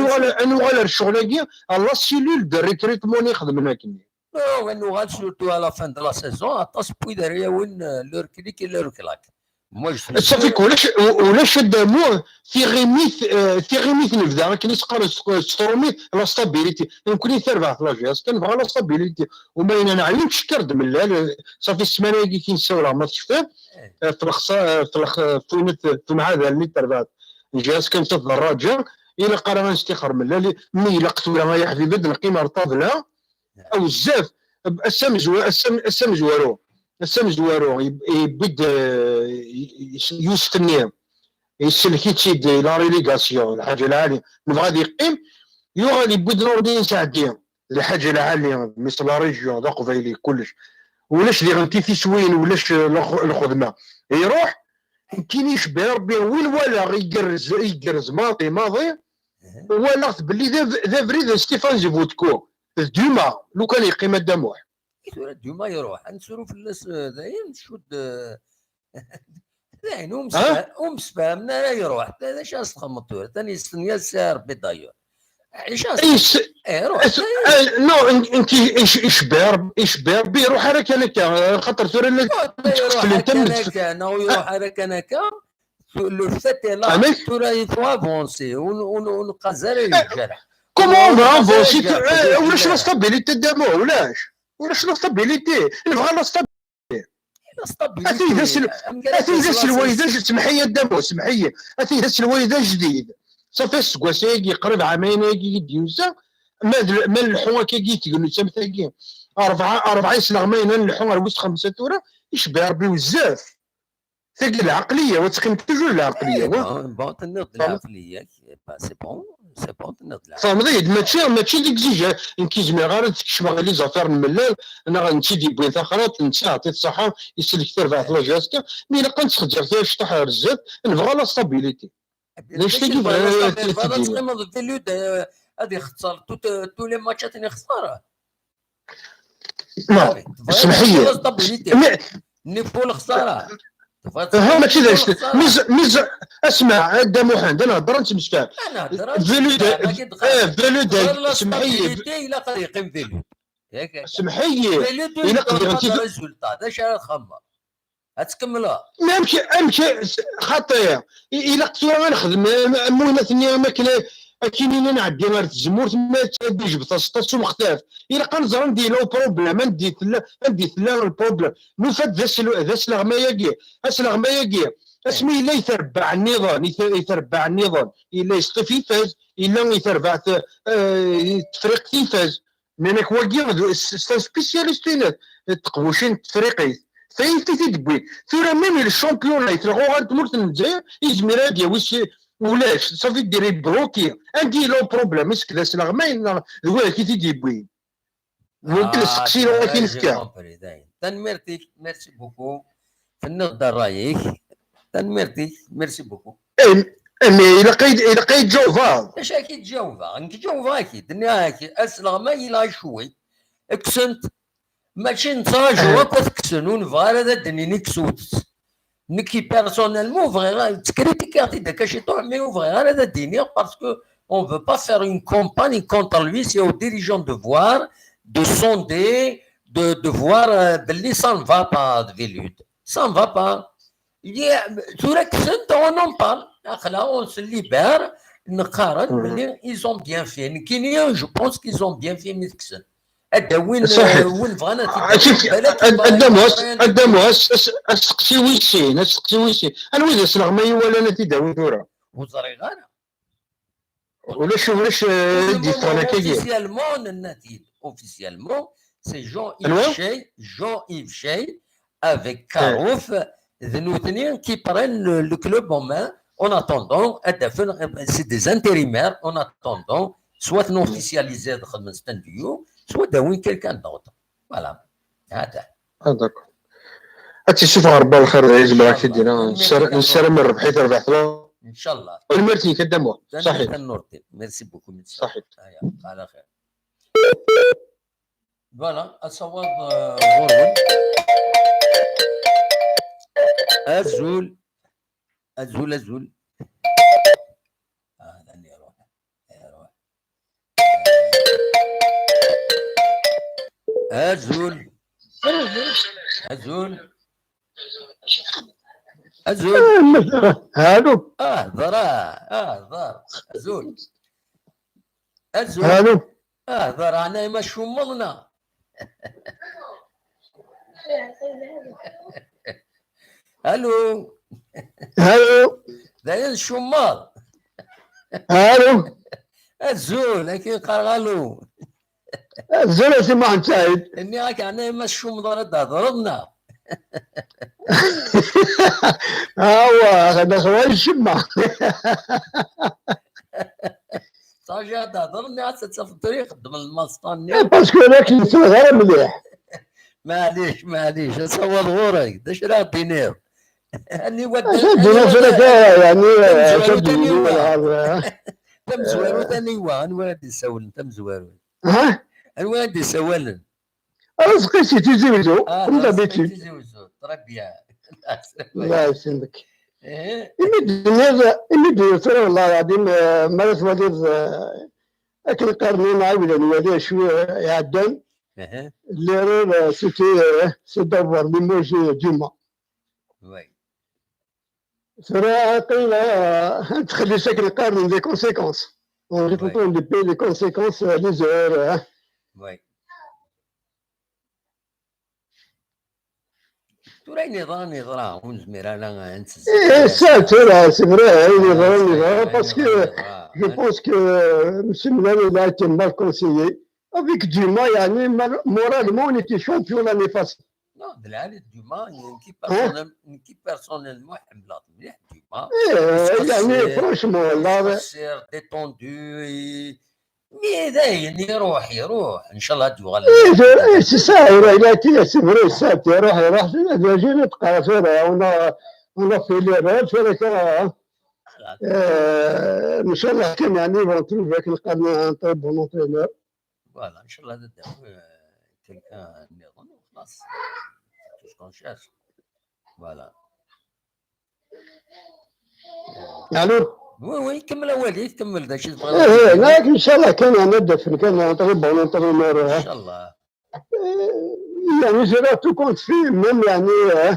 nuɣal ar ccɣel-agi, à la cellule de recrutement i xedmen akken. Ad nuɣal surtout à la fin de la saison, aṭas n wid ara yawin le reclic et le reclac. Ṣafi, ulac, ulac adamu, tiɣimit, tiɣimit nebda akken i s-qqaren s tṛumit, la stabilité. Nekkni tarbaɛt la J S K, nebɣa la stabilité. Uma yella neɛyu, ncekkeṛ-d mellal, ṣafi ssmana-agi i nessawleɣ, ma tecfiḍ, f lexsa-, f lex-, f winat, f umɛadal-nni n terbaɛt n J S K, nettat d rraǧa, ilaq ara ad nestixer mellal, mi ilaq tura, ay aḥbib, ad neqqim ar ṭṭabla, Aw, bezzaf. Ass amezwa-, ass am-, ass amezwaru, ass amezwaru, yeb-, yewwi-d, eh, y-, y-, Yusef-nni, yesselk-itt-id i la relégation, Lḥaǧ Lɛali, nebɣa ad yeqqim, yuɣal yewwi-d Nurdin Saɛdi, Lḥaǧ Lɛali, mmi-s la région, d aqbayli, kullec. Ulac diɣen tiswiyin, ulac, eh, lx-, lxedma. Iruḥ, nekkini icebbi Rebbi, win walaɣ igerrez, igerrez maḍi, maḍi, walaɣ-t belli d ab-, d abrid n Stéphane Zivotko. D Dumas, lukan yeqqim a Dda Muḥ. I tura Dumas iruḥ, ad nesru fell-as, eh, dayen, cudd, eh, dayen, ur msefha-, ur msefhamen ara, iruḥ. D acu ara s-txedmeḍ tura? Tani yestenya s Rebbi d'ailleurs. Iruḥ. Non, nekk icebbi Rebbi, iruḥ ara kan akka, xaṭer tura la tettqeflent am. Neɣ iruḥ ara kan akka. Le fait est là, tura il faut avancer, ur neqqaz ara lǧerḥ. Comment on va avancer? Ulac la stabilité, Dda Muḥ, ulac. Ulac la stabilité. Nebɣa la stabilité. Atan d aselway d ajdid, semmeḥ-iyi a Dda Muḥ, semmeḥ-iyi. Atan d aselway d ajdid. Ṣafi aseggas-agi, qrib ɛamayen-agi i d-yusa, ma d, ma nleḥḥu akkagi i tegnu d tamt-agi. Rebɛa, rebɛa isleɣmayen ad nleḥḥu ar wis xemsa tura, icebbi Rebbi bezzaf. Tagi d lɛeqliya, wa teqqim toujours lɛeqliya. Bon, tenniḍ-d lɛeqliya, c'est bon, c'est bon, tenniḍ-d lɛeqliya. Tfehmeḍ-iyi-d, mačči, mačči d exigence, nekk ur zmireɣ ara ad kecmeɣ i les affaires n mellal, neɣ netta i d-yewwin taxraṭ, netta yeɛṭi-t ṣṣeḥḥa, isellek tarbaɛt la J S K, mi ilaq ad nettxeǧǧer tura cṭuḥ ar zdat, nebɣa la stabilité. D acu-tagi bɣiɣ ad t-id-iniɣ. Ad ixeṣṣer tous les matchs ad ten-ixeṣṣer. Non, semmeḥ-iyi. Nifu lexsara. Aha, mačči d acu. Miz, miz, asma, a Dda Muḥend, ad nehder, ad nettemsefham. Velud, eh, Velud, semmeḥ-iyi. Ilaq ad yeqqim Velud. Semmeḥ-iyi. Ilaq diɣen résultat. D acu ara txemmeḍ? Ad tkemmleḍ. Amek, amek, xaṭi, ilaq tura ad nexdem am, am winnat-nni, am akken akken i nɛeddi ar tzemmurt, ma ad d-ijeb taseṭṭa s umextaf. Ilaq ad nẓer anda yella uproblem, anda tella, anda tella lproblem. Nufa-d d asel-, d asleɣmay-agi, asleɣmay-agi, asmi yella yetrebbaɛ nniḍen, yet-, yetrebbaɛ nniḍen, yella yeṣṭif ifaz, yella yetterbaɛ t-, eh, tefriqt ifaz. Nnan-ak wagi d, s, s, spécialiste-inek, teqbucin n tefriqit. Tayet i t-id-wwin. Tura même le championnat, yetleɣ uɣar n tmurt n Lezzayer, izmir ad yawi si, ulac, ça veut dire bloqué. Anda yella uproblème, est-ce que d asleɣmay neɣ d widak i t-id-yewwin? Wagi d asteqsi i ak-in-fkiɣ. Tanemmirt-ik, merci beaucoup. Tenniḍ-d ṛṛay-ik. Tanemmirt-ik, merci beaucoup. Mais ilaq ad, ilaq ad yi-tjawbeḍ. D acu ara k-id-jawbeɣ? Nekk jawbeɣ-ak-id, nniɣ-ak, asleɣmay yella icewwi. Kksen-t. Mačči nettraǧu akk ad t-kksen, ur nebɣi ara ad d-nini kkset. Nekki personnellement bɣiɣ ad ttkritikeɣ-t-id akka ciṭuḥ, mais ur bɣiɣ ara ad d-iniɣ parce que on veut pas faire une campagne contre lui, c'est aux dirigeants de voir, de sonder, de, de voir euh, belli ça ne va pas de Velud. Ça ne va pas. Tura kksen-t, on en parle. Aql-aɣ on se libère, neqqaren belli ils ont bien fait. Nekkini, je pense qu'ils ont bien fait mi t-kksen. Ad d-awin win bɣan ad t-id-awin. Balak ad damus ad damus asteqsi wis sin, asteqsi wis sin. Anwa i d asleɣmay i walan ad t-id-awin tura? Ur ẓriɣ ara. Ulac ulac d-yeffɣen akkagi. Officiellement nenna-t-id. Officiellement c'est Jean-Yves Chey, Jean-Yves Chey avec Karouf, d nutni qui prennent le, le club en main. En attendant ad d-afen, c'est des intérimaires, en attendant soit ad ten-officialiser ad xedmen stand-u, soit ad d-awin quelqu'un d'autre. Voilà. Hada. Ah, d'accord. Ad tt-issufeɣ Rebbi lxir d ayzem ara k-id-iniɣ. Nessaram rrbeḥ i terbeḥt. Inchallah. Tanemmirt-ik a Dda Muḥ. Saḥit. Merci beaucoup. Saḥit. Voilà, asawaḍ ɣur-wen. Azul. Azul, azul. Ah, da iruḥ. Iruḥ. Azul. Azul. Azul. Allo. Ah, ضرا. Ah, ضر. Azul. Azul. Allo. Ah, ضرا. أنا ما شو مضنا. Allo. Allo. Dayen tcummeḍ. Allo. Azul, akken qqareɣ allo. Azul a Si Muḥend Saɛid. Nniɣ-ak ɛni ma tcummeḍ ara d-thedreḍ neɣ? Awa, xedmeɣ ccemma. Saja ad d-tehder, nniɣ-as ad tafeḍ tura ixeddem lmasṭa-nni. Eh, parce que ur ak-yesleɣ ara mliḥ. Maɛlic, maɛlic, asawaḍ ɣur-k, d acu ara ɣ-d-tiniḍ? Aniwa d-, aniwa d-, tura akka, yani, tamezwarut, aniwa? Tamezwarut, aniwa? Anwa ara d-isawlen tamezwarut? Ha? Anwa ara d-isawalen? Arezqi si Tizi Wezzu, comme d'habitude. Tizi Wezzu, très bien. Allah yesselmek. Imi d-tenniḍ, imi d-tenniḍ tura, wallah lɛadim, eh, mi ara twaliḍ, eh, akken qqaren, nɛawed ad nwali acu, eh, iɛeddan. L'erreur, eh, c'était, eh, c'est d'avoir limogé Duma. Tura aql-i, eh, ad txelli akken qqaren les conséquences. On est en train de payer les conséquences, eh, les erreurs, eh. Tura ayen yeḍran yeḍra, ur nezmir ara ad nettezzi. Eh, ça, tura, c'est vrai, ayen yeḍran yeḍra, parce que je pense que, euh, Monsieur Mlal, il a été mal conseillé. Avec Duma, yani, moralement, on était champion l'année passée. Non, d lɛali Duma, nekki personnel-, nekki personnellement, ḥemmleɣ-t mliḥ Duma. Eh, yani, franchement, là, détendu, mais dayen, iruḥ, iruḥ. Inchallah ad yuɣal. Eh, c'est ça, il a été, c'est vrai, ça, iruḥ, iruḥ, on a, on a fait l'erreur, tura, euh, inchallah kan, yani, ils vont trouver un très bon entraîneur. Voilà, inchallah ad d-awi, euh, quelqu'un nniḍen, xlaṣ. Tout ce qu'on cherche. Voilà. Allô? Oui, oui, kemmel awal-ik, kemmel d acu tebɣiḍ. Eh, eh, nek, inchallah kan ad d-afen kan un très bon entraîneur, eh. Inchallah. Eh, yani, je rends tout compte fih, même, yani, eh,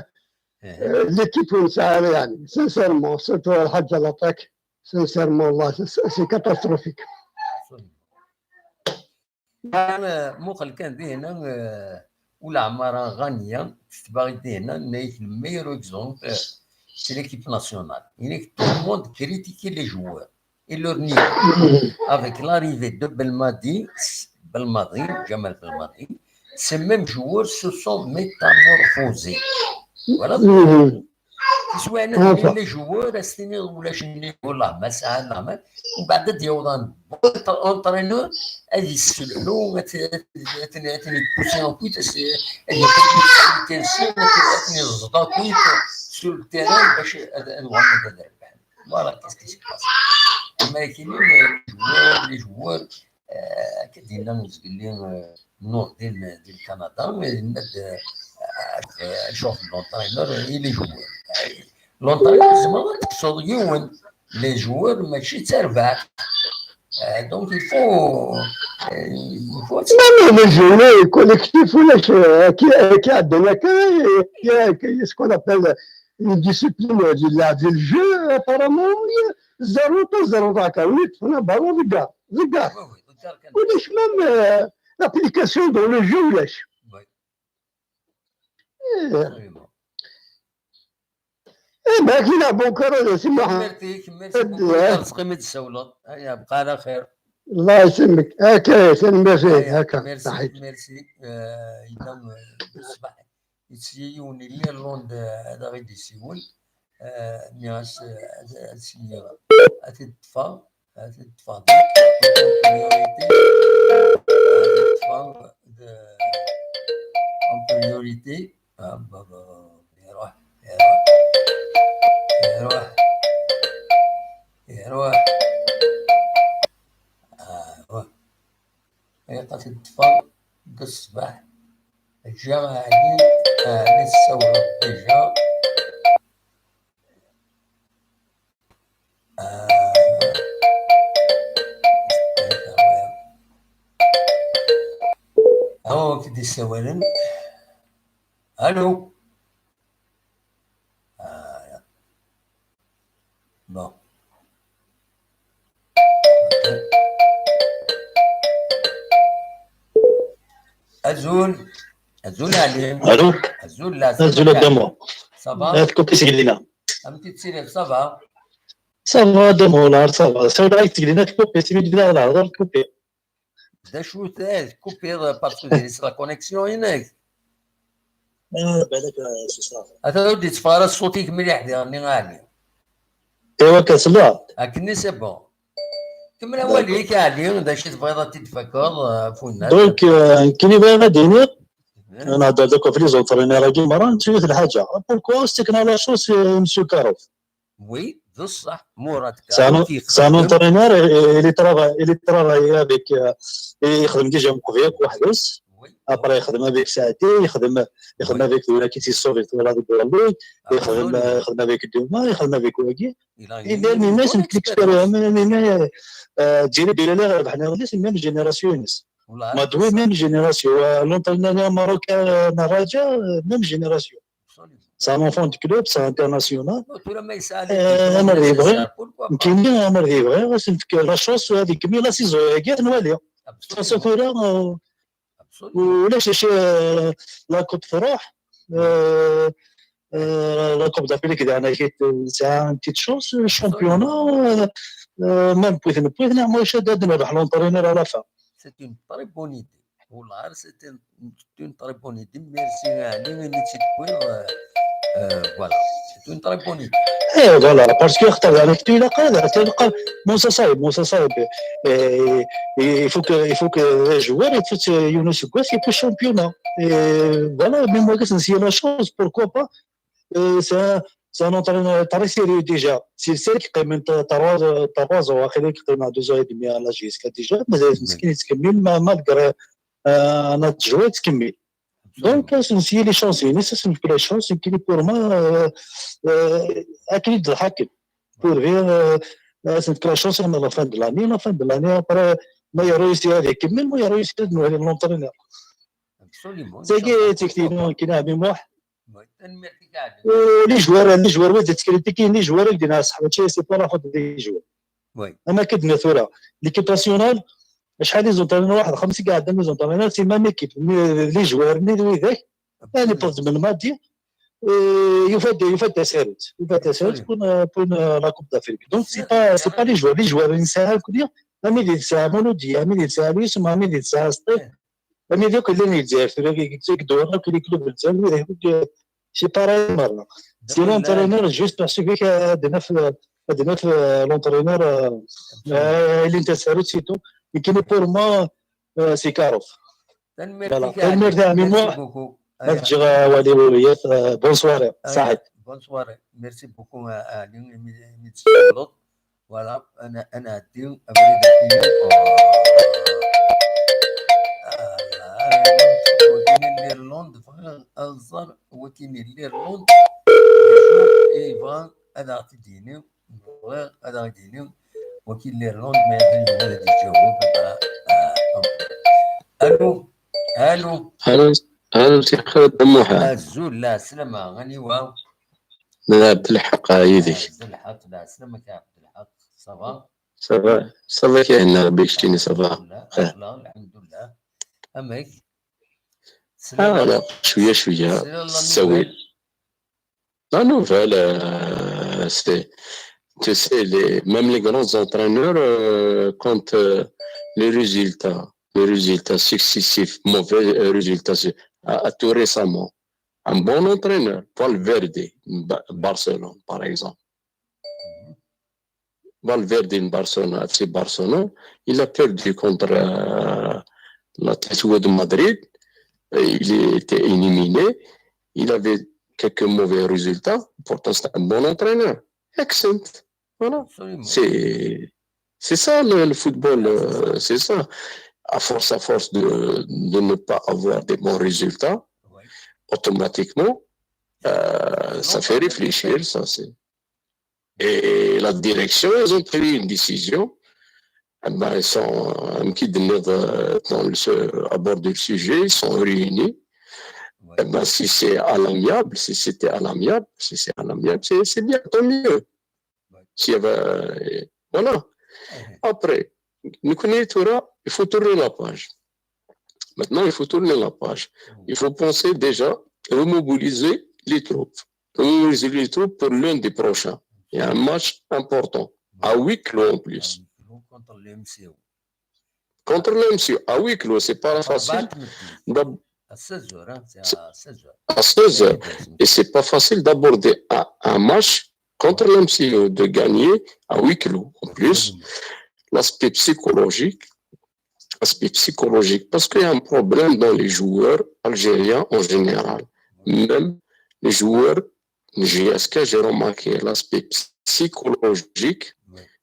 eh, l'équipe ur nesɛi ara, yani, sincèrement, surtout Al Hadj à l'attaque, sincèrement, wallah, c'est, c'est catastrophique. Muqel kan dihna, eh, ulaɛmara Ɣanya, tetbaɣ-it dihna, nenna-yak le meilleur exemple, eh, c'est l'équipe nationale. Yenna-k tout le monde critique les joueurs et leur niveau. Avec l'arrivée de Belmadi, Belmadi, Jamal Belmadi, ces mêmes joueurs se sont métamorphosés. Voilà. Tiswiɛin ad d-inin les joueurs, ad s-tiniḍ ulac nnig, wallah ma sɛan leɛmer, mbeɛd ad d-yaweḍ un bon entraîneur, ad yesselḥu, ad t-, ad t-, ad ten-, ad ten-ipusi akkit, ad s-, ad yefk quelqu'un, ad ten-, ad ten-iẓeḍ akkit sur le terrain bac ad, ad uɣalen ad rebḥen. Voilà, qu'est-ce qui se passe. Amek i les joueurs, les joueurs, Eh, akka d-yenna zgelli, eh, Nurdin, eh, di Lkanada, eh, yenna-d, eh, eh, acuɣef l'entraîneur et les joueurs. Eh, l'entraîneur, tzemreḍ ad tekkseḍ yiwen, les joueurs mačči d tarbaɛt. Eh, donc, il faut, eh, il faut... Même les joueurs, collectif, ulac, eh, akka, akka, akka, eh, eh, ce qu'on appelle une discipline, eh, di le jeu, apparemment, zéro pas zéro, d'accord, oui, on a ballon, regarde, regarde. Oui, oui, regarde. Ulac même, eh, l'application dans le jeu, ulac. Oui. Eh. Absolument. Eh ben, kina, bon courage, c'est moi. Merci, merci beaucoup. Merci. Aya, bqa ala xir. الله يسلمك. هكا، سلم بخير، aya, هكا، merci, صحيت. Merci. Euh, yella, euh, ṣṣbeḥ, yettili yiwen yelli Lond, euh, ad aɣ-id-yessiwel. Euh, nniɣ-as, euh, ad, ad sliɣ, ad t-id-ṭṭfeɣ, ad t-id-ṭṭfeɣ. Priorité, ad t-id-ṭṭfeɣ, de, en priorité. Ah, baba, iruḥ, iruḥ, iruḥ, iruḥ. Ah, iruḥ. Ilaq ad t-id-ṭṭfeɣ deg ṣṣbeḥ. Ǧǧiɣ Ɛli, Ɛli tessawleḍ déjà. Ah. Awa, k-d-issawalen. Allô? Ah, ya. Bon. Azul. Azul, Ali. Allô? Azul, la, azul, ça va? Adamo. Ça va? Ad tkupi seg lina. Amek i tettiliḍ, ça va? Ça va, Adamo, la, ça va. Ça va, seg lina tkupi, seg lina la, la tkupi. D acu-t, eh, tkupiḍ, parce que c'est la connexion-inek. Ah, balak, eh, c'est ça. Ata ur d-yetteffeɣ ara ṣṣut-ik mliḥ diɣenni, a Ali. Iwa, akka selleɣ. Akkenni, c'est bon. Kemmel awal-ik, a Ali, d acu i tebɣiḍ ad t-id-tfakeḍ, eh, ɣef winna? Donc, euh, nekkini bɣiɣ ad d-iniɣ, eh, nehder d akk ɣef les entraîneurs-agi merra, nettu yiwet lḥaǧa. Pourquoi ur s-ttaken la chance i Monsieur Karouf? Oui, d ṣṣeḥ, Murad Karouf yexdem. C'est un entraîneur, il, il travaille, il travaille avec, euh, yexdem déjà Mqbil weḥd-s. Oui. Après, yexdem avec Saadi, yexdem, yexdem avec Doula qui s'est sauvé, voilà, de Bordeaux. Yexdem, absolument, euh, yexdem avec Duma, yexdem avec wagi. Il a une bonne expérience. Même, même, euh, Djili Bilali, c'est même génération. Voilà, c'est ça. Madoui, même génération. Euh, l'entraîneur marocain, euh, Naraja, euh, même génération. Absolument. C'est un enfant du club, c'est international. Non, tura ma yesɛa les diplômes nécessaires, pourquoi pas? Nekkini, amer d ibɣi, ad s-nefk la chance, ad ikemmel la saison-agi, ad nwali. Absolument. Tura, euh, absolument. Ulac acu, euh, la coupe truḥ, euh, euh, la coupe d'Afrique, d ayen akit, euh, tesɛa une petite chance, euh, championnat, euh, euh, ma newwi-t, newwi-t, neɣ ma ulac, ad, ad nerbeḥ l'entraîneur à la fin. C'est une très bonne idée. Wallah, c'est une, c'est une très bonne idée. Merci, Ali, imi tt-id-tewwiḍ, euh, euh, voilà. C'est une très bonne idée. Eh, voilà, parce que xaṭer, yeɛni, ilaq ad, ilaq ad, Moussa Saïb, Moussa Saïb, eh, il faut que, il faut que les joueurs, il faut que Younous Gouas, il faut championnat. Et voilà, même moi, c'est la chance, pourquoi pas. Euh, c'est un, c'est un entraîneur très sérieux déjà. C'est celle qui commande trois, trois ans, après qui commande deux ans et demi à la J S K déjà, mais c'est ce qui est, malgré, euh, un autre joueur, c'est qui met. Donc, euh, c'est une chance, mais c'est une vraie chance, c'est qu'il est pour moi, euh, euh, acquis de hack. Pour dire, euh, euh, c'est une vraie chance, on a la fin de l'année, la fin de l'année, après, mais il a réussi avec, mais moi, il a réussi de nous, l'entraîneur. Absolument. C'est qui, c'est qui, non, qui n'a mémoire. Oui, tanemmirt-ik, Ali. Euh, les joueurs, les joueurs, oui, c'est ce qu'il était, les joueurs, il dit, c'est pas la faute des joueurs. Oui. أما كدنا ثورة. L'équipe nationale, شحال les entraîneurs واحد خمسة كاع عندنا les entraîneurs, c'est même équipe. Mais les joueurs, ni les, يعني pour من الماضي, euh, يفاد، يفاد تسارت. يفاد تسارت pour, euh, pour, euh, la Coupe d'Afrique. Donc, c'est pas, c'est pas les joueurs. Les joueurs, ils savent dire, أمي اللي تسعى مولودي، أمي اللي تسعى لويس، أمي اللي تسعى سطيف. أمي ذوك اللي نيت زاير، ثورة كي تسيك دور، كي لي كلوب الجزائر، ولا يهود، c'est pareil مرة. C'est l'entraîneur, juste parce que هذا نف-، هذا نف-، l'entraîneur, euh, euh, اللي انت سارت c'est tout. Mais qui pour moi, euh, c'est Karouf. Voilà. Tanemmirt-ik, Ali. Merci beaucoup. Ad ǧǧeɣ awal i wiyat, euh, bonne soirée. Bonne soirée. Merci beaucoup, euh, Ali, imi, imi d-tsawleḍ. Voilà, ad n-, ad nɛeddi abrid akkin. Wakini n l'Irlande, bɣiɣ ad ẓer wakini n l'Irlande d acu i yebɣa ad aɣ-t-id-yini. Bɣiɣ ad aɣ-d-yini wakini n l'Irlande, ma yebɣa ad d-iǧaweb. Allo. Allo. Allo. Allo, si Xaled Muḥ. Azul, la slama, aniwa? La, Abdelḥaq, yid-k. Abdelḥaq, la slama, ka Abdelḥaq, ça va? Ça va, ça va, kihna, Rebbi keččini, ça va. Alhamdulillah, alhamdulillah. Amek? Ah, voilà, شوية شوية. La nouvelle, euh, c'est, tu sais, les, même les grands entraîneurs, euh, quand euh, les résultats, les résultats successifs, mauvais euh, résultats, c'est- à, à tout récemment, un bon entraîneur, Valverde, Ba- Barcelone, par exemple. Valverde, Barcelone, F C Barcelone, il a perdu contre euh, l'Atlético de Madrid. Et il était éliminé. Il avait quelques mauvais résultats. Pourtant, c'est un bon entraîneur. Excellent. Voilà. C'est c'est ça le, le football, euh, c'est ça. À force, à force de, de ne pas avoir des bons résultats, automatiquement, euh, ça fait réfléchir, ça c'est. Et la direction, ils ont pris une décision. Eh ben, ils sont, euh, qui dans le, à bord du sujet, ils sont réunis. Eh ben, si c'est à l'amiable, si c'était à l'amiable, si c'est à l'amiable, c'est c'est bien, tant mieux. S'il y avait, euh, voilà. Après, nous connaissons, il faut tourner la page. Maintenant, il faut tourner la page. Il faut penser déjà remobiliser les troupes. Remobiliser les troupes pour lundi prochain. Il y a un match important, à huis clos en plus. Contre l'M C O. À huis clos, c'est pas facile. D'ab- À seize heures. Et c'est pas facile d'aborder un, un match contre l'M C O, de gagner à huis clos. En plus, l'aspect psychologique, aspect psychologique, parce qu'il y a un problème dans les joueurs algériens en général. Même les joueurs de J S K, j'ai remarqué l'aspect psychologique,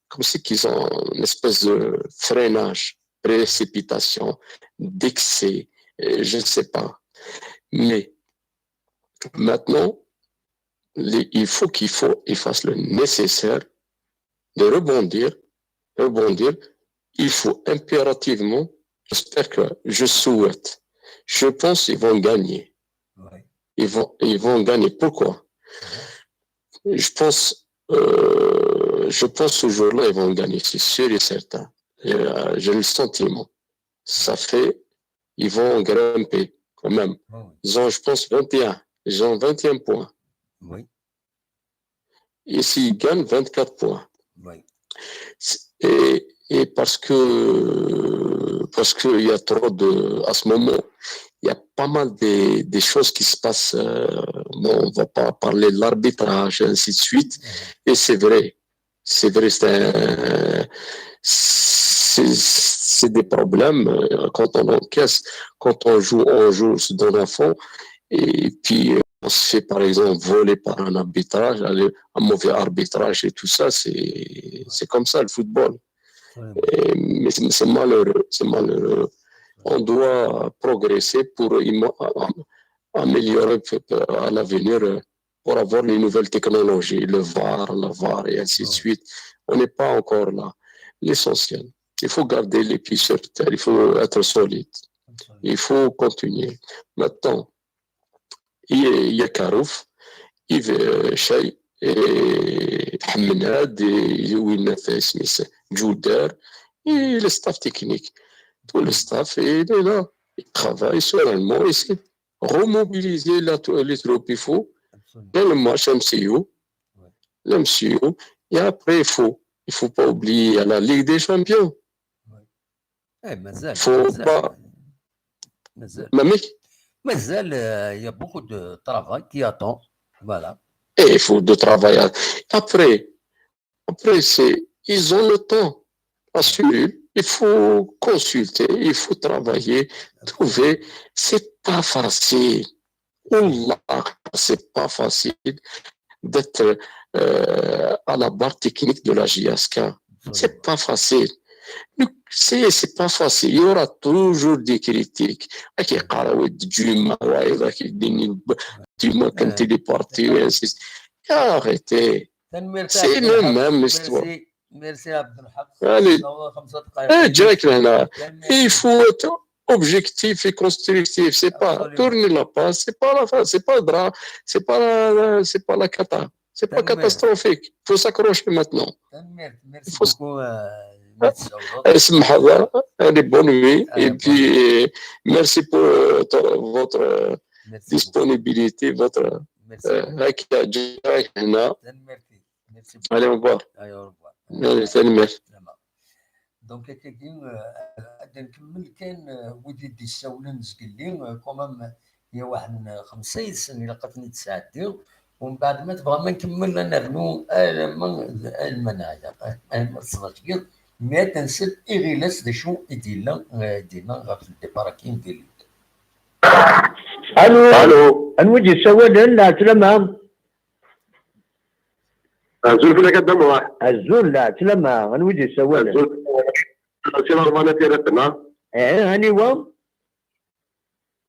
comme si qu'ils ont une espèce de freinage, précipitation, d'excès, euh, je ne sais pas. Mais maintenant, les- il faut qu'il faut, il fasse le nécessaire de rebondir, rebondir. Il faut impérativement, j'espère que, je souhaite, je pense qu'ils vont gagner. Ils vont, ils vont gagner. Pourquoi ? Je pense, euh, je pense ce jour-là, ils vont gagner, c'est sûr et certain. Euh, j'ai le sentiment. Ça fait, ils vont grimper quand même. Ils ont, je pense, vingt et un. Ils ont vingt et un points. Et s'ils gagnent, vingt-quatre points. Et, et parce que, parce qu'il y a trop de, à ce moment, il y a pas mal des, des choses qui se passent. Euh, bon, on va pas parler de l'arbitrage, et ainsi de suite. Et c'est vrai. C'est vrai, c'est un- c'est c'est des problèmes euh, quand on encaisse, quand on joue, on joue, on se donne à fond, et puis euh, on se fait par exemple voler par un arbitrage, un mauvais arbitrage et tout ça, c'est c'est comme ça le football. Et- mais c'est c'est malheureux, c'est malheureux. On doit progresser pour améliorer à l'avenir euh, pour avoir les nouvelles technologies, le var, la var et ainsi de suite. On n'est pas encore là. L'essentiel, il faut garder les pieds sur terre, il faut être solide, il faut continuer. Maintenant, il y a Karouf, il y a Chay, et Hamnad, et Winna Smith, Jouder, et le staff technique. Tout le staff, il est là, il travaille sereinement ici. Remobiliser la, les troupes, il faut. Dans le match M C U, l'M C U, et après, il faut, il faut pas oublier la Ligue des Champions. Faut pas. Mamik. Mais il y a beaucoup de travail qui attend. Voilà. Et il faut de travail. Après, après c'est, ils ont le temps. Assurer, il faut consulter, il faut travailler, trouver. C'est pas facile. Wallah, c'est pas facile d'être euh, à la barre technique de la J S K. C'est pas facile. Donc, c'est, c'est pas facile. Il y aura toujours des critiques. Ak yeqqar awi-d Juma, wayeḍ ak yeddin Juma kan téléporté, et ainsi de suite. Arrêtez. C'est le même histoire. Merci, merci Abdelhak. Allez. Eh, direct, là, là. Il faut être objectif et constructif. C'est pas tourner la page, c'est pas la fin, c'est pas le drame, c'est pas la, c'est pas la cata. C'est pas catastrophique. Il faut s'accrocher maintenant. Merci beaucoup. اسمح هذا. Allez, bonne nuit. Et puis, euh, merci pour euh, votre euh, disponibilité, votre. Merci. Merci beaucoup. Allez, au revoir. Allez, au revoir. Allez, salut, merci. Donc, ad nkemmel kan wid i d-issawlen zgelli, quand même, il y a واحد خمسة يسن ilaq ad ten-id-sɛeddiɣ. ومن بعد ما تبغى ما نكمل نرنو الما الما نعيا الما تصدق. Mais ad nsel i Ɣilas d acu i d-yella, i d-yella ɣef le départ-agi n Gilles. Allô. Allô. Anwa i d-yessawalen? Ɛeslama. Azul fell-ak a Dda Muḥ. Azul, ɛeslama. Anwa i d-yessawalen? Azul. Si Larebɛa n At Yiraten, ha? Eh, aniwa?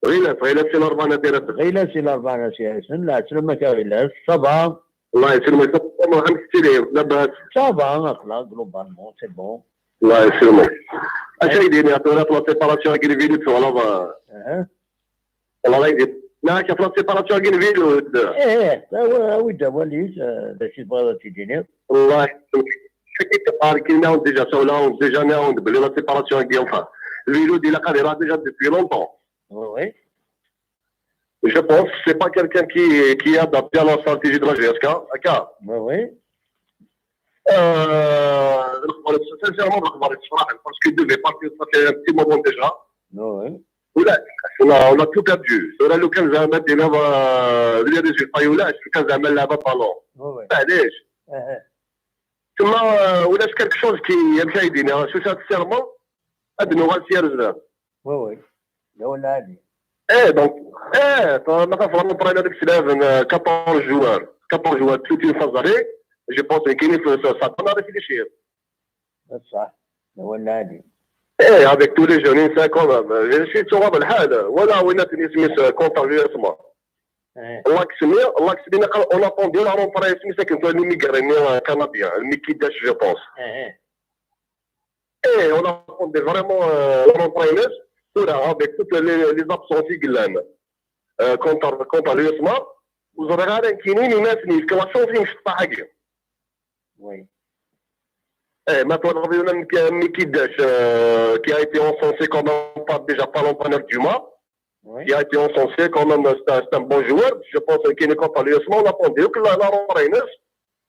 Ɣilas, Ɣilas si Larebɛa n At Yiraten. Ɣilas si Larebɛa n At Yiraten, la ɛeslama-k a Ɣilas, ça va? Allah yesselmek, amek tettiliḍ, labas? Ça va, aql-aɣ, globalement, c'est bon. Allah yesselmek. Acu ay d-iniɣ tura ɣef la séparation-agi n Vilud twalaḍ? Aha. Wala ay d-iniɣ ɣef la séparation-agi n Vilud. Eh, eh, awi-d awal-ik, eh, d acu tebɣiḍ ad t-id-tiniḍ? Allah yesselmek. Akken teqqar, akken nniɣ déjà sawleɣ, déjà nniɣ belli la séparation-agi, enfin, Vilud ilaq ad iruḥ déjà depuis longtemps. Oui, oui. Je pense, c'est pas quelqu'un qui, qui est adapté à la stratégie de la J S K. Akka. Oui, oui. Euh, sincèrement, parce qu'il devait partir, ça fait un petit moment déjà. Oui, oui. On a, on a tout perdu. Tura lukan zeɛma d-iniḍ les résultats ulac, lukan zeɛma lleɛba talon. Oui, oui. Maɛlic. Aha. Tma ulac quelque chose qui, amek ay d-iniɣ, sincèrement, ad nuɣal s yar zdat. Oui, oui. D awal lɛali. Eh, donc, eh, ma tafeḍ l'entraîneur deg slaven, euh, quatorze joueurs, quatorze joueurs, toute une phase d'arrêt, je pense que ça, ça donne à réfléchir. D ṣṣeḥ. D awal lɛali. Eh, avec tous les jeunes, c'est quand même. Je suis sur le hal. Voilà, oui, net, isem-is, euh, contre l'U S M A. Eh, L'axe-nni, l'axe-nni, on attendait la rentrée, isem-is, akken tura l'immigré-nni, euh, canadien, Mickey Dash, je pense. eh, eh. Eh, on attendait vraiment, euh, la rentrée, tura, avec toutes les, les absences i yellan, euh, contre, contre l'U S M A, ur ẓriɣ ara nekkini, mais la chance i mecṭaḥ-agi. Oui. Eh, ma twalaḍ, Mickey Dash, euh, qui a été encensé quand même par, déjà par l'entraîneur Dumas, Oui. qui a été encensé quand même, c'est un, c'est un bon joueur. Je pense qu'il est contre l'U S M A, on attendait que la, la rentrée.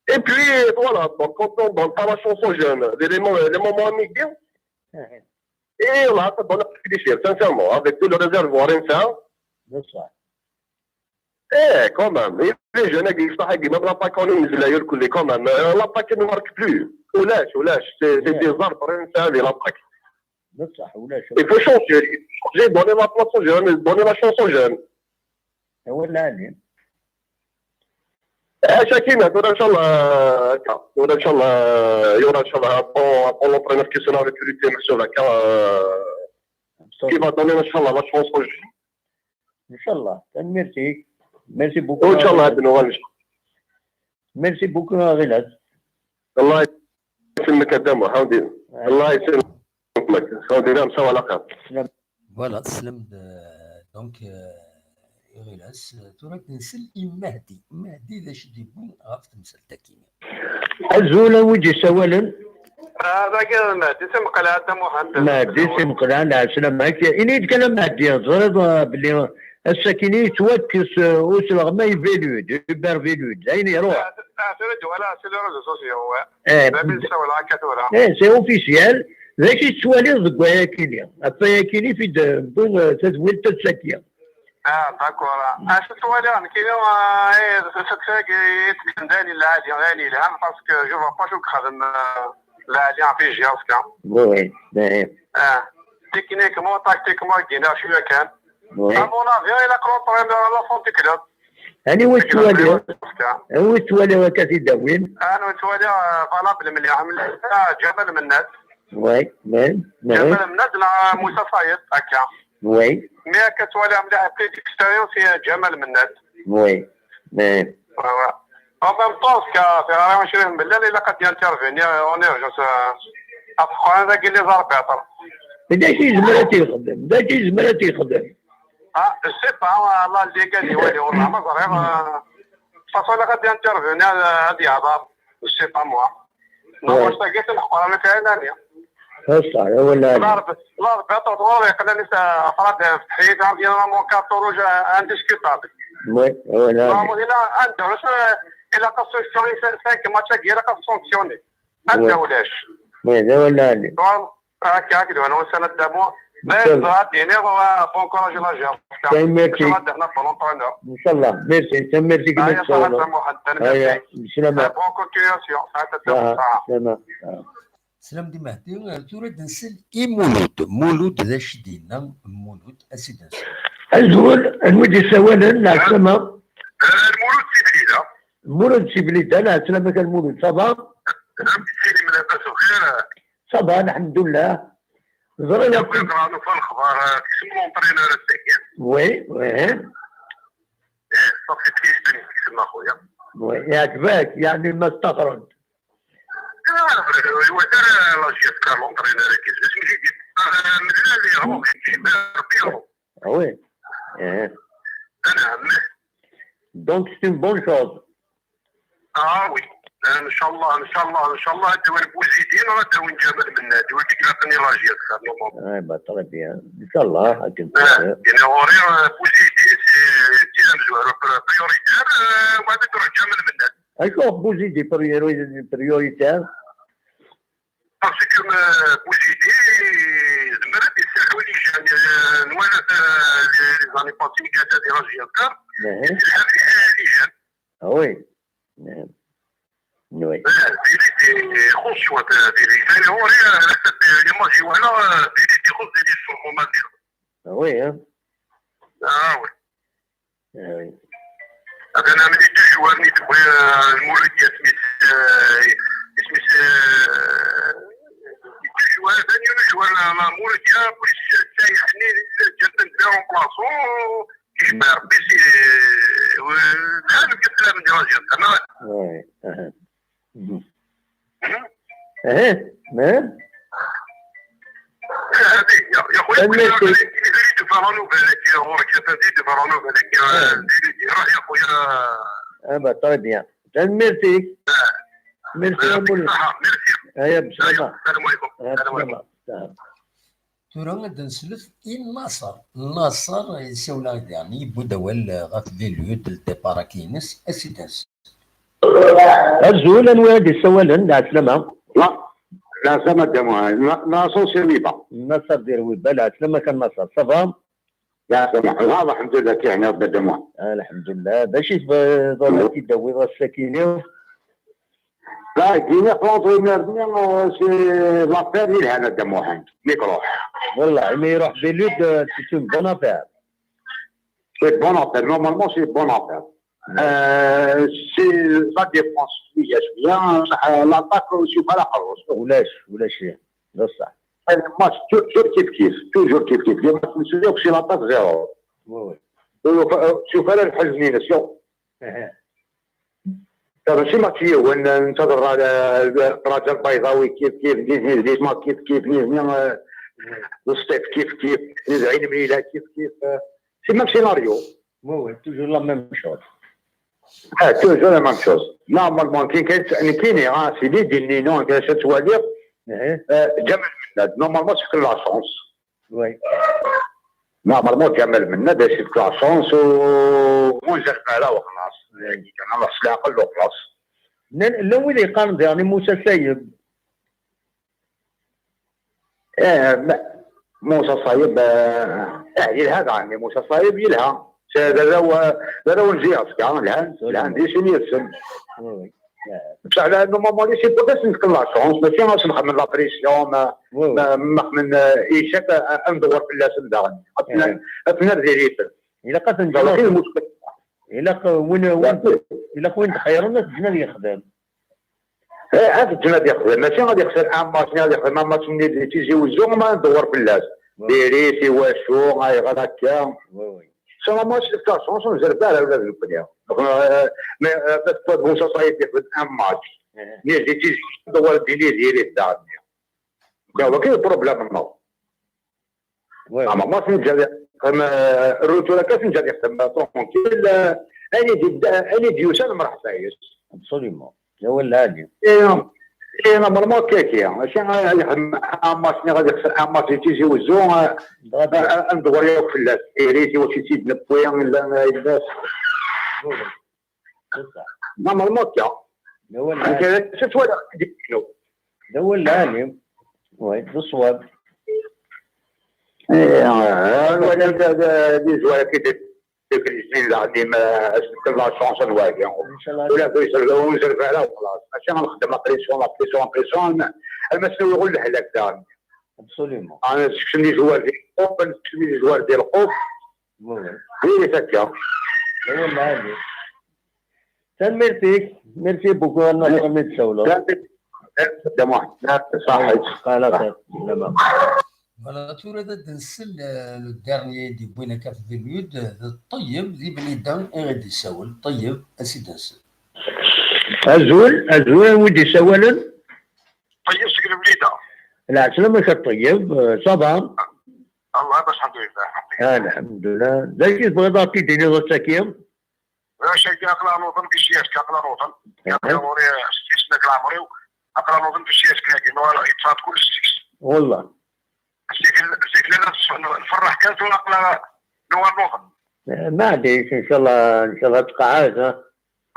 Et puis, voilà, donc, quand on, donc, par la chance aux jeunes, les, les, les moments amicaux, Eh, eh. Et là, ça donne à réfléchir, sincèrement, avec tout le réservoir, ça. D ṣṣeḥ. Eh, quand même. Et les jeunes, ils sont même l'attaquant, ils les quand même. Euh, l'attaque ne marque plus. Ulac, ulac. C'est c'est Ouais. des arbres, hein, ça, l'attaque. D ṣṣeḥ, ulac. Il faut changer. Il faut changer, donner la place aux jeunes, donner la chance aux jeunes. D awal lɛali. Eh, chacun, tura, inchallah, euh, tura, inchallah, euh, il y aura, inchallah, un bon, un bon entraîneur qui sera recruté, monsieur Laka, euh, qui va donner, inchallah, la chance aux jeunes. Inchallah. Tanemmirt-ik. Merci beaucoup. Inchallah, ad nuɣal, inchallah. Merci beaucoup, a Ɣilas. Allah yesselmek a Dda Muḥ, ḥawdi. Allah yesselmek. Ḥawdi, am sawal axir. Voilà, teslem-d, euh, donc, euh, i Ɣilas, euh, tura ad nsel i Mahdi. Mahdi d acu d-yewwi ɣef temsalt-agi? Azul, a wi d-yessawalen? Ah, dagi d Mahdi Si Meqlan, a Dda Muḥend. Mahdi Si Meqlan, ɛeslama-k. Ini-d kan a Mahdi, teẓriḍ, uh, belli ass-akini yettwakkes, uh, usleɣmay Vilud, Hubert Vilud, d ayen iruḥ. Ah, tura d-walaɣ sur les réseaux sociaux, ouais. Eh, David ssawleɣ akka tura. Eh, c'est officiel. D acu i tettwaliḍ deg wayakini? Ɣef wayakini fi d-wwin, uh, tadwilt ass-agi. Ah, d'accord. Acu ttwaliɣ nekkini, ah, eh, d tagi i d-yettban d ayen lɛali, d ayen yelhan, parce que je vois pas acu yexdem, euh, lɛali ɣef J S K. Oui, oui. Ah, techniquement, tactiquement, gina cwiya kan. Oui. À mon avis, il a contre la fond du club. Anwa i tettwaliḍ? Anwa i tettwaliḍ akka t-id-awin? Anwa i tettwaliḍ, euh, valable mliḥ, mliḥ. Ah, Ǧamal Mennad. Oui, mais, mais, Ǧamal Mennad neɣ Musa Fayeṭ, akka. Oui, Mais akka twala mliḥ, plus d'expérience i Ǧamal Mennad. Oui, mais. Ouais, ouais. En même temps, c'est vrai, on chez Mbellal, il a qu'à intervenir en urgence. Après, on a gagné les arbitres. D acu yezmer ad t-yexdem? D acu yezmer ad t-yexdem? Ah, je sais pas, Allah le dégagne, ouais, والله ما ظهر. De toute façon, il a qu'à intervenir, euh, à Diaba. Je sais pas moi. Non, ouais. Moi, je t'inquiète, on va parler quand même. Aṣṣeḥ, a wala. L'arbitre, l'arbitre, ɣur-i, yeqlan-as afrad, فتحية, عندي normalement carton rouge indiscutable. Oui, a wala. Normalement, il a un, deux, il a qu'à sanctionner cinq matchs, il a qu'à sanctionner. Un, deux, ulac. Oui, a wala. Voilà. Akka, akka, d win wussan ad d-tabu. Mais, bon courage à l'Algérie. Tanemmirt-ik. Inchallah. Merci. Tanemmirt-ik. Aya, Muḥend, tanemmirt-ik. Aya, bislama. Bonne continuation. Aya, tanemmirt. Sslam di Mehdi, tura ad nsel i Mulud. Mulud, d acu i d-yenna Mulud? Ad s-id-nsel. Azul, anwa i d-yessawalen? Ɛeslama. Eh, Lmulud si Blida. Lmulud si Blida, ɛeslama-k a Lmulud, ça va? Amek i tettili, labas bxir? Ça va, lḥemdullah. Ẓriɣ. Yewwi ɣer nufa lexbar, eh, teksem l'entraîneur ass-agi. Oui, oui. Eh, صافي تكيس تكسم اخويا. Oui, yeɛjeb-ak, yeɛni ma testaxreḍ. Ah, iwata la J F K l'entraîneur-agi. Isem-is Jidid. Ah, mlal yeɣrub, Jidid. Rabbi yeɣrub. Ah oui. Eh. Anɛam. Donc, c'est une bonne chose. Ah oui. Inchallah, inchallah, inchallah, ad d-awin Bouzidi, ad d-awin Ǧamal Mennad, wid i ilaqen i la J F K, normalement. Ah, bah, très bien. Inchallah, akken. Ah, yella ɣur-i, eh, Bouzidi, c'est, c'est un joueur pri-, prioritaire, eh, wa ad d-iruḥ Ǧamal Mennad. Acuɣ Bouzidi priori-, prioritaire? Parce que, euh, Bouzidi, zemmer ad d-iserḥu les jeunes, euh, nwala, euh, les, les années passées, i yella di la J F K, iserḥu les jeunes. Ah oui. Oui. Ah, Billy ixuṣ cwiṭ, ah, Billy. Mais ɣur-i, ah, les matchs i walaɣ, ah, Billy ixuṣ di les surcommandés. Ah oui, hein? Ah oui. Ah oui. Ad nɛmel i deux joueurs-nni tebɣi, ah, Lmulud, isem-is, ah, isem-is, ah, i deux joueurs, d yiwen ujwar n, n Lmulud, plus Sayeḥ-nni, ǧǧan-ten d remplaçants. Kif ma Rebbi si, eh, lhan deg sslam n Iṛajiyen, neɣ? Oui, aha. Mhm. Mhm. Aha, aha. Hadi, ya, ya خويا, tanemmirt-ik. Kif i d-tufa la nouvelle, kif ɣur-k, kif i d-tufa la nouvelle, kif, eh, di, di, di, rah, ya خويا. Ah, bah, très bien. Tanemmirt-ik. Ah. Merci, ah, a Mulud. Merci. Aya, bislama. Salam alaikum. Aya, salam alaikum. Bislama. Salam. Tura ad d-nslet i Naṣer. Naṣer yessawel-aɣ-d daɣen, yewwi-d awal, eh, ɣef Belliud, le départ-agi-ines, ad s-id-nsel. Azul, anwa i d-yessawalen? Lɛeslama. La, lɛeslama Dda Muɛaz. Na-, Naṣer si Rwiba. Naṣer di Rwiba, lɛeslama kan Naṣer. Ça va? Lɛeslama. Lɛeslama, alḥemdulillah, kif ɛni Dda Muɛaz. Alḥemdulillah. D acu i tebɣiḍ ad t-id-tawiḍ ass-agi-nni? Là, Guinée, l'entraîneur-nni, euh, c'est l'affaire yelhan a Dda Muḥend, mi iruḥ. Wallah, imi iruḥ Belliud, euh, c'est une bonne affaire. C'est une bonne affaire. Normalement, c'est une bonne affaire. Ouais. Euh, c'est la défense, oui, bien. Euh, l'attaque, c'est pas la grosse. Ulac, ulac, d ṣṣeḥ. Le match, toujours kif kif, toujours kif kif. Les matchs, c'est l'attaque zéro. Oui, oui. Euh, شوف، أنا الحزن هنا، شوف. Aha. Mačči match yiwen, netta d Ra-, Raǧa Lbayḍawi kif kif, Dizir Dima kif kif, Nizmi, eh, d Sṭif kif kif, Nizɛin Mlila kif kif, eh, c'est le même scénario. Oui, oui, toujours la même chose. Ah, toujours la même chose. Normalement, كي كانت، كاين، ah, c'est l'idée, non, كاين شي توالير. Eh. Eh, Ǧamal Mennad, normalement, c'est que la chance. Oui. Normalement, Ǧamal Mennad, c'est que la chance, u, u nzerfala وخلاص. Yeɛni, kan, ala s leɛqel وخلاص. Llan, llan wid yeqqaren daɣen i Musa Sayeb. Eh, ma-, Musa Sayeb, eh, eh, yelha daɣen, Musa Sayeb yelha. D arraw, d arraw n J F K, lhan, lhan di sin yid-sen. Oui, oui. Bṣeḥ, la, normalement, les supporters, c'est que la chance, mačči ad nxemmem la pression, ma, oui, oui, ma, ma nxemmem, eh, i ccak, eh, ad ndewwer fell-asen daɣen. Ad ten-, eh, ad nerr di rrif. Ilaq ad ten-ǧǧen. Ilaq win, win, ilaq win d-xeyyren ad t-ǧǧen ad yexdem. Eh, ad teǧǧen ad yexdem, mačči ad yexser un match-nni, ad yexdem un match-nni di Tizi Wezzu, ma ndewwer fell-as. Diri-t i wacu, ayɣer akka? Seulement, c'est la chance, ur nezrif ara ula d nekkni. Donc, euh, mais, euh, parce que bon, ça, ça a été fait un match. Ni di Tizi Wezzu, ndewwer-d i Yidir, i dda-nni. Donc, wagi d problème-nneɣ. Ama ma tenǧa yexdem, euh, retour akka tenǧa yexdem tranquille, euh, ayen i d-, ayen i d-yusan mreḥba yes. Absolument. D awal lɛali. Eh, eh, normalement akka-agi. Mačči ad yexdem un match, niɣ ad yexser un match di Tizi Wezzu, euh, euh, ad ndewwer yakk fell-as. Diri-t i wacu i tt-id-newwi, illa, illa. Normalement akka. D awal lɛali. Nekk d acu twalaḍ deg-inu? D awal lɛali. Oui, d ṣṣwab. Eh, euh, nwala d, d, d, d, des joueurs qui dé-, définitivement, daɣen, euh, c'est la chance, nwala. Inchallah. Ula d ur zerf-, ur zerf ara, xlaṣ. Mačči ad nexdem la pression, la pression, la pression, alma s-nawi ɣur lehlak daɣen. Absolument. Ah, nessekcem les joueurs di lqub, nessekcem les joueurs di lqub. Oui, oui. Diri-t akka. D awal lɛali. Tanemmirt-ik. Merci beaucoup, a Nasser, mi d-tsawleḍ. Tanemmirt. Saḥit. Ala xir. Lama. Voilà, tura ad d-nsel, euh, le dernier i d-yewwin akka ɣef Bellude, euh, d Ṭeyyeb di Blida i ɣ-d-isawel. Ṭeyyeb, a s-id-nsel. Azul, azul, anwa i d-isawalen? Ṭeyyeb seg Blida. Lɛeslama-k a Ṭeyyeb, euh, ça va? Allah, alḥemdulillah. Alḥemdulillah. D acu i tebɣiḍ ad ɣ-t-id-tiniḍ ass-agi? Acu akka, aql-aɣ nuḍen di siyas, aql-aɣ nuḍen. Aql-aɣ ɣur-i s tisna deg leɛmer-iw, aql-aɣ nuḍen di siyas-agi, nuɣal yeṭṭef-aɣ-d kullec seg-s. Wallah. Seg, seg lalla nferreḥ kan, tura aql-aɣ nuɣal nuḍen. Eh, maɛlic, incallah, incallah tqeɛɛed, ha?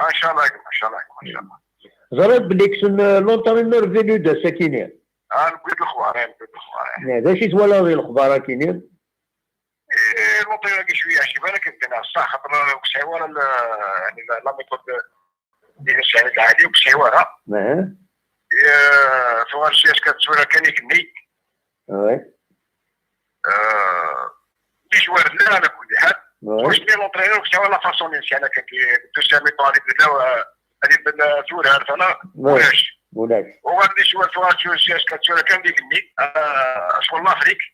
Incallah, incallah, incallah. Ẓriɣ belli kksen, eh, l'entraîneur Bellude ass-akini. Ah, newwi-d lexbar, eh, newwi-d lexbar, eh. Eh, d acu i twalaḍ di lexbar-akini? Eh, l'entraîneur-agi cwiya yeɛjeb-aneɣ kan, ṣṣeḥ, xaṭer ur yesɛi ara la, yani, la, la méthode, eh, yeɛni lɛali ur yesɛi ara. Eh, tuɣal siyas-agi tura kan igenni. Eh, d joueur llan ala kulli ḥal. Ulac ni l'entraîneur ur yesɛi ara la façon-ines, yani, akka ki, deuxième mi-temps, ad ibdel, eh, ad ibdel, eh, turar, tana, ulac. Ulac. Uɣal d joueur, tuɣal siyas-agi tura kan igenni, eh, ccɣel l'Afrique.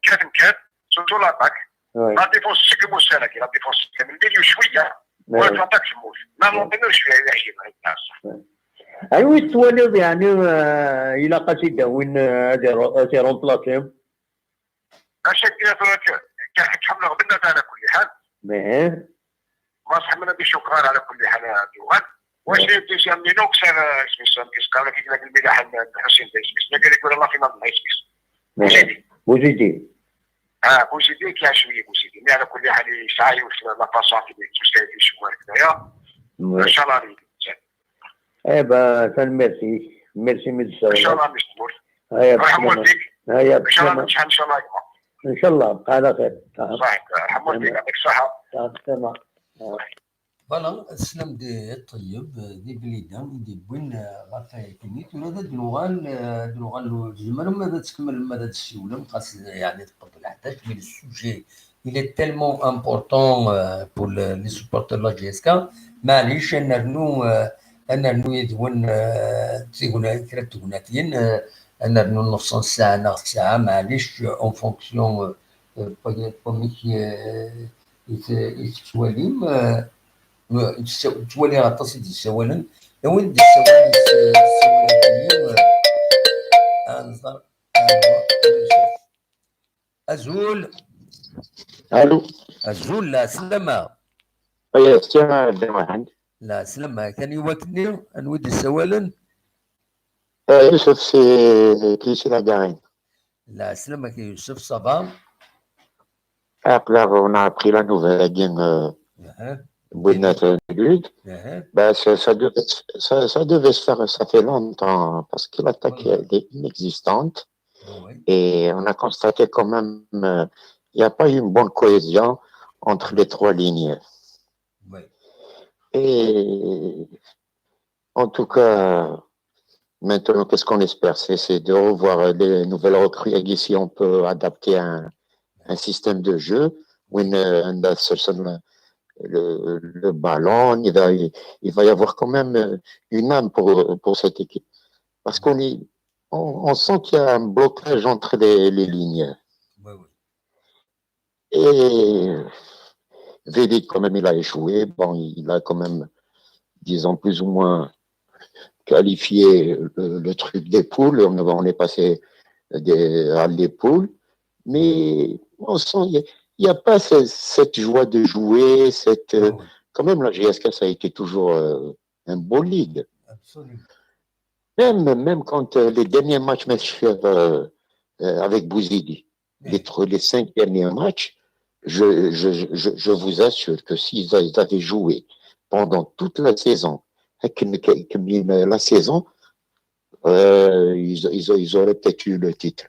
Kat, kat. Surtout l'attaque. La défense, c'est que Moussa, la défense, c'est un milieu شوية. Ouais. L'attaque, c'est Moussa. Là, l'entraîneur, شوية يعجبها الناس. Anwa i tettwaliḍ, yeɛni, eh, ilaq ad t-id-awin, eh, ad iru-, ad t-iremplasi? Acu akka, tura, k-, k-, ḥemmleɣ bennat ala kulli ḥal. Ma ṣeḥmna bi cukran ala kulli ḥal, ad yuɣal. Wac deuxième mi-temps, isem-is, isem-is, qal-ak, ilaq lmilaḥ n, n Ḥusin, isem-is. Ma qal-ak, wala la finale n isem-is. Bouzidi. Bouzidi. Ah, Bouzidi, كاين شوية Bouzidi. Mais على كل حال يسعى يوصل la façon كي يتوسع في شوية هكذايا. إن شاء الله عليك. Eh ben, tanemmirt-ik. Merci, mi d-tsawleḍ. إن شاء الله مش تموت. Aya, ṛeḥm والديك. Aya, إن شاء الله بسلامة. نتشحن إن شاء الله. إن شاء الله، على خير. صحيح، ṛeḥm والديك، يعطيك الصحة. Voilà, teslam-d i Ṭeyyeb, di Blida, i d-yewwin, eh, ɣef wayagi-nni. Tura ad d-nuɣal, eh, ad d-nuɣal, tzemrem ad tkemmlem, ad d-tessiwlem, xas, eh, yeɛni tqebbel ḥdac, mais le sujet, il est tellement important, eh, pour le, les supporters de la J S K. Maɛlic, ad nernu, eh, ad nernu yid-wen, eh, tigna-, kra n tegnatin, eh, ad nernu nefṣel ssaɛa neɣ ssaɛa, maɛlic, en fonction, eh, eh, wamek, eh, i t-, i tettwalim, eh, Ttwaliɣ aṭas i d-yessawalen. Awi-d ssawalen s, s, ssawalen-agi, eh, ad nẓer. Azul. Allô. Azul, la slama. Aya, sima d Muḥend. La slama, kan i wakkenni, anwa i d-yessawalen? Eh, Yusef, c'est Clichy la Garenne. La slama, Yusef, ça va? Après, on a appris la nouvelle, eh bien, euh, Aha. Buenas Aires. Aha. Ben, ça, ça devait, ça, ça devait se faire, ça fait longtemps, parce que l'attaque, oui, elle est inexistante. Oui. Et on a constaté quand même, euh, il n'y a pas eu une bonne cohésion entre les trois lignes. Oui. Et en tout cas, maintenant, qu'est-ce qu'on espère? C'est, c'est de revoir les nouvelles recrues et si on peut adapter un, un système de jeu. Ou une, une, le, le ballon, il va, il va y avoir quand même euh, une âme pour, pour cette équipe. Parce qu'on est, on, on sent qu'il y a un blocage entre les, les lignes. Oui, oui. Et Vélez, quand même, il a échoué. Bon, il a quand même, disons, plus ou moins qualifié le, le truc des poules. On, on est passé des, à les poules. Mais on sent, il n'y a, a pas ce, cette joie de jouer. Cette, euh, Ah oui, quand même, la G S K, ça a été toujours euh, un beau league. absolument. Même, même quand euh, les derniers matchs, mais je suis, euh, euh, avec Bouzidi, les, tro- les cinq derniers matchs, je, je, je, je vous assure que s'ils a- ils avaient joué pendant toute la saison, et que, que- que la saison, euh, ils, ils, ils auraient peut-être eu le titre.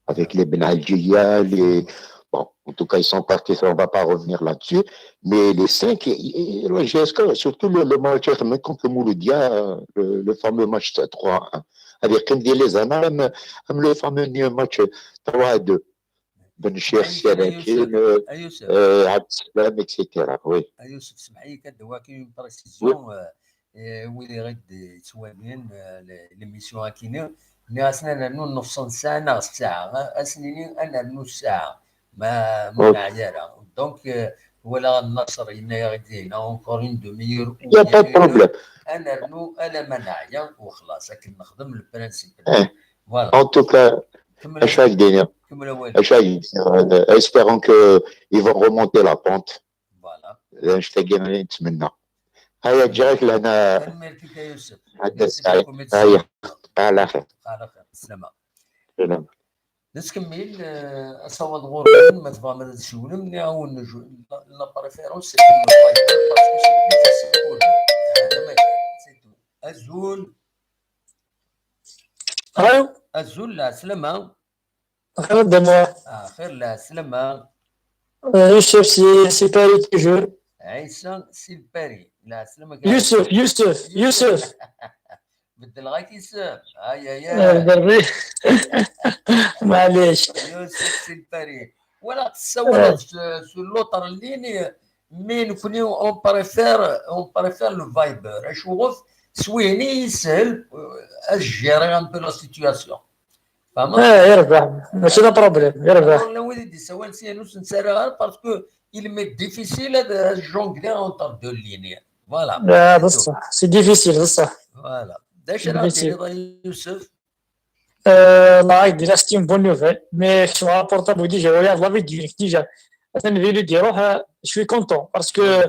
Avec les Benaljiya, les... Bon, en tout cas, ils sont partis, ça, on ne va pas revenir là-dessus. Mais les cinq, et- et la G S K, surtout le, le match contre le Mouloudia, le, le fameux match trois un. Avec Kandili Zana, même, même le fameux match trois deux. Ben Cher, Aïe, Siarakin, euh, Aïe, Youssef. euh, Abdeslam, et cetera. Oui. Aïe, Youssef, سمح لي, كندير واحد une précision, euh, et oui, les règles des soignants, euh, les- l'émission Akine, mais أصلًا nous, neuf cents ساعة, neuf cents ساعة, أصلًا أنا nous ساعة, ما, ما Oui. نعيا. Donc, euh, voilà, النصر, il y a encore une demi-heure. Il n'y a pas de problème. أنا nous, أنا ما نعيا, وخلاص, لكن نخدم le principe. Hein. Voilà. En tout cas, كمل, اش راك داير؟ كمل أول. اش راك داير؟ Espérons que ils vont remonter la pente. Voilà. اش تاقي نتمنى. هيا جاك لهنا. تنميرتك يا يوسف. عدى Merci الساعة. beaucoup, merci. هيا. على خير. على خير, السلامة. سلام. نكمل, آه، أصوات غوربان, ما تبغى ما تشوفون, نعاون نجو-، la, la préférence, c'est pour le Viber, parce que c'est plus facile pour nous. هذا ما كان, c'est tout. أزول. الو. أزول, العسلامة. خير دموع. آه, خير, العسلامة. يوسف سي سي باري توجور. عيسى سي الباري, العسلامة. يوسف يوسف يوسف. بدل غير كيسام. هيا يا يا دري. معليش. يوسف سي الباري. ولا تصورت سو لوطر ليني, mais نكوني on préfère, on préfère le Viber. اشوف سويني يسهل, آه, gérer un peu la situation. فهمت؟ اه يربح, ماشي لا بروبليم, يربح. Alors, لو وليدي سوال سي نوس نسرع, parce que il m'est difficile de jongler entre deux lignes. Voilà. لا بصح سي ديفيسيل بصح. Voilà. داش راه Difficile. ديري يوسف؟ آه، لا عيد لا ستيم بون نوفيل, مي شو رابورطابل ديجا ولا لا فيديو ديجا. مثلا فيلو دي روح, آه، شوي كونتون باسكو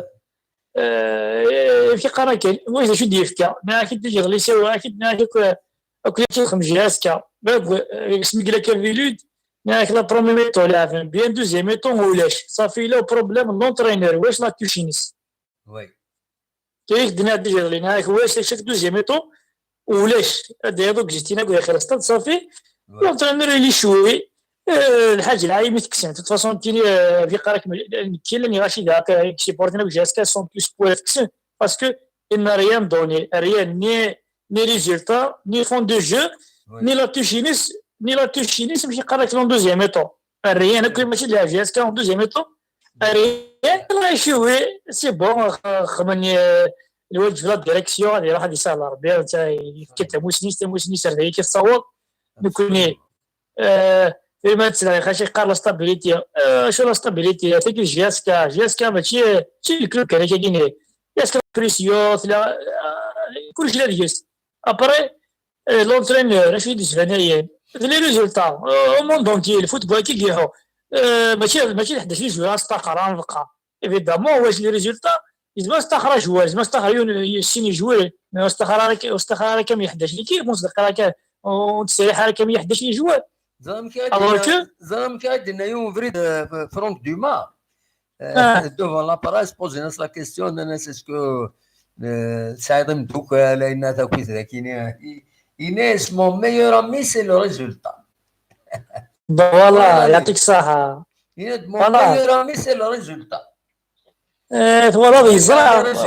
آه، في قرا كاين وين شو دير فيها, ما كي تجي غليسي ولا كي ما كي كو كو تخم جي اس كا باك اسمي قال لك فيلود, ما لا برومي ميتو لا بيان دوزيام ميتو ولاش صافي لو بروبليم لونترينور واش لا كوشينيس. وي. كيف دنا ديجا لينا هاك واش شاك دوزيام ميتو ولاش هذا هذوك جيتينا قول خير استاد صافي. لونترينور اللي شوي آه، الحاج العايمي تكسن. De toute façon كيني آه، في قراك كي لاني غاشي ذاك سيبورتينا جي اس كا سون بلوس بوان تكسن, باسكو ان ريان دوني ريان ني ني ريزولتا ني فون دو جو ني لا توشينيس ني لا توشينيس ماشي قراك لون دوزيام ميتو. ريان كل ماشي لا جي اس كا لون دوزيام ميتو. ريان راه يشوي سي بون خمني الواجب لا ديريكسيون غادي يروح هذه سهله ربي كتموسني تموسني سير هي كتصور نكوني آه، فيما تسمع خاش يقال لا ستابيليتي. آه، شو لا ستابيليتي؟ هذيك جي اس كا جي اس كا ماشي ماشي الكلوب كان كاين جي اس كا بريسيوس لا آه، كلشي لا ديس. ابري آه، لونترينور اش يدير زبانيين؟ لي ريزولتا او موند اونتيي الفوتبول كي يليحو. آه، ماشي ماشي حداش لي جوار استقر نبقى ايفيدامون واش لي ريزولتا؟ لازم استخرج جوار لازم استخرج سيني جوار استخرج استخرج كم حداش لي كي مصدق راك وتسريح راك كم حداش لي جوار. زعما كي غادي زعما كي غادي يوم فريد فرانك دوما. Devant la presse, poser la question, c'est ce que Saïd Mdouk, Laïna Takwit, Inès, mon meilleur ami, c'est le résultat. Voilà, يعطيك الصحة. Mon meilleur ami, c'est le résultat. Voilà,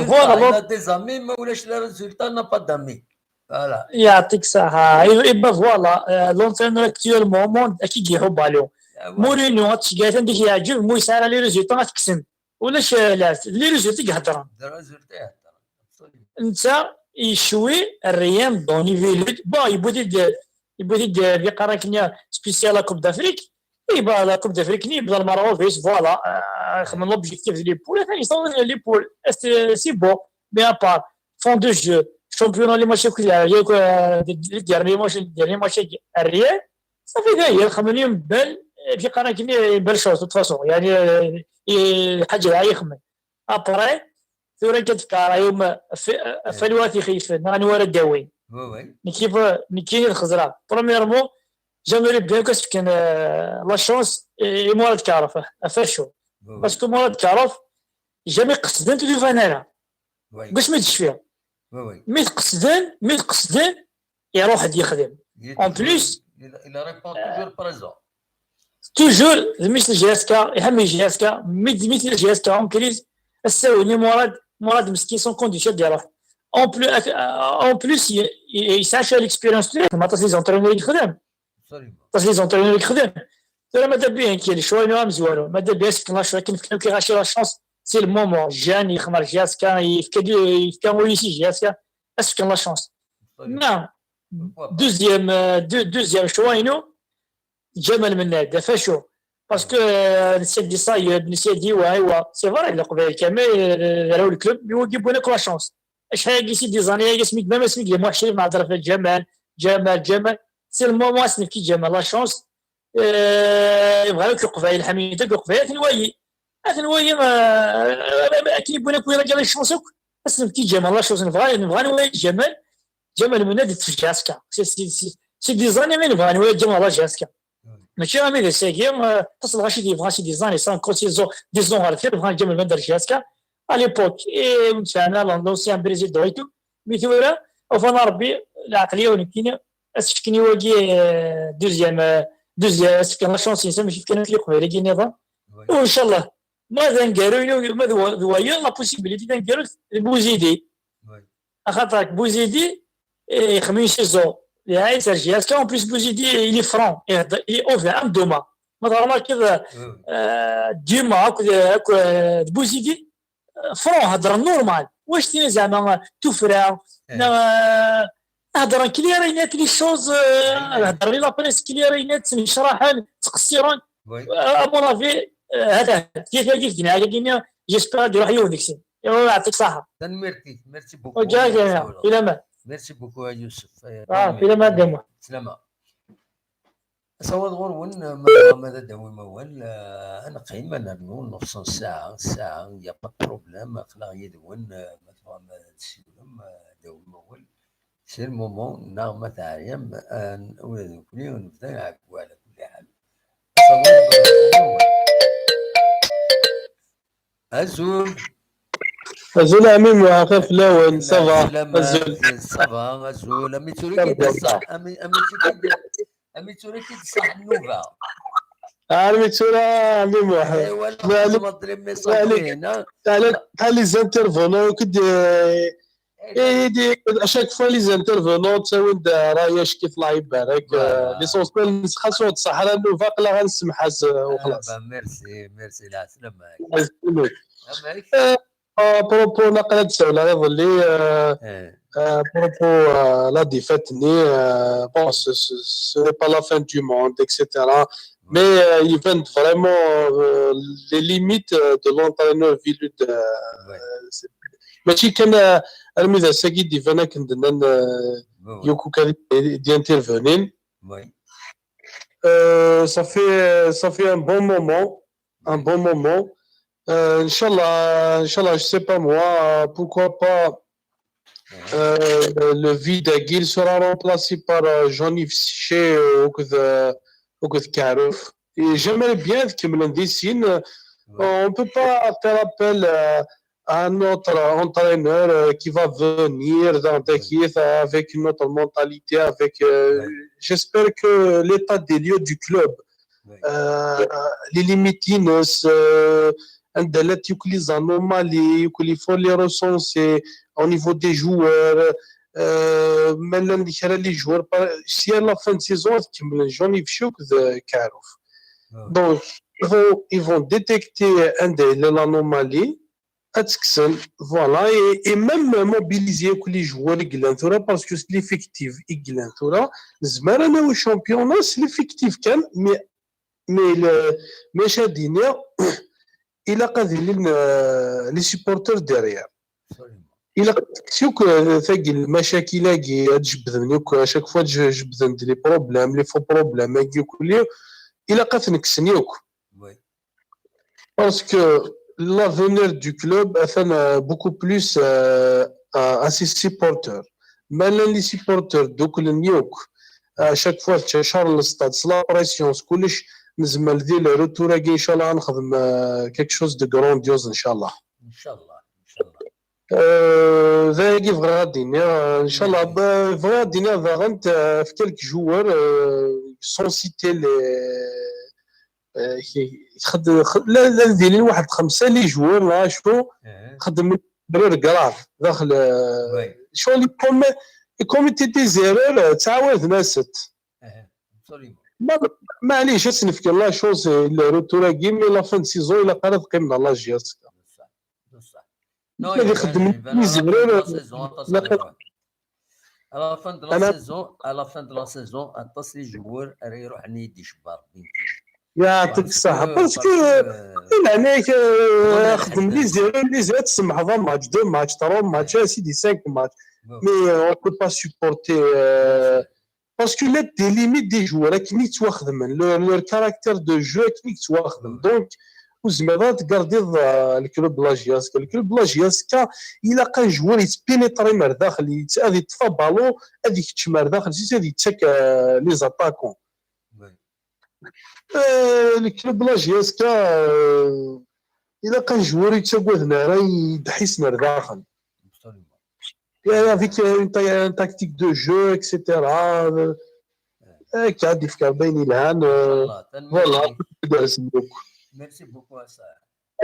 voilà, des amis, mais le résultat n'a pas d'amis. Voilà. يعطيك الصحة. Et ben voilà, l'entraîneur actuellement, كي يحب عليهم. Mourinho, هادشي كاع عندك يعجب, مو يسعى على les résultats, غتكسب. Ulac, eh, les résultats i iheddren. Netta yecwi rien dans les luttes. Bon, yewwi-t-id, yewwi-t-id, eh, di qarrak-nni spécial la Coupe d'Afrique. Yebda la Coupe d'Afrique-nni, yebda le Maroc, voilà, euh, xedmen l'objectif de les poules, atan yessaweḍ les poules. C'est, c'est bon. Mais à part, fond de jeu, championnat, les matchs, euh, les derniers matchs, les derniers matchs, rien. Ça fait gagner, xedmen une belle, et puis, qarrak-nni, une belle chose, de toute façon. يعني, euh, et, حاجة يخدم. Après, tura kan tefka rray-im, f-, f-, anwa ara t-ixeyyfen, neɣ anwa ara d-awin. Oui, oui. Nekki, nekkini d xeẓra. Premièrement, j'aimerais bien que s-fken, euh, la chance i, i Murad Karof, ɣef acu? Oui, oui. Parce que Murad Karof, jamais qesden ur d-ufan ara. Oui. Deg wasmi d-tecfiḍ. Oui, oui. Mi t-qesden, mi t-qesden, iruḥ ad yexdem. En plus, il, il répond toujours présent. Toujours, d mmi-s n J S K, iḥemmel J S K, mi d, mi tella J S K en crise, ass-a win i Murad, Murad meskin sans condition ad d-iruḥ. En plus, euh, en plus, i, i, yesɛa cwiya l'expérience tura, ma aṭas les entraîneurs i yexdem. Absolument. Aṭas les entraîneurs i yexdem. Tura ma d abbi, nekk, lecɣal-inu amezwaru, ma d abbi, est-ce que la chance, akken fkan, fkan la chance, c'est le moment, jeune, yexdem ar J S K, yefka, yefka ul-is i J S K, est-ce que la chance? Absolument. Non. Pourquoi pas? Deuxième, euh, deux-, deuxième choix-inu, Ǧamal Mennad, ɣef acu? Parce que, euh, nsiɣ-d i ṣayeb, nsiɣ-d i wa, i wa. C'est vrai, Leqbayel kamel, euh, d arraw n club, mais wagi wwin akk la chance. Acḥal-agi si des années, asmi d-, même asmi d-yella Muḥ Crif, nehder ɣef Ǧamal, Ǧamal, Ǧamal. C'est le moment ad s-nefk i Ǧamal la chance. Euh, yebɣa akk Leqbayel, ḥemmlen akk Leqbayel, ad ten-wayi. Ad ten-wayi, euh, akken i wwin akk les chances akk, ad s-nefk i Ǧamal la chance. Nebɣa, nebɣa ad nwali Ǧamal, Ǧamal Mennad d J S K. C'est, c'est, c'est, c'est des années mi nebɣa ad nwali Ǧamal la J S K. Mačči armi d ass-agi, euh, ṭṭaseɣ-as-d yebɣa si des années, ça, encore six ans, dix ans ɣer deffir, bɣan Ǧamal Mennad ar J S K. À l'époque, et, ur nesɛi ara l'ancien président et tout. Mi tura, ufan Rebbi, lɛeqliya-w nekkini, ad s-fken i wagi, euh, deuxième, euh, deuxième, ad s-fken la chance-ines, am acu fkan akk i Leqbayel-agi nniḍen. Oui. U ncallah, ma d aneggaru-inu, ma d wa-, d wayeḍ, la possibilité d aneggaru d Bouzidi. Oui. Axaṭer Bouzidi, eh, ixdem une saison, yeɛya-tt ar J S K, en plus Bouzidi, il est franc, il est, il est ouvert, am Douma. Ma tɣermaḍ kid, oui, oui, euh, Douma, akked, akked, euh, Bouzidi, euh, franc, heddren normal. Wac tini zeɛma, euh, tuffra, eh, neɣ, euh, heddren clair et net les choses, euh, oui, oui, heddren la presse clair et net, ttnecraḥen, ttqeṣṣiren. Oui. Euh, à mon avis, euh, hada, tiyita-agi, j'espère ad iruḥ yiwen deg-sen. Iwa, yeɛṭik ṣaḥa. Tanemmirt-ik, merci beaucoup. Ǧaɛak, merci, filaman. Merci beaucoup, a Yousef. Eh, ah, filaman, a Dda Muḥ. Slama. Asawaḍ ɣur-wen, ma tebɣam ad d-tawim awal, eh, ad neqqim, ad nernu nofs n ssaɛa, ssaɛa, il y a pas de problème, aql-aɣ yid-wen, eh, ma tebɣam ad d-tessiwlem, eh, ad d-tawim awal. C'est le moment, neɣ ma teɛyam, eh, ula d nekkni nebda nɛeggu ɛla kulli ḥal. Asawaḍ, eh, ɣur-wen. Azul. Azul a ɛemmi Muḥ, axir fell-awen, ça va? Azul. Ça va, azul. Amek tura i d-ṣaḥ, amek, amek tura i d-, amek tura i d-ṣaḥ nnuba? Armi tura a ɛemmi Muḥ. Aywa, la xedmeḍ les messages, ha? Bḥal les intervenants, akked, eh, eh, à chaque fois les intervenants ttawin-d, eh, ṛṛay-ik, Allah ibarek. Voilà. Eh, l'essentiel, nesxas ur d-tṣaḥ ara nnuba, aql-aɣ ad nsemḥ-as, eh, u xlaṣ. Ah, bah, merci, merci, la slama. Amek? Eh, à propos, naqal ad d-sawleɣ iḍelli, eh, eh, à propos, eh, la défaite-nni, eh, bon, ce, ce, ce n'est pas la fin du monde, et cetera. Mais, eh, il y a vraiment, eh, les limites, eh, de l'entraîneur Vilu, eh, c'est, mačči kan, eh, armi d ass-agi d-iban akken d-nnan, eh, yakk kan d-intervenin. Euh, ça fait, ça fait un bon moment, un bon moment. Euh, Inch'Allah, Inch'Allah, je sais pas moi, euh, pourquoi pas, euh, le vide à Guil sera remplacé par, euh, Jean-Yves Sichet, euh, ou que de, ou que de Karouf. Et j'aimerais bien que Mlandisine, euh, on peut pas faire appel, euh, un autre entraîneur, euh, qui va venir dans Dakar avec une autre mentalité, avec, euh, j'espère que l'état des lieux du club, euh, les limites, euh, عند les anomalies, il faut les recenser au niveau des joueurs, euh, mais les joueurs, si à la fin de saison, كيما جوني في شوك ذا كاروف. Donc, ils vont, ils vont détecter anda yella l'anomalie, ad tt-kksen, voilà, et, et même mobiliser akk les joueurs i yellan tura, parce que c'est l'effectif i yellan tura, nezmer ad nawi championnat s l'effectif kan, mais, mais le, mais ad iniɣ, ilaq ad ilin, euh, les supporters derrière. Ilaq ad tekkes akk, euh, tagi, lmacakil-agi, ad jebden akk, à chaque fois ad j-, jebden-d les problèmes, les faux problèmes-agi akk, ilaq ad ten-kksen akk. Parce que l'avenir du club atan, euh, beaucoup plus, euh, à, à ses supporters. Ma llan les supporters dduklen yakk, à chaque fois tettcacar le stade, s la pression, s kullec, nezmer di le retour-agi, inchallah, ad nexdem, euh, quelque chose de grandiose, inchallah. Inchallah, inchallah. Euh, d ayagi bɣiɣ ad d-iniɣ, euh, inchallah, bɣiɣ ad d-iniɣ daɣen, euh, f quelques joueurs, euh, sans citer les, euh, xed-, xed-, la, la d-ilin waḥed xemsa les joueurs, neɣ acu, xedmen erreur grave daxel, euh, ccɣel, les com-, les comités des erreurs, euh, ttɛawaden-asent. Ma, maɛlic, ad s-nefk la chance, euh, le retour-agi, mais la fin de saison, ilaq ara teqqimen à la J S K. Non, ad ixeddem les erreurs, à la fin de la saison, à la fin de la saison, aṭas les joueurs ara iruḥen i d-icebba Rebbi. Yeɛṭik ṣṣeḥḥa. Parce que, euh, di leɛnaya-k, euh, xdem les erreurs, les erreurs, ad tsemḥeḍ un match, deux matchs, trois matchs, ainsi de cinq matchs. Mais, euh, on peut pas supporter, euh, parce que la des limites des joueurs, akken i ttwaxedmen, leur, leur caractère de jeu, akken i ttwaxedmen. Donc, ur tezmireḍ ad tgardiḍ, euh, le club de la J S K. Le club de la J S K, ilaq un joueur yettpénétri ar daxel, yett-, ad yeṭṭef ballon, ad ikeččem ar daxel, ad yettak, euh, les attaquants. Euh, le club de la J S K, euh, ilaq un joueur yettagaden ara yedḥisen ar daxel. Et avec, euh, une ta-, une tactique de jeu, et cetera. Euh, akka ad d-ifk Rebbi ayen yelhan, euh, voilà. Merci beaucoup, Asa.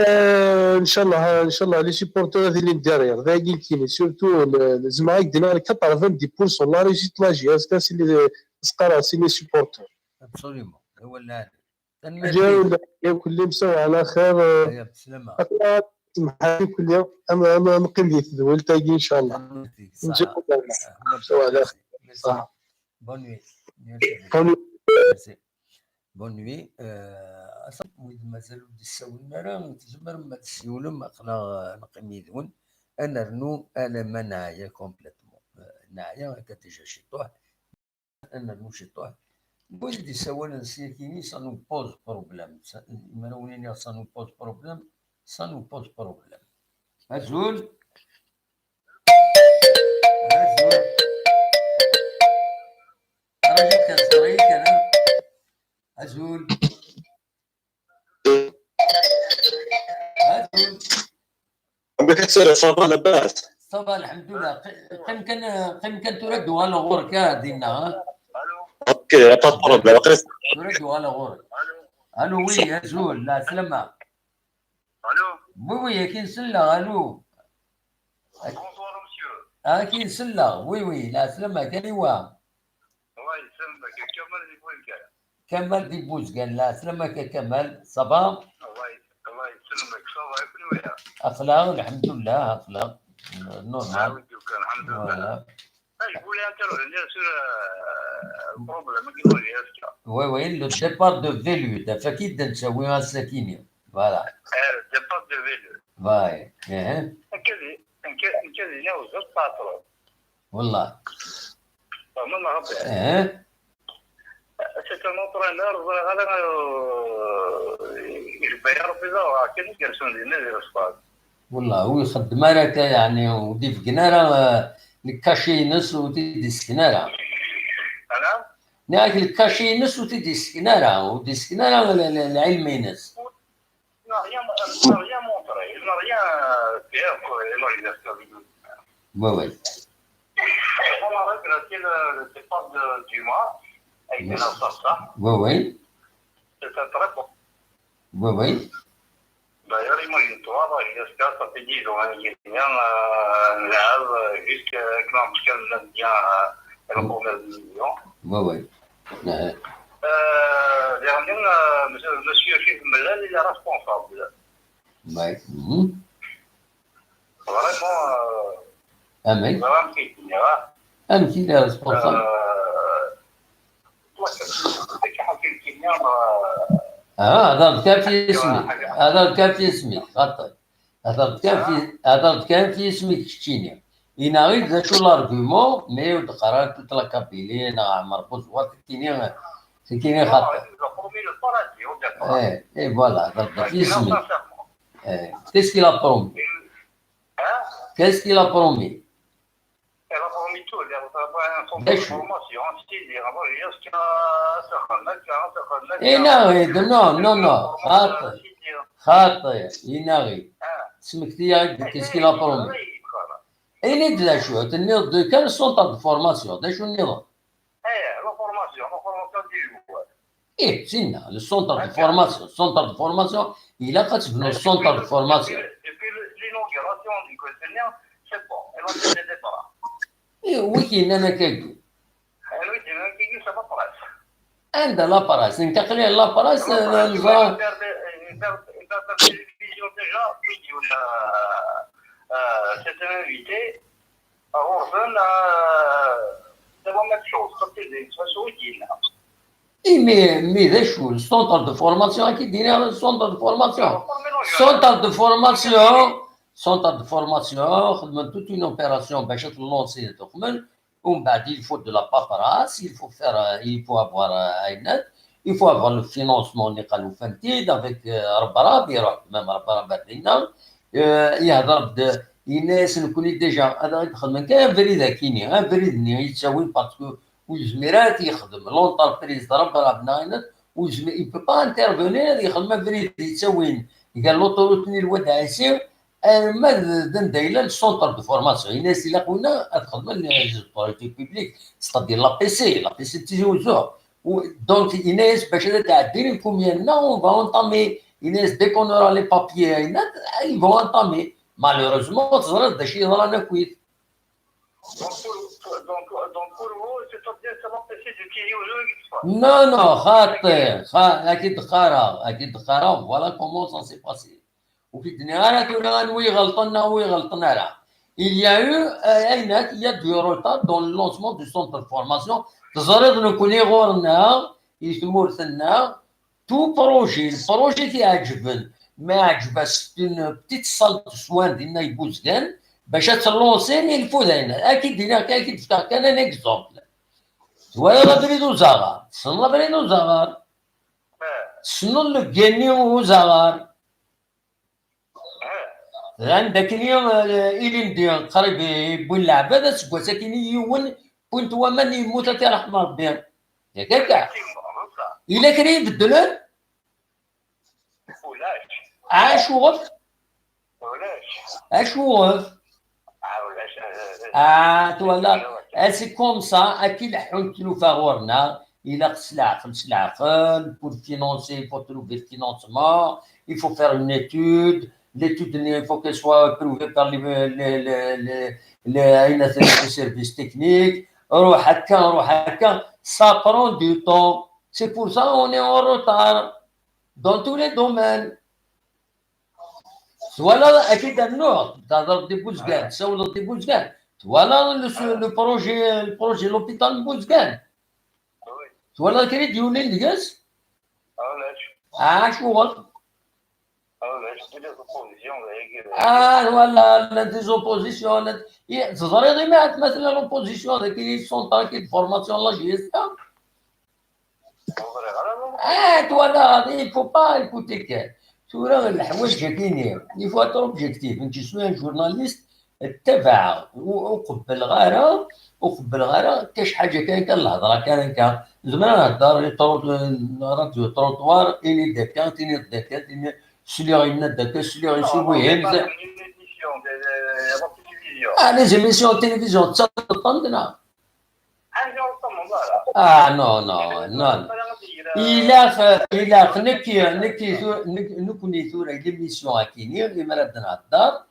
Euh, inchallah, inchallah, les supporters ad ilin derrière, d ayen kan, surtout, le, le, zemreɣ ad k-d-iniɣ quatre-vingt-dix pour cent la réussite de la J S K, c'est les, c'est les supporters. Absolument. Voilà. Tanemmirt. Kulli msaw ɛla xir. Aya, bslama. Semḥani kulli. Am, am, am qim di tedwilt-agi, inchallah. Tanemmirt-ik, saha. Msaw ɛla xir. Merci. Saha. Bonne nuit. Merci. Bonne nuit. Merci. Bonne nuit. Euh, ass-a, wid mazal ur d-ssawlen ara, tzemrem ad d-ssiwlem, aql-aɣ, euh, neqqim yid-wen. Ad nernu alamma neɛya complètement. Euh, neɛya akka déjà ciṭuḥ. Ad nernu ciṭuḥ. Wid d-issawalen s yakini, ça nous pose problème. Ça, imra wen-iniɣ, ça nous pose problème, ça nous pose problème. Azul. Azul. Rajut kan, sɣir kan, ha? Azul. Azul. Amek ad tt-rreɣ, ça va, labas? Ça va, lḥemdullah. Qi-, qqim kan, qqim kan, tura ad d-uɣaleɣ ɣur-k, ah, dinna, ha? Ok, pas de problème. Tura ad d-uɣaleɣ ɣur-k. Alo, oui, azul, lɛeslama. Alo. Oui, oui, akin selleɣ, alo. Bonsoir, monsieur. Akin selleɣ, oui, oui, lɛeslama, kaniwa? Allah yesselmek, Kamal di Buzgan. Kamal di Buzgan, lɛeslama-k a Kamal, ça va? Allah yes-, Allah yesselmek, ça va, kunwi? Aql-aɣ, lḥemdullah, aql-aɣ. Normal. Ɛawed kan, lḥemdullah. Voilà. Ah, je voulais intervenir sur, euh, le problème qui nous reste là. Oui, oui, le départ de Velud, ɣef waki i d-nettawi ass-akini. Voilà. Euh, le départ de Velud. Oui, eh. Akka di, akka, akka di, neɣ zdat Patrol. Wallah. Tfehmeḍ neɣ xaṭi? Eh. C'est un entraîneur, ẓriɣ ala, euh, ijebba-yi Rebbi d awraɣ kan i yersen dinna di lesfar. Wallah, ur ixeddem ara akka, yeɛni, ur d-ibeggen ara, eh, lkaci-ines, ur t-id-isken ara. Ana? Nniɣ-ak, lkaci-ines ur t-id-isken ara, ur d-isken ara l-, l-, lɛilm-ines. Il n'a rien, il n'a rien montré, il n'a rien fait, quoi, il n'a rien fait. Oui, oui. On a regretté le, le départ de Dumas, avec Nasser, ça. Oui, oui. C'était très bon. Oui, oui. D'ailleurs, imagine-toi, là, il y a ça, ça fait dix ans, hein, il est bien, euh, là, euh, jusqu'à quand, jusqu'à bien, euh, la première division. Oui, oui. Euh, dernier, euh, monsieur, monsieur Rachid Mellal, il est responsable. Oui. Mhm. Vraiment, euh, Ah, mais vraiment, c'est général. amek il est responsable? Euh, ouais, c'est que حكيت لي، euh, Ah, هضرت كان في اسمي. هضرت كان في اسمي. خاطر. هضرت كان في هضرت كان في اسمي كشتيني. Il a dit, c'est l'argument, mais il a dit, toute la Kabylie, il a dit, مربوط هو كيني كيني خاطر. Le premier, le paradis, on d'accord. Eh, et voilà, هضرت كان في Sinon, اسمي. sincèrement. Eh, qu'est-ce qu'il a promis? Hein? Qu'est-ce qu'il a promis? Elle a promis tout, elle a un centre de D'accord. Formation, c'est-à-dire, avant, jusqu'à Sakhana, Sakhana, Eh, non, eh, non, non, non. Attends. C'est-à-dire, خاطر, il a dit. ah, سمكتي, qu'est-ce qu'il a promis? voilà. Il a dit, la chose, tenir de quel centre de formation? De شو النظام? Eh, la formation, la formation des joueurs. Eh, c'est le centre de formation. Centre de formation, il a fait le centre de formation. Depuis, depuis le- l'inauguration du quinquennat, c'est bon, elle a fait des départs. Eh, oui, il y en a quelques. Elle lui dit, ça va pas. عند la presse, ننتقل إلى la presse, Elle نزار. perd des- elle perd- elle perd la télévision déjà, oui, on a, euh, c'est un invité. Alors, on a, c'est la même chose, comme tu dis, ça se dit, là. Eh, mais, mais de شو, le centre de formation, qui dit le centre de formation. Centre de formation, centre de formation, خدمة toute une opération باش تلونسي تخمن. ومن بعد, il faut de la paperasse, il faut faire, euh, il faut avoir, euh, عينات, il faut avoir le financement اللي قالوا فهمتي, avec, euh, ربراب يروح, même ربراب هذينا, euh, يهضر ب الناس نكوني déjà, هذا يدخل من كان بريد هكيني, ها بريد ني يتساوي parce que ويزميرات يخدم l'entreprise ضرب راه بناينت ويزمي il peut pas intervenir يخدم بريد يتساوين قال l'autoroute ني الواد عيسي. ما دندايلا le centre de formation الناس اللي قلنا تخدم les autorités publiques, c'est-à-dire la P C, la P C تيزي وزو. Donc الناس باش هذا تعدي لكم يا on va entamer الناس dès qu'on aura les papiers, ils vont entamer. Malheureusement تزرد داش يضرى نكويت. Donc, pour, donc, donc pour vous, c'est-à-dire, ça va empêcher de tirer aux jeux. Non, non, خاطر, خا-, أكيد خارا, أكيد خارا, voilà comment ça s'est passé. وكي الدنيا راه تقول أنا وي غلطنا, وي غلطنا راه. Il y a eu, euh, أين, il y a du retard dans le lancement du centre de formation. تزرد نكوني غورنا, يثمورثنا, tout projet, le projet كي عجبن, ما عجبه c'est une petite salle de soins دينا يبوزكان, باش تلونسي ني الفودين. أكيد دينا, أكيد فتح كان un exemple. Voilà la بريد وزغار, تسنى la بريد وزغار. تسنى لك جاني وزغار. عندك اليوم, آه، إلي ندير قريب يبون العباد, أسكواس أكيني يون بنت ومن يموت أتي رحمة ربي. ياك هكا. إلا كان يبدلن, ولاش عاش وغف, ولاش عاش وغف. عاولاش آه, voilà. آه, c'est comme ça, أكي لحون تلوفا غورنا, إلا خص العقل, خص العقل, pour financer, pour trouver le financement, il faut faire une étude. L'étude, il faut qu'elle soit approuvée par les, les, les, les, les, les services techniques. روح هكا, روح هكا, ça prend du temps. C'est pour ça on est en retard dans tous les domaines. Voilà, أكيد النوع, تهضر دي بوزكان, تسولد دي بوزكان. Voilà le, le projet, le projet l'hôpital بوزكان. Voilà كريد يولين ديس. عاولاش عاش وغف. عاولاش دي les oppositions, آه, voilà, la des oppositions, la, تزريض ما مثلا l'opposition, ذاك اللي sont tranquille, formation, la gestion. آه, voilà, il faut pas écouter كان. ثورة الحوايج هكيني. Il faut être objectif. أنت شنو un journaliste, اتبع و-، وقبل غارة, وقبل غارة, كاش حاجة كاين, كان الهضرة كان كان. زعما نهضر, راديو تروطوار, إني داكا, تيني داكا, تيني سليغ ينا داكا, سليغ يسوي وين. Une émission de, de la télévision. آه, les émissions de télévision, تسلطن دنا. Ah, non, non, non. إلا خ-, إلا خ-, نكي, نكي ثو-, نك-, نكوني ثورة l'émission هاكيني, اللي مراد نهضر.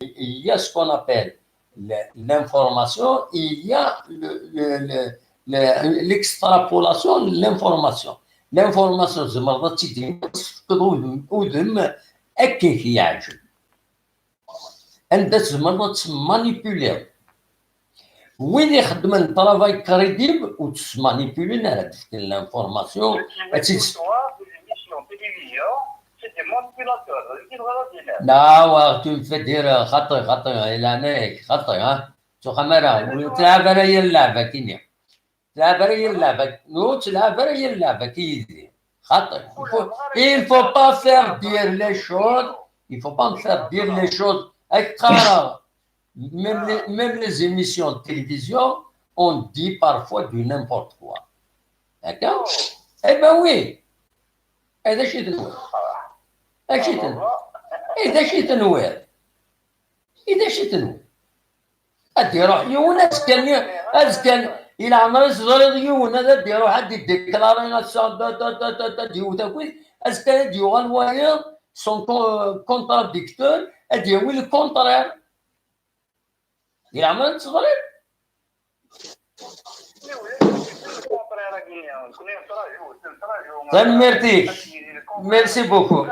Il y a ce qu'on appelle le-, l'information, il y a le, le, le, le, l'extrapolation de l'information. L'information tzemreḍ ad tt-id-tiniḍ, tefkeḍ udem, udem akken k-yeɛǧeb. Anda tzemreḍ ad tt-manipuliḍ. Wid ixeddmen travail crédible ur ttmanipulen ara, ad d-fken l'information, ad tt-id- لا، tu me fais dire خطي، خطي، إلى هناك، خطي، ها؟ تخمر، تلعب عليا اللعبة كيني. تلعب عليا اللعبة، non, تلعب عليا اللعبة كيدي. خطي. Il faut, il faut pas faire dire les choses, il faut pas me faire dire les choses. هاك قرار. Même les, même les émissions de télévision, on dit parfois du n'importe quoi. D'accord ? Eh ben oui. هذا شي تنوي. هذا شي تنوي. هذا شي تنوي. هذا شي تنوي. Ad iruḥ yiwen azekka-nni, azekka-nni, i leɛmer-is teẓriḍ yiwen ad, ad iruḥ ad idéclari ass-a, da, da, da, da, da, ad yewwet akkit, azekka ad yuɣal wayeḍ, son co-, contradicteur, ad yawi le contraire. Di leɛmer-is teẓriḍ? Tanemmirt-ik. Merci beaucoup.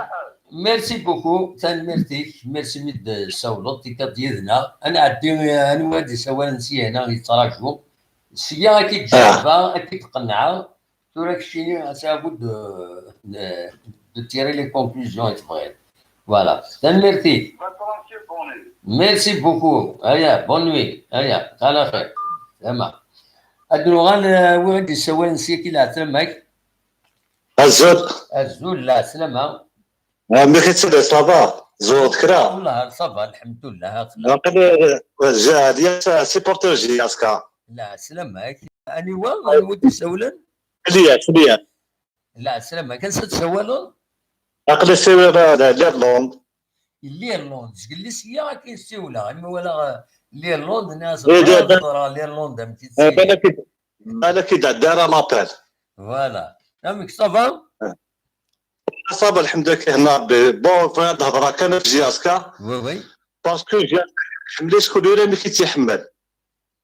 Merci beaucoup. Tanemmirt-ik. Merci mi d-tessawleḍ, tikkelt yid-neɣ. Ad nɛeddi, anwa i d-isawalen sya-nni yettraǧu. Sya ad k-id-jehdeɣ, ad k-id-qennɛeɣ. Tura keččini, c'est à vous de, de, de tirer les conclusions i tebɣiḍ. Voilà. Tanemmirt-ik. Merci beaucoup. Aya, bonne nuit. Aya, ala xir. Tama. Ad nuɣal, eh, wi i d-yessawalen sya-ki, leɛslama-k. Azul. Azul, leɛslama. Ah, mais ça va, ça va. Zuɣ kra. Wallah, ça va, lḥemdullah. Aql-i, eh, ja-, ja-, supporter J S K. Leɛslama-k. Aniwa, aniwa i d-yessawalen? Liya, liya. Leɛslama-k, ansa d-tessawaleḍ? Aql-i ssiwleɣ, eh, l'Irlande. L'Irlande, zgelli sya akin ssiwleɣ, imi walaɣ, eh, l'Irlande, nniɣ-as, eh, da, da, ẓreɣ l'Irlande, amek i, eh, ttili. Balak i, balak i d-ɛeddi ara l'appel. Voilà. Amek, ça va? Eh. Ça va, lḥemdullah, kihna Rebbi. Bon, bɣiɣ ad hedreɣ kan ɣef J S K. Oui, oui. Parce que J S K, ḥemmel-it kul ur amek i tt-iḥemmel.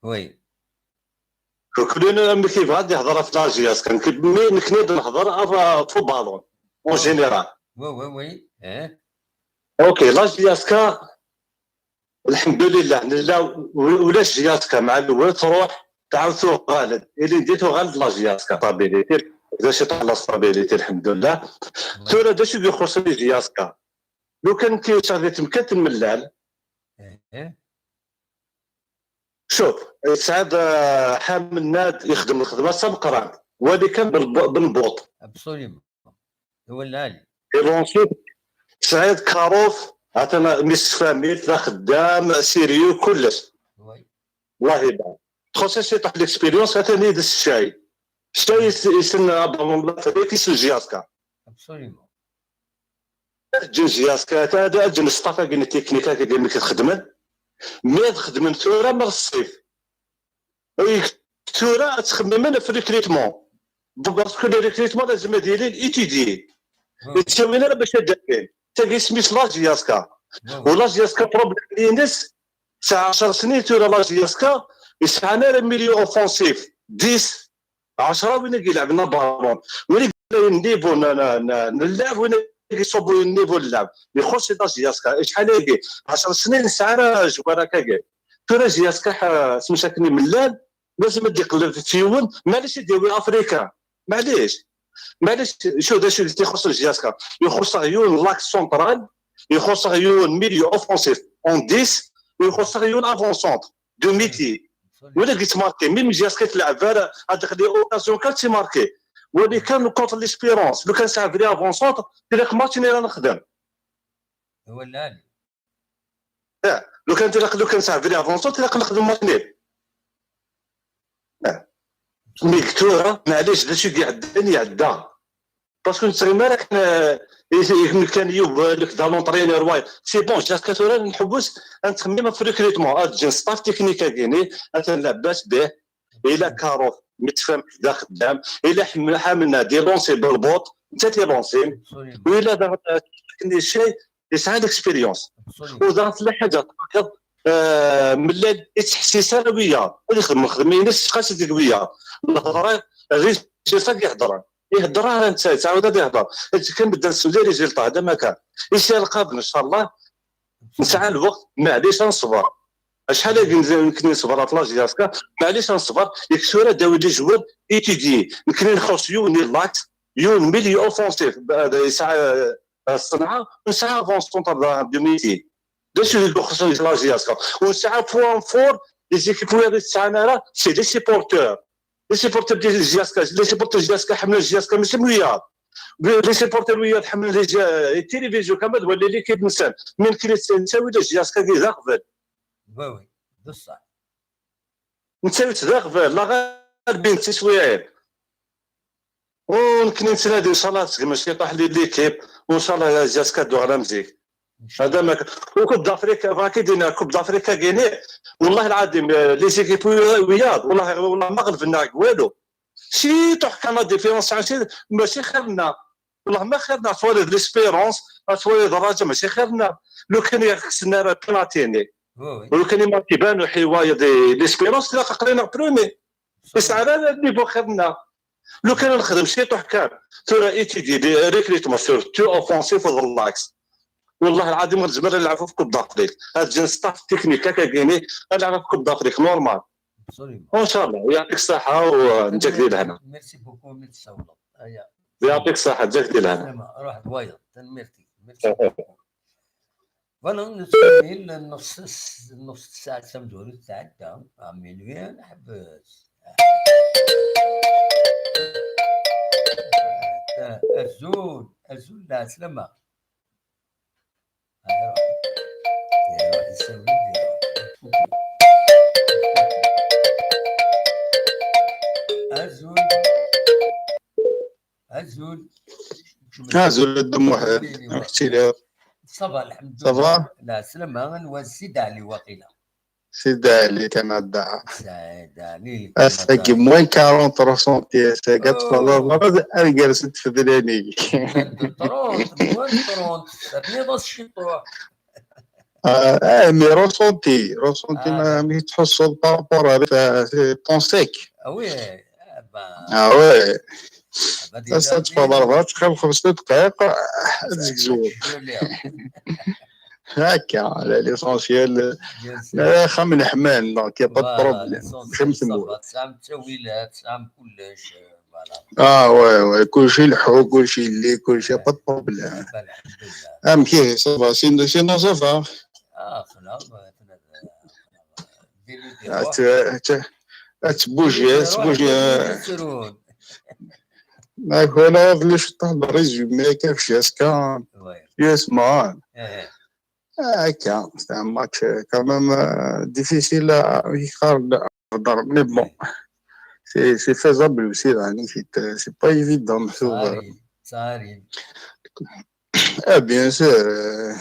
Oui. Kul ur amek i yebɣa ad yehder ɣef la J S K. Nekk, mi nekni d-nehder ɣef, ɣef ubalun, en général. Oui, oui, oui. Eh. Ok, la J S K, lḥemdulillah, nella u-, ulac J S K, mɛa lwel tṛuḥ, tɛawed tuɣal-d. Ilindi tuɣal-d la J S K, stabilité. D acu yeṭṭef la stabilité, lḥemdulillah. Oui. Tura d acu i ixuṣṣen i J S K? Lukan k-yusa di temkalt n Mellal, eh, eh. Cuf, Sɛid, eh, Ḥamennad ixdem lxedma d tameqqrant, wali kan Benb-, Benbuṭ. Absolument. Wali. Ilonsi, Sɛid Karuf, atan mmi-s n tfamilt, d axeddam, sérieux, kullec. Oui. Allah ibarak. Txuṣṣ-as ciṭuḥ l'expérience, atan yid-s ccay. Ccay yes-, yessen abalun n l'Afrique, yessen J S K. Absolument. Ad ǧǧen J S K, ad ǧǧen staff-agi n teknik-agi mi k-xedmen. Mi ad xedmen tura ma ɣeṣṣif. Tura ad ttxemmimen ɣef recrutement. Parce que le recrutement lazem ad yili étudié. Hmm. Ur ttawin ara bac ad d-afen. Tagi isem-is la J S K. Hmm. U la J S K problème-ines, tesɛa ɛecṛ snin tura la J S K, ur sɛan ara milieu offensif. Dix, ɛecṛa win i ilɛeben abalun. Win i yellan niveau n, n, n, n llɛeb, win i iṣubbu niveau n llɛeb. Ixuṣṣ la J S K. Acḥal agi? Ɛecṛ snin nesɛa ara jwar akkagi. Tura J S K, ḥa, s mcakken i Mellal, lazem ad d-iqelleb f yiwen, maɛlic ad d-yawi Afrika. Maɛlic. Maɛlic, cu d acu i ixuṣṣen J S K? Ixuṣṣ-aɣ yiwen l'axe central, ixuṣṣ-aɣ yiwen milieu offensif en dix, ixuṣṣ-aɣ yiwen avant-centre de métier. Wala i yettmarki, même J S K tleɛɛeb ara, ad d-iqli occasion kan timarki. Wali kan contre l'Espérance, lukan sɛa vrai avant-centre, tilaq match-nni ara nexdem. Wala. Eh, lukan tilaq, lukan sɛa vrai avant-centre, tilaq nexdem match nul. Eh. Mi tura, maɛlic, d acu i iɛeddan, iɛedda. Parce que nettɣimi ara kan, eh, i, i, kan Yuba, lek d l'entraîneur, way. C'est bon, jusqu'à tura nḥewwes ad nettxemmim ɣef recrutement, ad ǧǧen staff technique-agi-ni, atan Labbas bih, ila Karuf, mi tfam d axeddam, ila Ḥem-, Ḥamennad, ilansi Benbuṭ, netta ilansi. Absolument. U ila daɣen, eh, akken ccay, yesɛa l'expérience. Absolument. U daɣen tella ḥaǧa, eh, Mellal, ur yettḥessis ara wiyaḍ. Ad ixdem lxedma-ines, ttqasi deg wiyaḍ. Lehḍra, d acu i d-iheddren. Ihedder ara netta, yettɛawed ad ihedder. Akken medden s les résultats, hada ma kan. Isi alqaben, nchallah, nesɛa lweqt, maɛlic ad neṣber. Acḥal agi nekni neṣber ɣef la J S K, maɛlic ad neṣber, yak tura dawi les joueurs étudiés. Nekni nxuṣ yiwen n l'axe, yiwen milieu offensif, ba-, yesɛa, eh, ṣṣenɛa, nesɛa avant-centre de, de métier. D acu i ixuṣṣen di la J S K? Ur nesɛa point fort, les équipes wiyaḍ i tesɛan ara, c'est les supporters. Les supporters de J S K, les supporters de J S K ḥemmlen J S K, mačči am wiyaḍ. Les supporters wiyaḍ ḥemmlen les, les télévisions, kama d wali l'équipe-nsen. Mi nekni nettawi la J S K d aɣbel. Oui, oui, d ṣṣeḥ. Nettawi-tt d aɣbel, la ɣalbin d tiswiɛin. U nekni nettnadi, nchallah, ad tegmer ciṭuḥ l'équipe, u nchallah la J S K ad d-tuɣal am zik. Hada ma k-, u Coupe d'Afrique, bɣa k-id-iniɣ, Coupe d'Afrique-agi-ni, والله العظيم, eh, les équipes wi-, wiyaḍ, والله, والله ma ɣelben-aɣ deg walu. Ciṭuḥ kan la différence, mačči xir-nneɣ. والله ma xir-nneɣ, twaliḍ l'Espérance, twaliḍ Raja, mačči xir-nneɣ. Lukan i ɣ-kksen ara penalty-nni. Oui, oui. Lukan i Mark Iban uḥi wayeḍ l'Espérance, tlaq aql-aneɣ premier. Yesɛa ara niveau xir-nneɣ. Lukan ad nexdem ciṭuḥ kan, tura étudier des recrutements sur two offensif u d l'axe. والله العظيم ur nezmir ad nlɛeb ɣef Coupe d'Afrique. Ad ǧǧen staff technique akkagini, ad nlɛeb ɣef Coupe d'Afrique normal. Absolument. Nchallah, يعطيك الصحة ونجاك di lehna. Merci beaucoup, mi tsawleḍ. Aya. يعطيك الصحة, ǧǧak di lehna. Slama, ruḥ d wayeḍ. Tanemmirt-ik. Merci beaucoup. Voilà, nettkemmil nneṣ, nneṣ ssaɛa tamezwarut tɛedda, à minuit ad nḥebbes. Azul, azul, lɛeslama. Azul. Azul. Azul a Dda Muḥend, amek tiliḍ? Ça va, الحمد Ça va? لله. Lɛeslama, anwa Sidi Ɛli waqila? Sidi Ɛli Canada. Sidi Ɛli. Ass-agi moins quarante ressenti, ass-agi ad tfalaḍ, ad gersen tfedlanin. Trente, moins trente, terniḍ-as ciṭuḥ. Ah, mais ressenti, ressenti, ma mi tḥusseḍ par rapport à ton sec. Ah oui, ah bah. Ah ouais. Ass-a tfalaḍ, txil xemsa dqayeq, ad tzegzeḍ. Akka, l'essentiel. Axxam n ḥman, donc y a pas de problème. Mačči am tmurt. Tesɛam ttawilat, tesɛam kullec. Ah ouais, ouais, kulci ileḥḥu, kulci yelli, kulci, y a pas de problème. Amek ihi, ça va, sinon, sinon ça va. Ad tbuji, ad tbuji. Akk wala d le résumé akka ɣef J S K. Yes man. Akka, c'est un match quand même difficile à يقارن. Mais bon, c'est faisable aussi, c'est pas évident. Ah, bien sûr.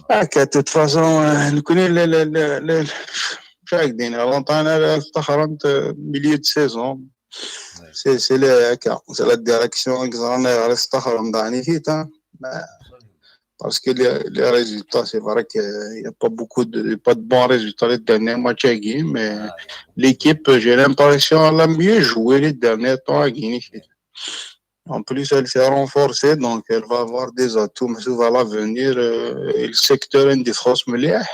Akka, de toute façon, nekkni, l'entraîneur, l'entraîneur, milieu de saison. C'est la direction, l'entraîneur, parce que les, les résultats, c'est vrai qu'il n'y a pas beaucoup de, pas de bons résultats les derniers matchs, mais l'équipe, j'ai l'impression, elle a mieux joué les derniers temps. En plus, elle s'est renforcée, donc elle va avoir des atouts à l'avenir. Et le secteur est de France مليح.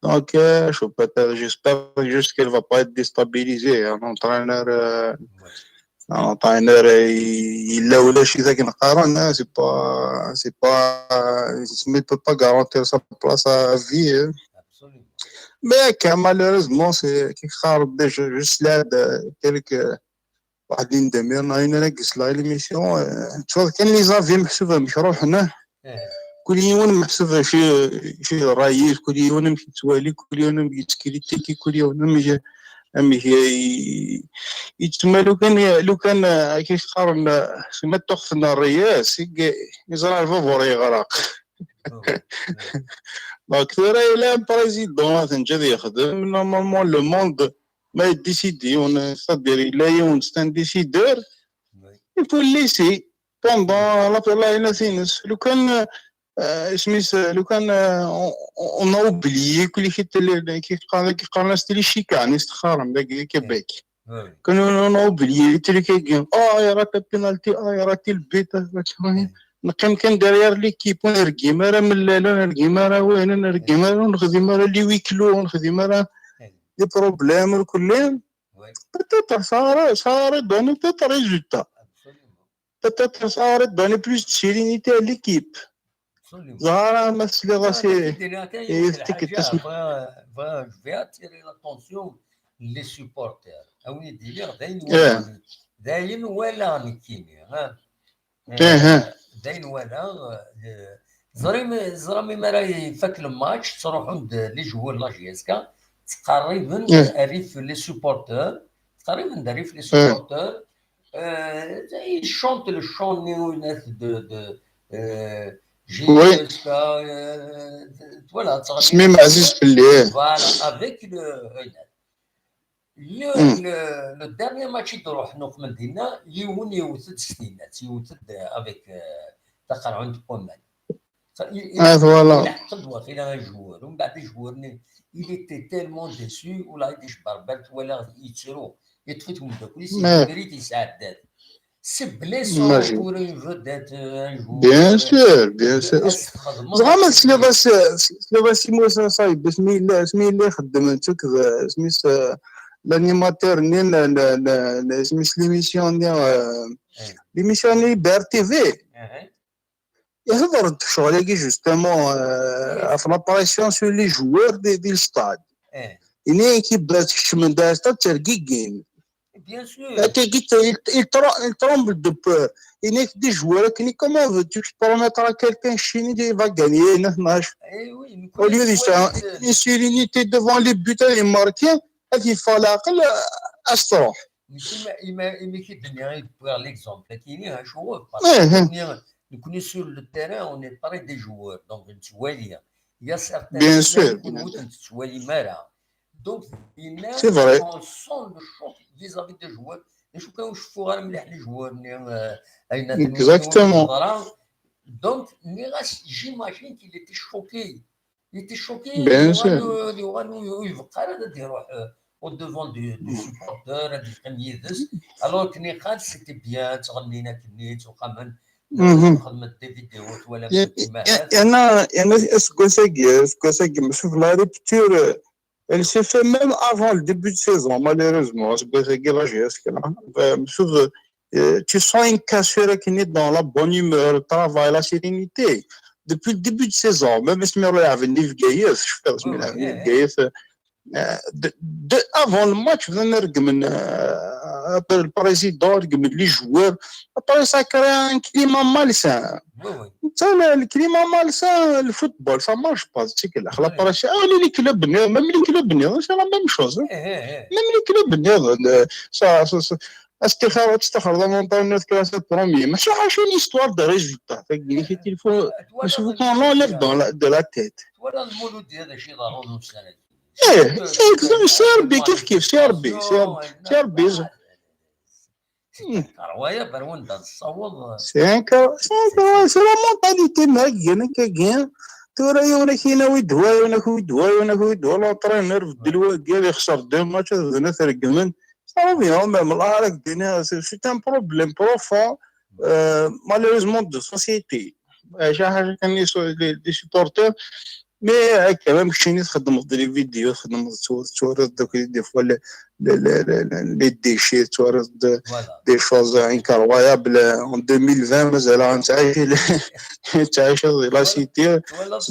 Donc, euh, je peux, j'espère juste qu'elle va pas être déstabilisée. Un entraîneur, euh, un entraîneur, il a, c'est pas, c'est pas, il ne peut pas garantir sa place à vie. Mais malheureusement, c'est quelque chose déjà juste là, quelques واحد يندمر ناين راك سلا l'émission. تفضل كان les avis محسوبة مشروحنا. كل يوم محسوب شي شي رايي، كل يوم يتوالي، كل يوم يتكريتيكي، كل يوم يجي أم يتما لو كان لو كان كيقارن سما تخفنا الرياس يزرع الفافور يغرق. Donc ثورة إلا président هذا جا يخدم normalement le monde ما يديسيدي، c'est-à-dire إلا يون c'est un décideur. Il faut le laisser pendant la période. لو كان اسميس لو كان on a oublié كل شيء كيقارن كيقارن ستيلي شيكاني استخارم داك كيبيك. Quand on a oublié les trucs, ah, il y aura le penalty, ah, il y aura le but, ah, il y aura le... Neqqim kan derrière l'équipe, ur nergim ara mellal, ur nergim ara wayen, ur nergim ara, ur nexdim ara les huis clos, ur nexdim ara les problèmes, ur kulli. Peut-être ça aurait, ça aurait donné peut-être résultat. Peut-être ça aurait donné plus de sérénité à l'équipe. Ẓer ma tesliḍ-as i, i, je vais attirer l'attention les supporters. A wi d-iniɣ, d ayen walaɣ, d ayen walaɣ nekkini, ha. Eh, d ayen walaɣ, eh, ẓrim, ẓram imi ara ifak le match, ttruḥun-d les joueurs n la J S K, ttqerriben rrif les supporters, ttqerriben-d rrif les supporters, euh, ils chantent le chant de, de, euh, J S K, euh, voilà, Smim Aziz Pelli. Voilà, avec le, le, le, le dernier match i d-ruḥen uqmel dinna, yiwen yewwet-d s tinnat, yewwet-d, euh, avec, euh, taqerɛunt n waman. Ah, voilà. Ilḥeq-d waqila un joueur, umbeɛd joueur-nni, il était tellement déçu, ula d icebberbal twalaɣ yettru, yeṭṭef-it umeddakel-is, yezger-it, yesɛedda-t. C'est blessant pour une vedette, euh, un joueur. Bien sûr, bien sûr. Ẓra ma tesliḍ-as, tesliḍ-as i Musa Saïb, asmi yella, asmi yella ixeddem nettuk d, asmi-s, euh, l'animateur-nni n, n, n, n, asmi-s l'émission-nni, euh, l'émission-nni B R T V. Ihḍer-d ccɣel-agi, justement, euh, ɣef la pression sur les joueurs di, di l'stade. Ini-ak, yebda tkecmen-d ar stade, ttergigin. Bien sûr. Attaki, il, il tra-, il tremble de peur. Ini-ak, des joueurs, akken, comment veux-tu que tu permettre à quelqu'un chez nous, il va gagner neuf matchs? Eh oui, au lieu de ça, une sérénité devant les buts, il marque, ad yeffeɣ leɛqel, ad s-truḥ. Nekk ima, ima, imi k-id-nniɣ i d-wwiɣ l'exemple-agi-ni, acuɣef? Parce que nekni, nekni sur le terrain, on est près des joueurs, donc nettwali. Il y a certains joueurs ur ten-tettwalim ara. Donc, dinna, on sent le choc vis-à-vis des joueurs. D acu kan ur ceffuɣ ara mliḥ les joueurs-nni, euh, ayen yeḍran. Donc, nniɣ-as, j'imagine qu'il était choqué. Il était choqué. Bien sûr. Yuɣal, yuɣal ur, ur ibeqqa ara ad iruḥ, euh, au devant du, du supporter, ad yeqqim yid-s. Alors que nniɣ-as, c'était bien, ttɣennin akkenni, ttuqamen, xedmen des vidéos, twalam. Yerna, yerna aseggas-agi, aseggas-agi, msuf la rupture, euh, elle se fait même avant le début de saison, malheureusement, aseggas-agi, la J S K, là. Euh, msuf, euh, tu sens une cassure akkenni dans la bonne humeur, le travail, la sérénité. Depuis le début de saison, même asmi lɛaben di Bgayet, je fais asmi lɛaben di Bgayet, euh, de, de, avant le match, bdan reggmen, euh, le président, reggmen les joueurs. Après, ça crée un climat malsain. Netta, le, le climat malsain, le football, ça marche pas. Tu sais que la, la pression, ah, les, les clubs, même les clubs, c'est la même chose, hein. Même les clubs, ça, ça, ça, Astaxer, ad testaxreḍ un entraîneur de classe première. Mačči ḥaca une histoire de résultat. Tagi, il faut, il faut qu'on l'enlève dans la, de la tête. Twalaḍ Muludi d acu yeḍran ussan-agi? Eh, c'est Rebbi, kif kif, c'est Rebbi, c'est Rebbi, c'est Rebbi. C'est un car-, c'est un car-, c'est la mentalité, ma, tura yiwen ad k-yinawi ddwa, yiwen ad k-yawi ddwa, yiwen ad k-yawi ddwa, l'entraîneur beddel wagi, ad ixser deux matchs, ad bdun ad t-reggmen. Ça revient au même, la règle, c'est, c'est un problème profond, euh, malheureusement, de société. Euh, j'ai, j'ai, les, les supporters, mais, euh, quand même, keččini txeddmeḍ les vidéos, txeddmeḍ, tettwaliḍ des fois les, les, les, les, les déchets, tettwaliḍ des, des choses incroyables. En deux mille vingt, mazal nettɛic, nettɛic la cité, twalaḍ,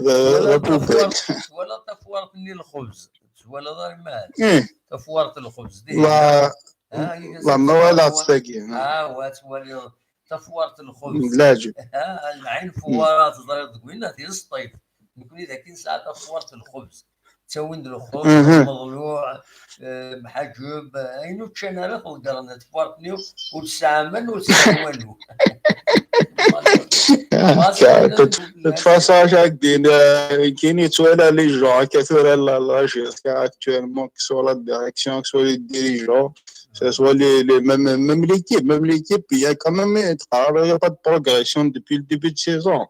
euh, la poubelle. Twalaḍ tafwart-nni n lxebz. Twalaḍ ara ma tafwart n lxebz, la, la ma walaɣ-tt tagi. Ah, wa twaliḍ tafwart n lxebz. D leɛǧeb. Ah, lɛin fwara, teẓriḍ deg winna, d iẓṭib. Nekni dagi nesɛa tafwart n lxebz. Ttawin-d lxebz, meḍluɛ, eh, mḥaǧeb, eh, ayen ur ččan ara, tḍeggren tafwart-nni, ur tesɛi aman, ur tesɛi walu. De toute façon, Jacques Dina, kini twala les gens, que ce soit la, la J S K actuellement, que ce soit la direction, que ce soit les dirigeants, que ce soit les, les, même, même l'équipe, même l'équipe, il y a quand même, il n'y a pas de progression depuis le début de saison.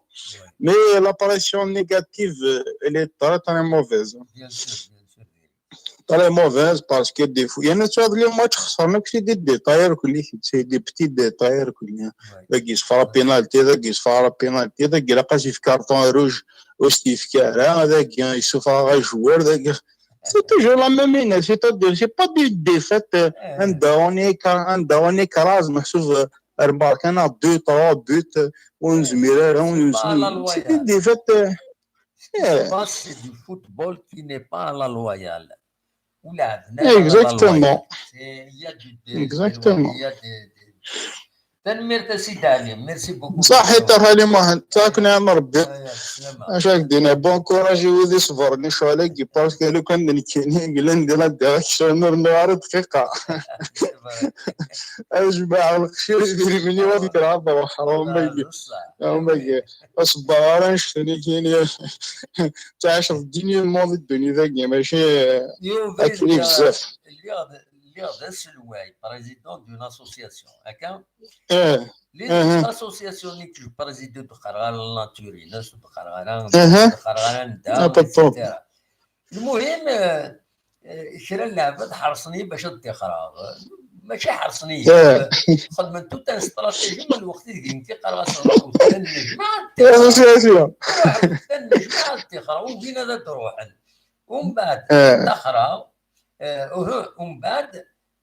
Mais la pression négative, euh, elle est très, très mauvaise. Bien sûr, bien sûr. très mauvaise parce que des fois, il y en a des matchs, c'est des petits détails, c'est des petits détails. Dagi yesfeɣ penalty, dagi yesfeɣ penalty, dagi ilaq ad s-yefk carton rouge, ur s-t-yefki ara, dagi yessufeɣ ajewwer, dagi. C'est toujours la même ligne, c'est-à-dire, c'est pas des défaites, euh, anda on est, anda on est crase, meḥsub, euh, remarquer deux, trois buts, euh, ur nezmir ara, ur nezmir. C'est des défaites, euh, C'est du football qui n'est pas à la loyale. Exactement. Exactement. Tanemmirt a Sidi Ɛli, merci beaucoup. Ṣaḥit a Xali Muḥend, taɛk nɛam Rebbi. Acu ak d-iniɣ, bon courage i wid iṣebren i ccɣel-agi, parce que lukan d nekkini yellan di la direction ur nniɣ ara dqiqa. Ad jemɛeɣ leqcir idrimen-iw ad kkreɣ ad ruḥeɣ, am wagi. Am wagi. Ur ṣebbeɣ ara annect-nni kini. Ttɛaceɣ ddin yelmuḍ i ddunit-agi, mačči akken i bezzaf. Lliɣ d aselway, président d'une association, akka? Ih. L'association-nni que je préside, ur d-qqareɣ ara la nature-ines, ur d-qqareɣ ara, ur d-qqareɣ ara anda, et cetera. Lmuhim, eh, eh, kra n lɛebad ḥerṣen-iyi bac ad ṭṭixreɣ. Mačči ḥerṣen-iyi, xedmen toute une stratégie, ma lweqt ideg ntiqreɣ asen, ruḥ wet nnejmaɛ ad ṭṭixreɣ. Ruḥ wet nnejmaɛ ad ṭṭixreɣ, ugin ad d-ruḥen. Umbeɛd, ṭṭaxreɣ, eh, uhu, umbeɛd,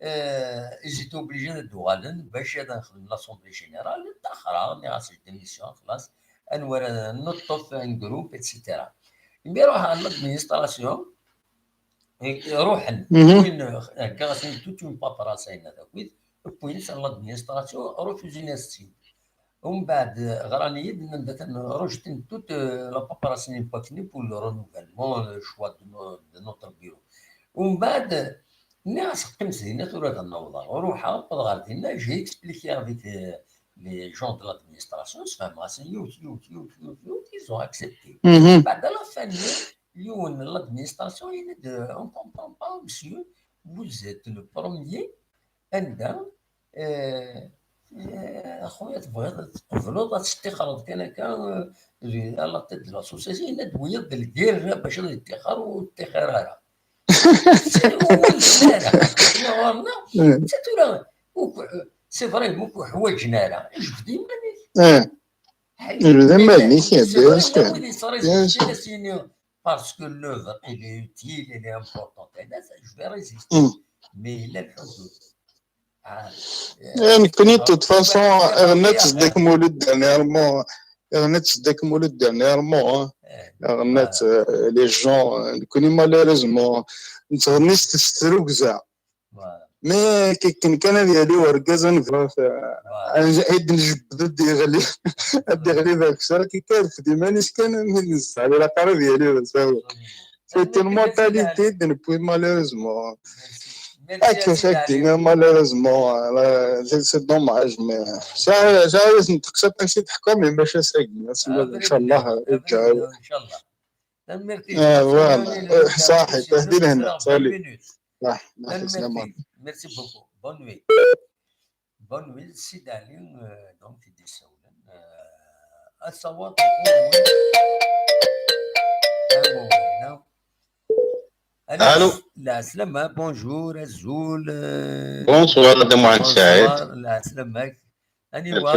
eh, ils étaient obligés ad d-uɣalen bac ad nexdem l'assemblée générale, ṭṭaxreɣ, nniɣ-as je démissionne, xlas, anwa ara neṭṭef un groupe, et cetera. Imi ruḥeɣ ɣer l'administration, eh, ruḥen, wwin, heggaɣ-asen toute une paperasse, ayen ad akid, wwin-tt ɣer l'administration, refusen-as-tt-id. Umbeɛd, ɣran-iyi-d, nnan-d atan rejetin toute, euh, la paperasse-nni n Paknip pour le renouvellement, le choix de no-, de notre bureau. Umbeɛd, nniɣ-as qqimet dinna tura ad n-awḍeɣ. Ruḥeɣ, wwḍeɣ ɣer dinna, j'ai expliqué avec, euh, les gens de l'administration, sfehmeɣ-asen yiwet, yiwet, yiwet, yiwet, yiwet, ils ont accepté. Umbeɛd, à la fin, yiwen n l'administration yenna-d, euh, on comprend pas, monsieur, vous êtes le premier, anda, eh, eh, a xuya, tebɣiḍ ad tqebleḍ ad teṭṭixreḍ kan akka, eh, à la tête de l'association, yenna-d wiyaḍ d lgirra bac ad yeṭṭixer ur ṭṭixir ara. Ur ḥwaǧen ara. Ɣur-neɣ, c'est vrai, ur k-ḥwaǧen ara. Jbed iman-ik. Jbed iman-ik, bien sûr. Parce que l'œuvre, elle est utile, elle est importante. Je vais résister. Mais il y a le حدود. Nekkni, de toute façon, ɣennat Zedek Mulud dernièrement. Ɣennat Zedek Mulud dernièrement. Ɣennat, euh, les gens, euh, nekkni, malheureusement, nettɣenni s trugza. Mais akken kan ad yali urgaz, ad nebɣa ad njebbed ad d-yeɣli, ad d-yeɣli d akessar, akken kan ad iman-is kan, ad nesseɛli laqar ad yali d asawen. C'est une mentalité de depuis, malheureusement. Akka, c'est malheureusement, c'est dommage, mais ça, ça, c'est un truc, ça, c'est, mais, mais, ça, c'est, إن شاء الله. Voilà. صحيح. تهدي لهنا. Salut. Merci beaucoup. Bonne nuit. Bonne nuit, Sidi Ɛli, euh, donc, i d-yessawlen. Euh, ad tawaḍ. Allô. Lɛeslama, bonjour, azul. Bonsoir, Dda Muḥend Saɛid. Lɛeslama-k. Aniwa?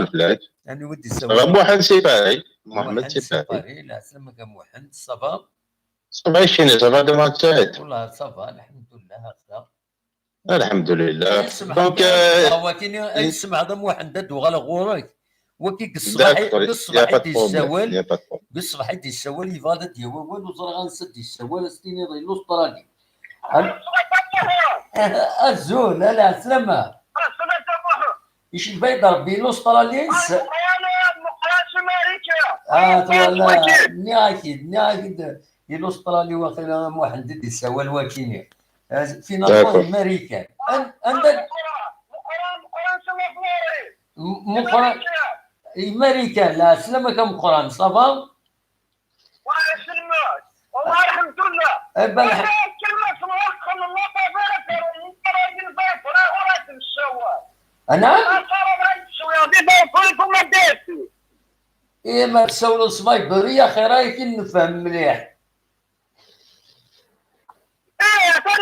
Aniwa i d-yessawlen? Muḥend Sipari. Muḥend Sipari. Lɛeslama-k a Muḥend, ça va? Ça va, Dda Muḥend Saɛid. Wallah, ça va, lḥemdullah, hakda. Lḥemdullah. Donc, euh, wagi, ay tsemɛeḍ a Muḥend, ad d-uɣaleɣ ɣur-k. Wagi deg ṣṣbeḥ i d-yessawal, deg ṣṣbeḥ i d-yessawal, yebɣa ad d-yawi awal, ur ẓriɣ ansa d-yessawal, ad s-tiniḍ i l'Australie. Azul, a lɛeslama. Icebba-yi-d Rebbi i l'Australie. Ah, twala, nniɣ-ak-id, nniɣ-ak-id, i l'Australie waqila Muḥend i d-yessawal wakini. Finalement, d Marikan. Anda? Meqqran, Meqqran, Meqqran, Marikan, lɛeslama-k a Meqqran, ça va? Wa iselmek. Wallah, lḥemdullah. Aba, lḥ- Kemmel s lweqt, xemmem la tafara, Meqqran, Meqqran, Meqqran, ur ad nessawal. Anɛam? Ima tessawleḍ s Viber, i axir ay k-nefhem mliḥ. Ih, atan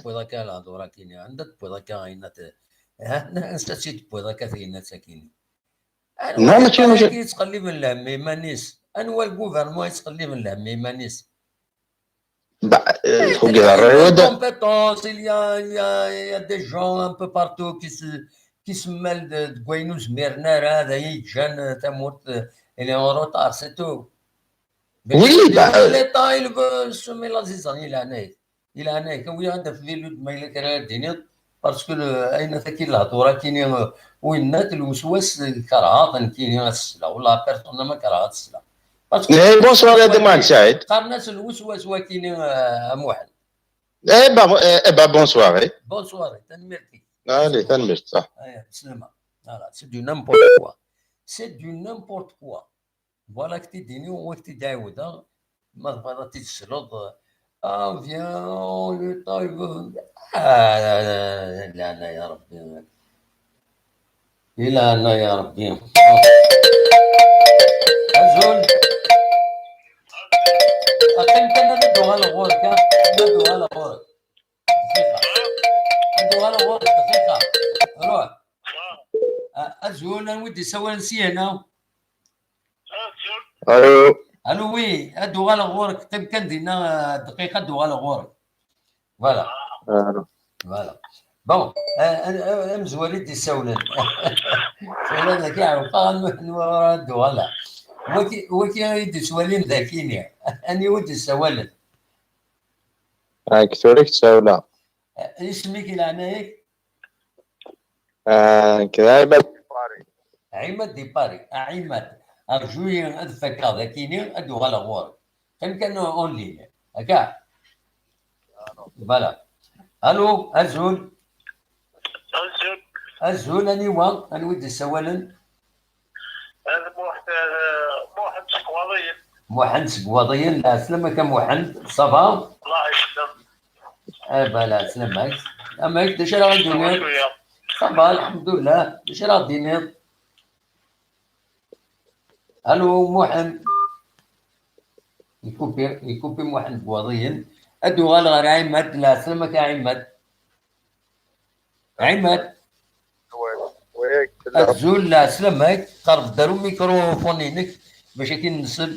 tewwiḍ akka lehdur akini, anda tewwiḍ akka ayen at-, ha, ansa tt-id-tewwiḍ akka tayenna-tt akini? Non, mačči, mačči. Yettqelliben lhem iman-is. Anwa le gouvernement yettqelliben lhemm i yiman-is? Bah, euh, faut que j'arrive. Compétence, il y a, il y a, il y a des gens un peu partout qui se, qui se mêlent de, de wayen ur zmiren ara, d ay yeǧǧan tamurt, euh, elle est en retard, c'est tout. Oui, bah, euh, l'État, il veut semer la zizanie, il a il a un awi ad afvilu d ma yella kra ad d-tiniḍ, parce que ayen ataki lehdur akini, winna lweswas, kerheɣ nekkini ad sleɣ, wala personne ma kerheɣ ad sleɣ. Eh, bonsoir, ya Deman Saïd. Qqaren-as lweswas wakini, a Muḥend. Eh ben, eh, eh ben, bonsoir. Bonsoir, tanemmirt-ik. Allez, tanemmirt, ça. Slama. Voilà, c'est du n'importe quoi. C'est du n'importe quoi. Voilà, k-t-id-ini, wa k-t-id-ɛiwdeɣ, ma tebɣiḍ ad t-id-tesleḍ. Ah, viens, le temps, il veut. Ah, la, la, la, la, ya Rebbi. Ilana ya Rebbi. Azul. Aqim kan ad d-uɣaleɣ ɣur-k, ha? Ad d-uɣaleɣ ɣur-k. Dqiqa. Ad d-uɣaleɣ ɣur-k, dqiqa. Ruḥ. Azul, anwa i d-isawalen syin-a? Allô. Allô, oui, ad d-uɣaleɣ ɣur-k, qqim kan dinna, dqiqa, ad d-uɣaleɣ ɣur-k. Voilà. Voilà. Bon, amezwar i d-issawlen. Tura dagi ɛewqeɣ anwa ara d-uɣaleɣ. Waki, waki i d-ittwalin dagini. Aniwa i d-issawalen? Nekk tura i k-ssawleɣ. Isem-ik i leɛnaya-k? Nekk d Ɛimad Di Paris. Ɛimad Di Paris. A Ɛimad, rǧu-yi ad fakeɣ dagini, ad d-uɣaleɣ ɣur-k. Qqim kan en ligne. Akka? Voilà. Allô, azul. Azul. Azul, aniwa? Anwa i d-issawalen? Ad Muḥ-, Muḥend seg Waḍiyen. Muḥend seg Waḍiyen, lɛeslama-k a Muḥend, ça va? Allah yeslam. Eh ben, lɛeslama-k. Amek, d acu ara ɣ-d-tiniḍ? Ça va, lḥemdullah. D acu ara ɣ-d-tiniḍ? Allô, Muḥend. Ikupi, ikupi Muḥend deg Waḍiyen. Ad d-uɣaleɣ ɣer Ɛimad, lɛeslama-k a Ɛimad. Ɛimad. Azul, lɛeslama-k. Qerreb-d ar umikrufun-inek bac akin nsel.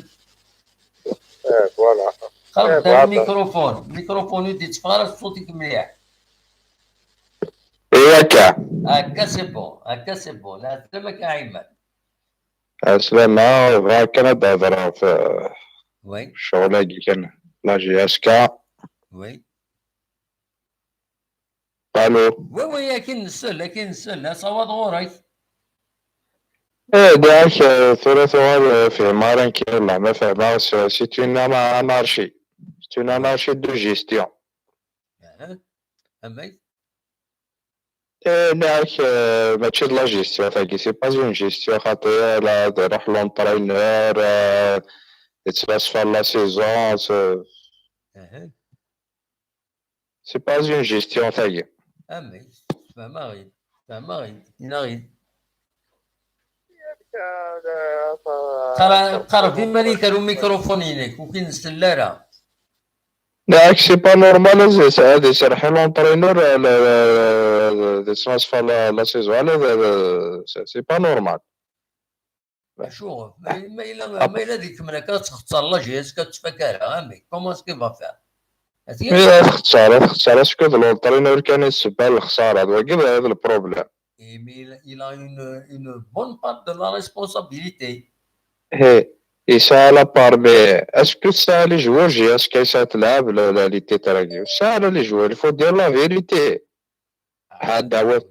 Voilà. Qerreb-d ar umikrufun. Mikrufun ur d-itteffeɣ ara ṣṣut-ik mliḥ. Iwa akka. Akka c'est bon, akka c'est bon. Lɛeslama-k a Ɛimad. Ɛeslama, bɣiɣ kan ad d-hedreɣ ɣef Oui, ccɣel-agi kan, la J S K. Oui. Allô. Oui, oui, akin nsel, akin nsel, asawaḍ ɣur-k. Eh, dak, eh, tura tuɣal, eh, fehmeɣ ara nekk, wallah ma fehmeɣ, c'est, c'est une ana-, anarchie. C'est une anarchie de gestion. Aha. Amek? Eh, dak, eh, mačči d la gestion tagi, c'est pas une gestion, xaṭi, la, d-, iruḥ l'entraîneur, eh, yettlaṣfa la saison, c'est, Aha. c'est pas une gestion tagi. Amek? Fehmeɣ-id. Fehmeɣ-id. Yennaɣ-id. Qara-, qerreb iman-ik ar umikrufun-inek, ur k-nsell ara. Dak, c'est pas normal, ad, ad iserreḥ l'entraîneur, la, la, la, la, la saison, la, la, c'est, c'est pas normal. Acuɣef? Ma, ma yella, ma yella ad ikemmel akka, ad txeṣṣer la J S K, ad tfak ara, amek? Comment est-ce qu'il va faire? Ad txeṣṣer, ad txeṣṣer, parce que d l'entraîneur kan i d ssebba n lexṣara, d wagi d, d le problème. Et mais il a, il a une, une bonne part de la responsabilité. Hey, yesɛa la part, mais est-ce que tesɛa les joueurs J S K yesɛa tleɛb la, la, les titres-agi? Tesɛa les joueurs, il faut dire la vérité. Ad d-tawiḍ,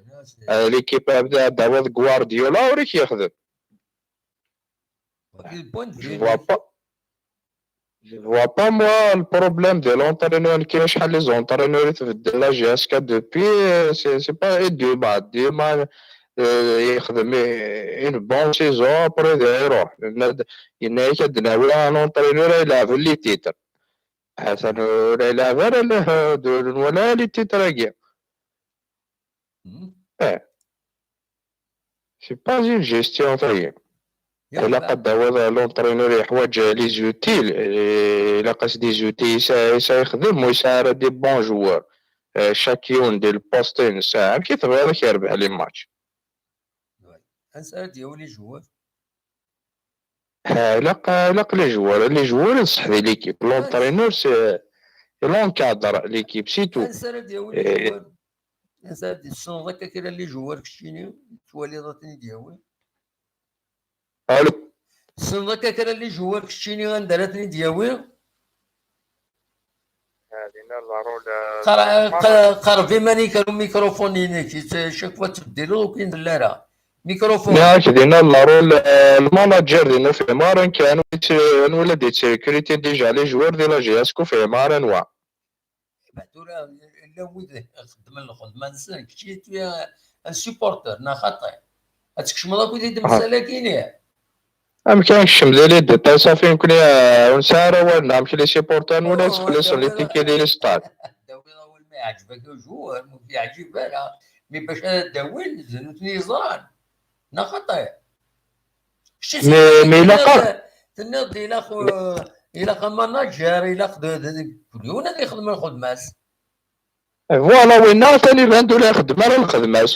euh, l'équipe, ad d-tawiḍ Guardiola ur ak-yexdem. Wagi d point de Je vue. Vois pas. Je vois pas, moi, le problème de l'entraîneur. Nekk acḥal les entraîneurs i tbeddel la J S K depuis, euh, c'est, c'est pas, et deux matchs, deux matchs, euh, yexdem une bonne saison, après d-, iruḥ. Yenna-, yenna-yak ad d-nawi un entraîneur ay yelɛben les titres. Atan ur yelɛib ara, la, d-, nwala les titres-agi. Mhm. Eh. C'est pas une gestion, tagi. Ya, Ilaq ad d-tawiḍ l'entraîneur yeḥwaǧ les outils, eh, ilaq-as des outils, yesɛa, yesɛa yexdem, ur yesɛi ara des bons joueurs. Eh, chaque yiwen di lpost-ines, amek i tebɣiḍ ad k-yerbeḥ les matchs? Ouais. Ansa ara d-yawi les joueurs? Ha, ilaq, ilaq les joueurs, les joueurs d ṣṣeḥ di l'équipe. L'entraîneur, c'est, l'encadre l'équipe, c'est tout. Ansa ara d-yawi les joueurs? Ansa ara d-, tessneḍ akka kra n les joueurs keččini, twaliḍ ad ten-id-yawi? Allô? Tessneḍ akka kra n les joueurs keččini anda ara ten-id-yawi? Dinna le rôle, euh, qer-, qer-, qerreb iman-ik ar umikrufun-inek, chaque fois tettbeddileḍ ur k-nzelli ara. Mikrufun. Nniɣ-ak dinna le rôle, euh, le manager dinna ur fhimeɣ ara nekk anwa i tt-, anwa i la d-yettrekruti déjà les joueurs di la J S K ur fhimeɣ ara anwa. Bah, tura, llan wid xeddmen lxedma-nsen, kečč tu es un supporter, neɣ xaṭi? Ad tkecmeḍ akk di temsal-agi-nni? Amek ara nekcem di les détails? Safi nekni, euh, ur nesɛi ara awal, neɣ amek les supporters, nula fell-asen les tickets di les stades. Dawiḍ awal ma yeɛǧeb-ak ujuɣer, ma ur k-yeɛǧib ara. Mi bac ara d-awin, d nutni yeẓran. Neɣ xaṭi? Kečč Mais, mais ilaq tenniḍ, a- tenniḍ-d ilaq, euh, ilaq amanager, ilaq d, d, d, kul yiwen ad yexdem lxedma-s. Voilà, winna atan iban-d ur ixeddem ara lxedma-s.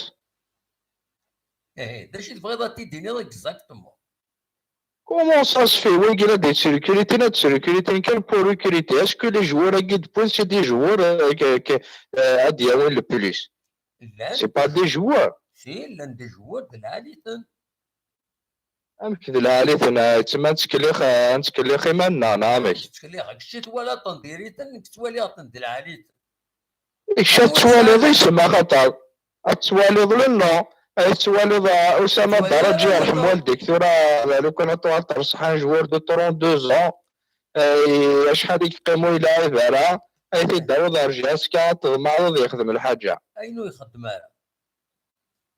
Eh, d acu i tebɣiḍ ad t-id-tiniḍ exactement? Comment ça se fait? Wagi la d-yettrekrutin, ad ttrekrutin kan pour recruter. Est-ce que les joueurs-agi d-wwin, c'est des joueurs, euh, que, que, euh, ad d-yawin le plus? Llan. C'est pas des joueurs. Si, llan des joueurs d lɛali-ten. Amek d lɛali-ten? Ah, yettma nettkellix, ah, nettkellix iman-nneɣ, neɣ amek? Nettkellix, kečč twalaḍ-ten diri-ten, nekk ttwaliɣ-ten d lɛali-ten. Kečč ad twaliḍ isem axaṭer. Ad twaliḍ le nom. Ad twaliḍ, ah, Usama Daraǧi, yerḥem walidek. Tura, ah, lukan ad tuɣal terṣeḥ un joueur de trente-deux ans, ah, i-, acḥal i yeqqim ur yelɛib ara, ad t-id-tawiḍ ar J S K, ad tḍemɛeḍ ad yexdem lḥaǧa. Ayen ur ixeddem ara.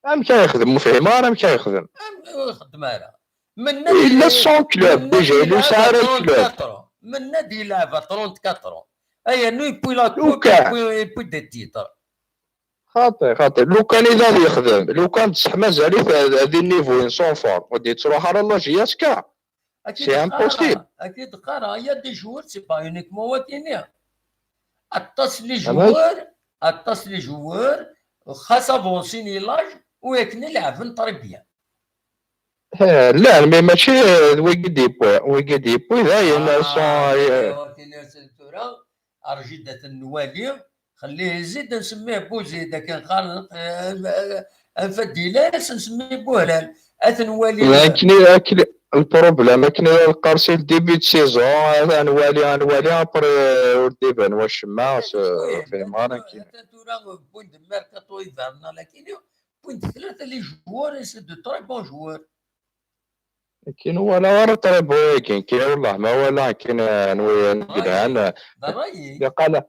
Amek ara yexdem? Ur fhimeɣ ara amek ara yexdem. Am-, ur ixeddem ara. Menna il a son club, déjà, il a trente-quatre ans. Menna d yelɛeb à trente-quatre ans. Aya, nous, et puis la coupe, et puis, et puis des titres. Xaṭi, xaṭi. Lukan i d ad yexdem, lukan d ṣṣeḥ mazal-it di niveau n son form, ur d-yettruḥ ara la J S K. C'est impossible. Akken d-qqareɣ, il y a des joueurs, c'est pas uniquement wakini. Aṭas les joueurs, aṭas les joueurs, xas avancin i l'âge, u akken i leɛben très bien. Eh, llan, mais mačči, eh, d wigi d-yewwi, wigi d-yewwi, dayen, ah, sont, eh, tura, arjid ad ten-nwali, xelli Zid, ad nsemmi Buzid, akken qqaren, eh, eh, anfa d-ilas, ad nsemmi Buhran, ad ten-nwali. Akken i, akken i, le problème, akken i la neqqar, c'est le début de saison, ad nwali, ad nwali, après, ur d-iban wacemma, ur fhimeɣ ara nekkini. Tura, point de mercato hivernal, akkin, point tlata les joueurs, et c'est de très bons joueurs. Nekkini ur walaɣ ara très bon-agi, nekkini wellah ma walaɣ nekkini anwa yelhan. D ṛṛay-ik. Liqala,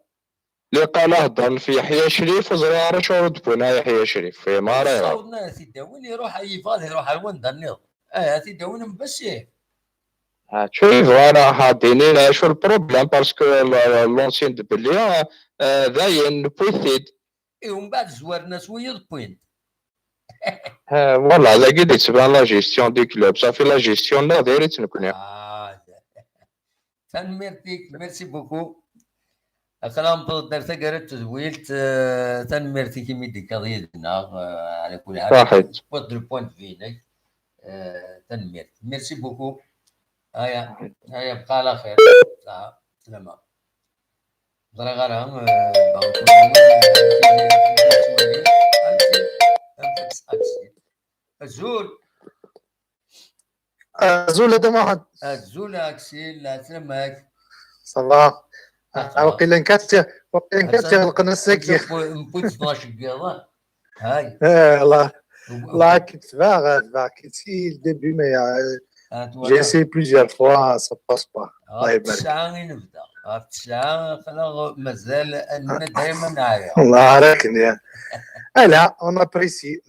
liqala heddren f Yeḥya Crif, ur ẓriɣ ara acuɣer ur d-wwin ara Yeḥya Crif, fehmeɣ ara. Ssawḍen ad t-id-awin, iruḥ, yebɣa ad iruḥ ar wanda nniḍen. Ah, ad t-id-awin am Bassi. Ah, acu yebɣa ara ad d-inin, acu le problème, parce que l-, l-, l'ancien de Belli, ah, ah, dayen, newwi-t-id. I umbeɛd zwaren-as wiyiḍ, wwin-t. Ah, voilà, dagi d-yettban la gestion du club. Safi la gestion-nneɣ diri-tt nekkni. Ah, tanemmirt-ik, merci beaucoup. Aql-aɣ newweḍ-d ar taggara n tedwilt, eh, tanemmirt-ik imi d-tekkaḍ yid-neɣ, eh, ɛla kulli ḥal. Ṣaḥit. Tewwiḍ-d le point de vue-inek. Eh, tanemmirt. Merci beaucoup. Aya, aya, bqa ɛla xir. Ah, slama. Ẓriɣ ara, eh, baɣ-, azul. Azul a Dda Muḥend. Azul a Aksil, ɛeslama-k. Ça va. Ah, ça va. Waqila nekkat, waqila nekkat ɣelqen ass-agi. Newwi-d tnac n yiḍ. Hay. Eh, Allah. Allah, كنت باغي، باغي كنت في le début, mais, euh, j'ai essayé plusieurs fois, ça passe pas. الله يبارك. Ɣef tesɛa i nebda. Ɣef tesɛa, aql-aɣ mazal, dayma neɛya. الله يبارك. Ala, on apprécie.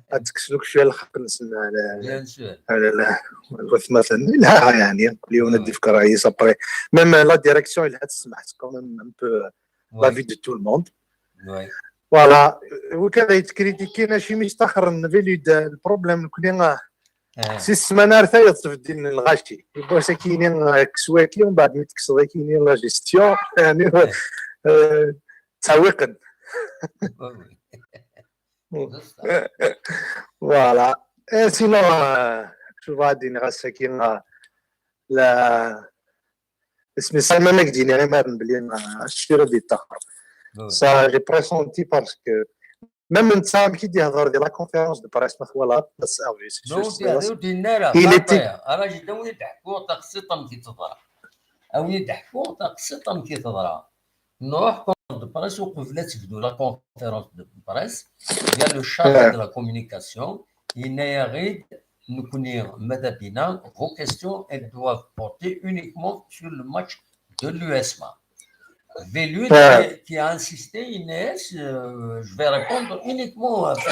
Ad tekkes-d cwiya lxeqq-nsen ala, bien sûr, ala, ala watmaten. Ila, yeɛni, kul yiwen ad d-yefk ṛṛay-is après. Même la direction, il a tesmaḥ, c'est quand même un peu l'avis de tout le monde. Oui. Voilà. Wi kan yettkritikun, acimi staxren Velud, le problème, nekkni, ah, si ssmana ar tayeḍ ttbeddilen lɣaci. Yiwwas akini, ah, kkes waki, mbeɛd mi tekkseḍ akini la gestion, yeɛni, eh, ttawiqen. Oui, oui. Voilà. Eh, sinon, euh, شوف غادي نغسك la اسمي سلمان قديني غير ما بلي ما الشيرة دي تاخر. Ça, j'ai pressenti parce que même انت سام كي يهضر ديال la conférence de presse ما هو لا بس افي Non, ودي هذا ودي النار Il était- انا جي داوني تحكو تقصي طم كي تضرع. او يدحكو تقصي طم كي تضرع. نروح كونفرنس دو بريس وقبل لا تبدو la conférence de presse, il y a le chargé de la communication, il y a غيد نكوني ماذا بينا, vos questions elles doivent porter uniquement sur le match de l'USMA. Velud qui, qui a insisté, Inès, euh, je vais répondre uniquement à ça.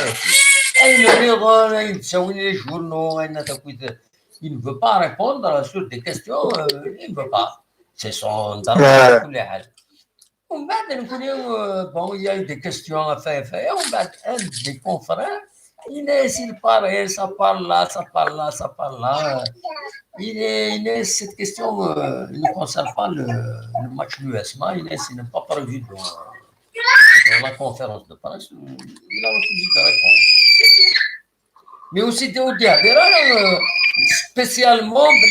Et il me dit, il me dit, les journaux, il ne veut pas répondre sur des questions, euh, il ne veut pas. C'est son droit. ومن بعد نكون, euh, bon, il y a eu des questions à faire, faire. ومن بعد, un des confrères, Inès, il parle, ça parle là, ça parle là, ça parle là. Inès, cette question, euh, ne concerne pas le, le match l'USMA. Inès, il n'est pas prévu dans, dans la conférence de presse. Il a refusé de répondre. Mais aussi, au début, spécialement, il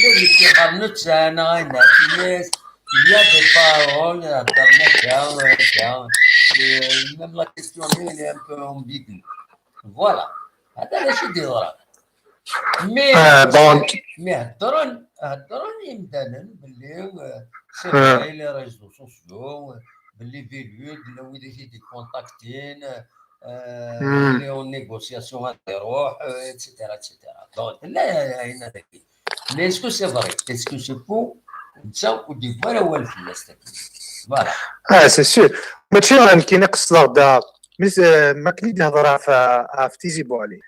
y a des paroles, même la question est un peu ambiguë. Voilà. هذا علاش يدير راه. Mais آه، donc mais هضرن هضرن يمدانن باللي, آه، c'est vrai, les réseaux sociaux, آه، باللي Velud لو يدي كونتاكتين, آه، مم. اللي en négociation غادي يروح, آه، et cetera, et cetera. Donc لا, هنا ذاك. Mais est-ce que c'est vrai? Est-ce que c'est faux? نتا ودي فوالا هو الفلاس. Voilà. اه c'est sûr. ماشي راه كاين قصه دا مس آه، ما كاين اللي يهضر في في تيزي بوعلي.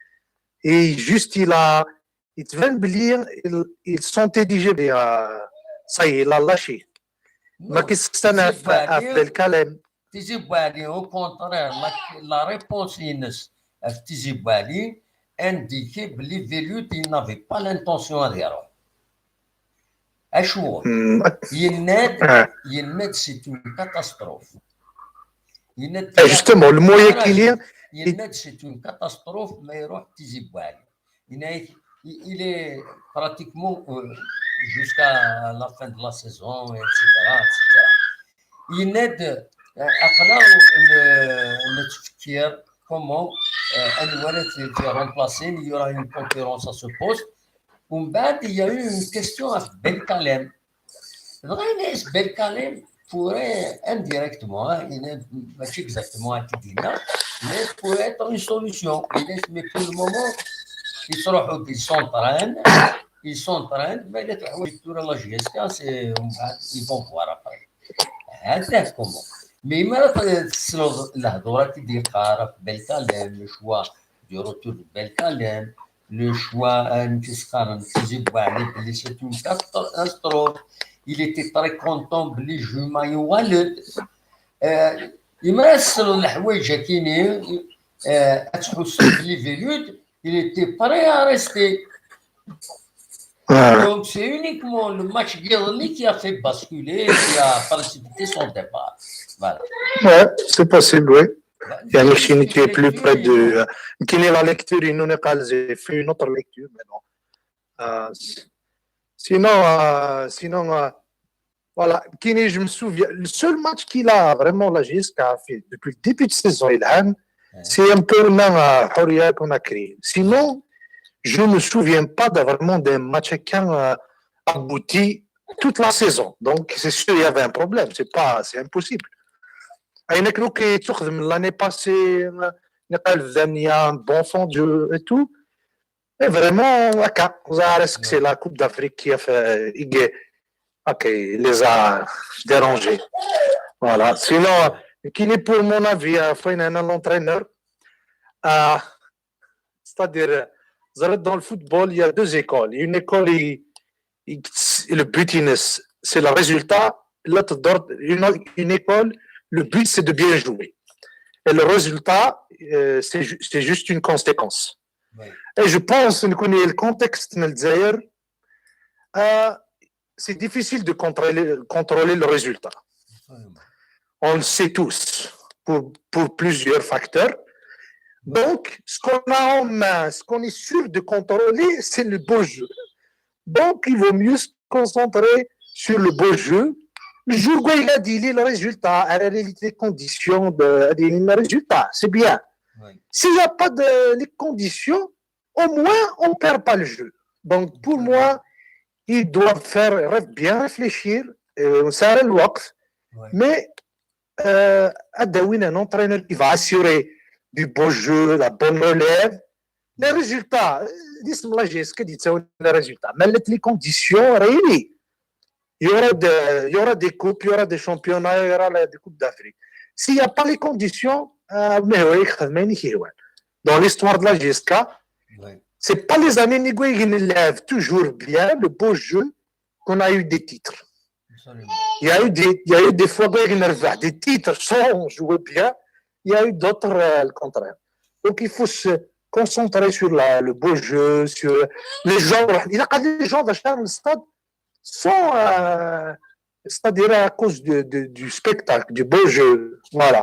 Et juste il a يتبان بلي il sentait déjà بلي آه، ça y est, il a lâché. ما كيسقسانا في في الكلام. تيزي بوعلي, au contraire, la, la réponse ينس في تيزي بوعلي indiquait بلي Velud il n'avait pas l'intention غادي يروح. اشو مم. يناد آه. يناد c'est une catastrophe. يناد آه، justement, le moyen qu'il y a, يناد c'est une catastrophe ما يروح تيزي بوعلي. يناد il est pratiquement, euh, jusqu'à la fin de la saison, et cetera, et cetera. يناد, آه، اقلا نتفكر comment, آه، انوار تي remplacer, il y aura une concurrence à ce poste. ومن بعد, il y a eu une question à Belkacem. دغيا ناس Belkacem pourrait indirectement, ماشي exactement هكا دينا, mais pourrait être une solution. Mais pour le moment, ils sont en train, ils sont en train, mais les trois lectures à la J S K, c'est, ils vont voir après. هذا comment. Mais ما تسلوغ الهضورة كي دي قارة في Belkacem, le choix du retour de Belkacem, le choix, euh, نتسخر, نتزيب عليه بلي c'est une catastrophe. Il était très content بلي جوما يوالد. آه، يما يسلو الحوايج كيني, آه، اتحسن بلي Velud, il était prêt à rester. آه. Donc c'est uniquement le match d'hier qui a fait basculer, qui a précipité son départ. Voilà. Ouais, c'est possible, oui. يعني شي نتي plus près de كاين la lecture ينوني قال j'ai fait une autre lecture, mais non. Euh, sinon, euh, sinon, euh, voilà, كاين, je me souviens, le seul match qu'il a vraiment la J S K a fait depuis le début de saison, il a, c'est un peu, euh, حورية qu'on a créé. Sinon, je me souviens pas de vraiment d'un match qui a, euh, abouti toute la saison. Donc, c'est sûr, il y avait un problème. C'est pas, c'est impossible. عينك لو كي تخدم l'année passée, نقال ذانيا, bon fond de jeu et tout. Et vraiment, هكا, زعما راسك c'est la Coupe d'Afrique qui a fait, euh, إيكي. Ok, les a dérangés. Voilà. Sinon, كاين pour mon avis, euh, فين هنا l'entraîneur. Euh, c'est-à-dire, euh, dans le football, il y a deux écoles. Une école, il, il, le but, il, c'est le résultat. L'autre, une, une école, le but, c'est de bien jouer. Et le résultat, euh, c'est ju-, c'est juste une conséquence. Oui. Et je pense que le contexte, euh, c'est difficile de contrôler, contrôler le résultat. Absolument. On le sait tous, pour, pour plusieurs facteurs. Donc, ce qu'on a en main, ce qu'on est sûr de contrôler, c'est le beau jeu. Donc, il vaut mieux se concentrer sur le beau jeu. Le jour où il a dit le résultat, elle a les conditions de, de le résultat, c'est bien. Oui. S'il n'y a pas de les conditions, au moins, on ne perd pas le jeu. Donc, pour moi, ils doivent faire ré- bien réfléchir, euh, ça a le وقت, Oui. Mais euh, ad d-awin un entraîneur qui va assurer du beau jeu, la bonne relève. Les résultats, euh, dis-moi, j'ai ce que dit ça, les résultats. Mais les conditions réunies, il y aura, de, il y aura des coupes, il y aura des championnats, il y aura la- des coupes d'Afrique. S'il n'y a pas les conditions, euh, mais oui, dans l'histoire de la J S K, Oui. c'est pas les années Nigoué qui lèvent toujours bien le beau jeu qu'on a eu des titres. Absolument. Il y a eu des, il y a eu des fois qu'on a des titres sans jouer bien. Il y a eu d'autres, euh, le contraire. Donc il faut se concentrer sur la- le beau jeu, sur les gens. Il y a des gens d'achat le stade sans, euh, c'est-à-dire à cause de, de- du spectacle, du beau jeu. Voilà.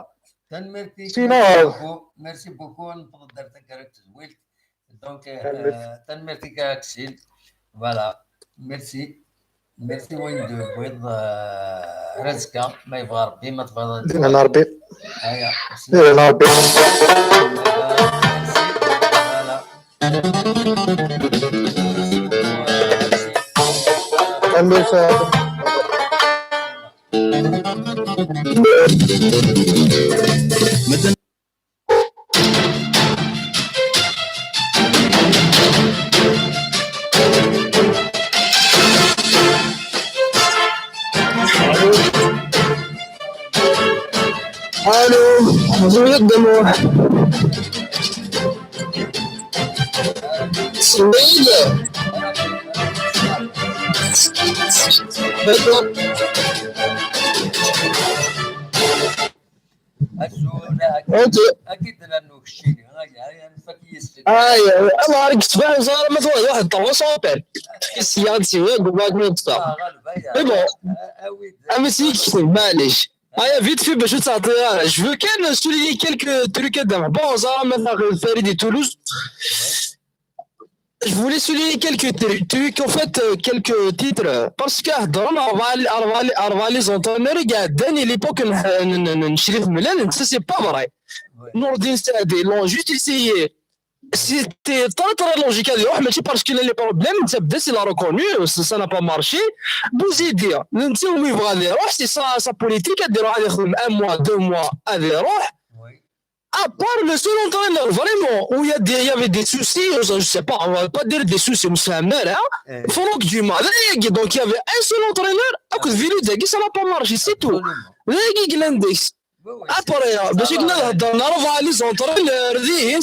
Tanemmirt-ik, Sinon, merci euh, beaucoup. Merci beaucoup. نفضل دارت كاركت زويل. Donc, euh, tanemmirt-ik a Axel. Voilà. Merci. Merci وين دو بيض رزقة ما يبغى ربي ما تبغى أنا ربي هيا. أنا ربي Voilà. الو، الو يا الدموع. سميلة. الزول انت اكيد لانه الشيء هاي هاي انا فكيس اي الله عليك تبان زهر مثلا واحد طوس اوبر. السياسي وين قباك من تطلع. غالبا Mais bon. اويد اما سيك معليش. هيا vite fait باش تعطي. Je veux كان souligner quelques trucs هذا. Bon زهر مثلا فريدي تولوز. Je voulais souligner quelques tru- trucs, en fait, euh, quelques titres. Parce que هضرنا أربعة أربعة أربعة les entraîneurs قاعدين l'époque نشري في ملال. Ça c'est pas vrai. Nourdine Saadé, ils l'ont juste essayé. C'était très très logique هذا يروح ماشي parce que les problèmes. انت بدا سي لا ريكوني. Ça n'a pas marché. Bouzidi, انت هو يبغى هذا يروح c'est ça sa politique. هذا يروح يخدم un mois deux mois هذا يروح. Oui. À part le seul entraîneur vraiment où il y a des, il y avait des soucis, je sais pas, on va pas dire des soucis, mais c'est un maire, hein. Eh, Farouk Duma, donc il y avait un seul entraîneur, à côté de Vilou Zaghi, ça n'a pas marché, c'est tout. absolument. Là, il y a l'index. Oui, oui, Après, c'est- باش ça va, نهضر نعرف على les entraîneurs,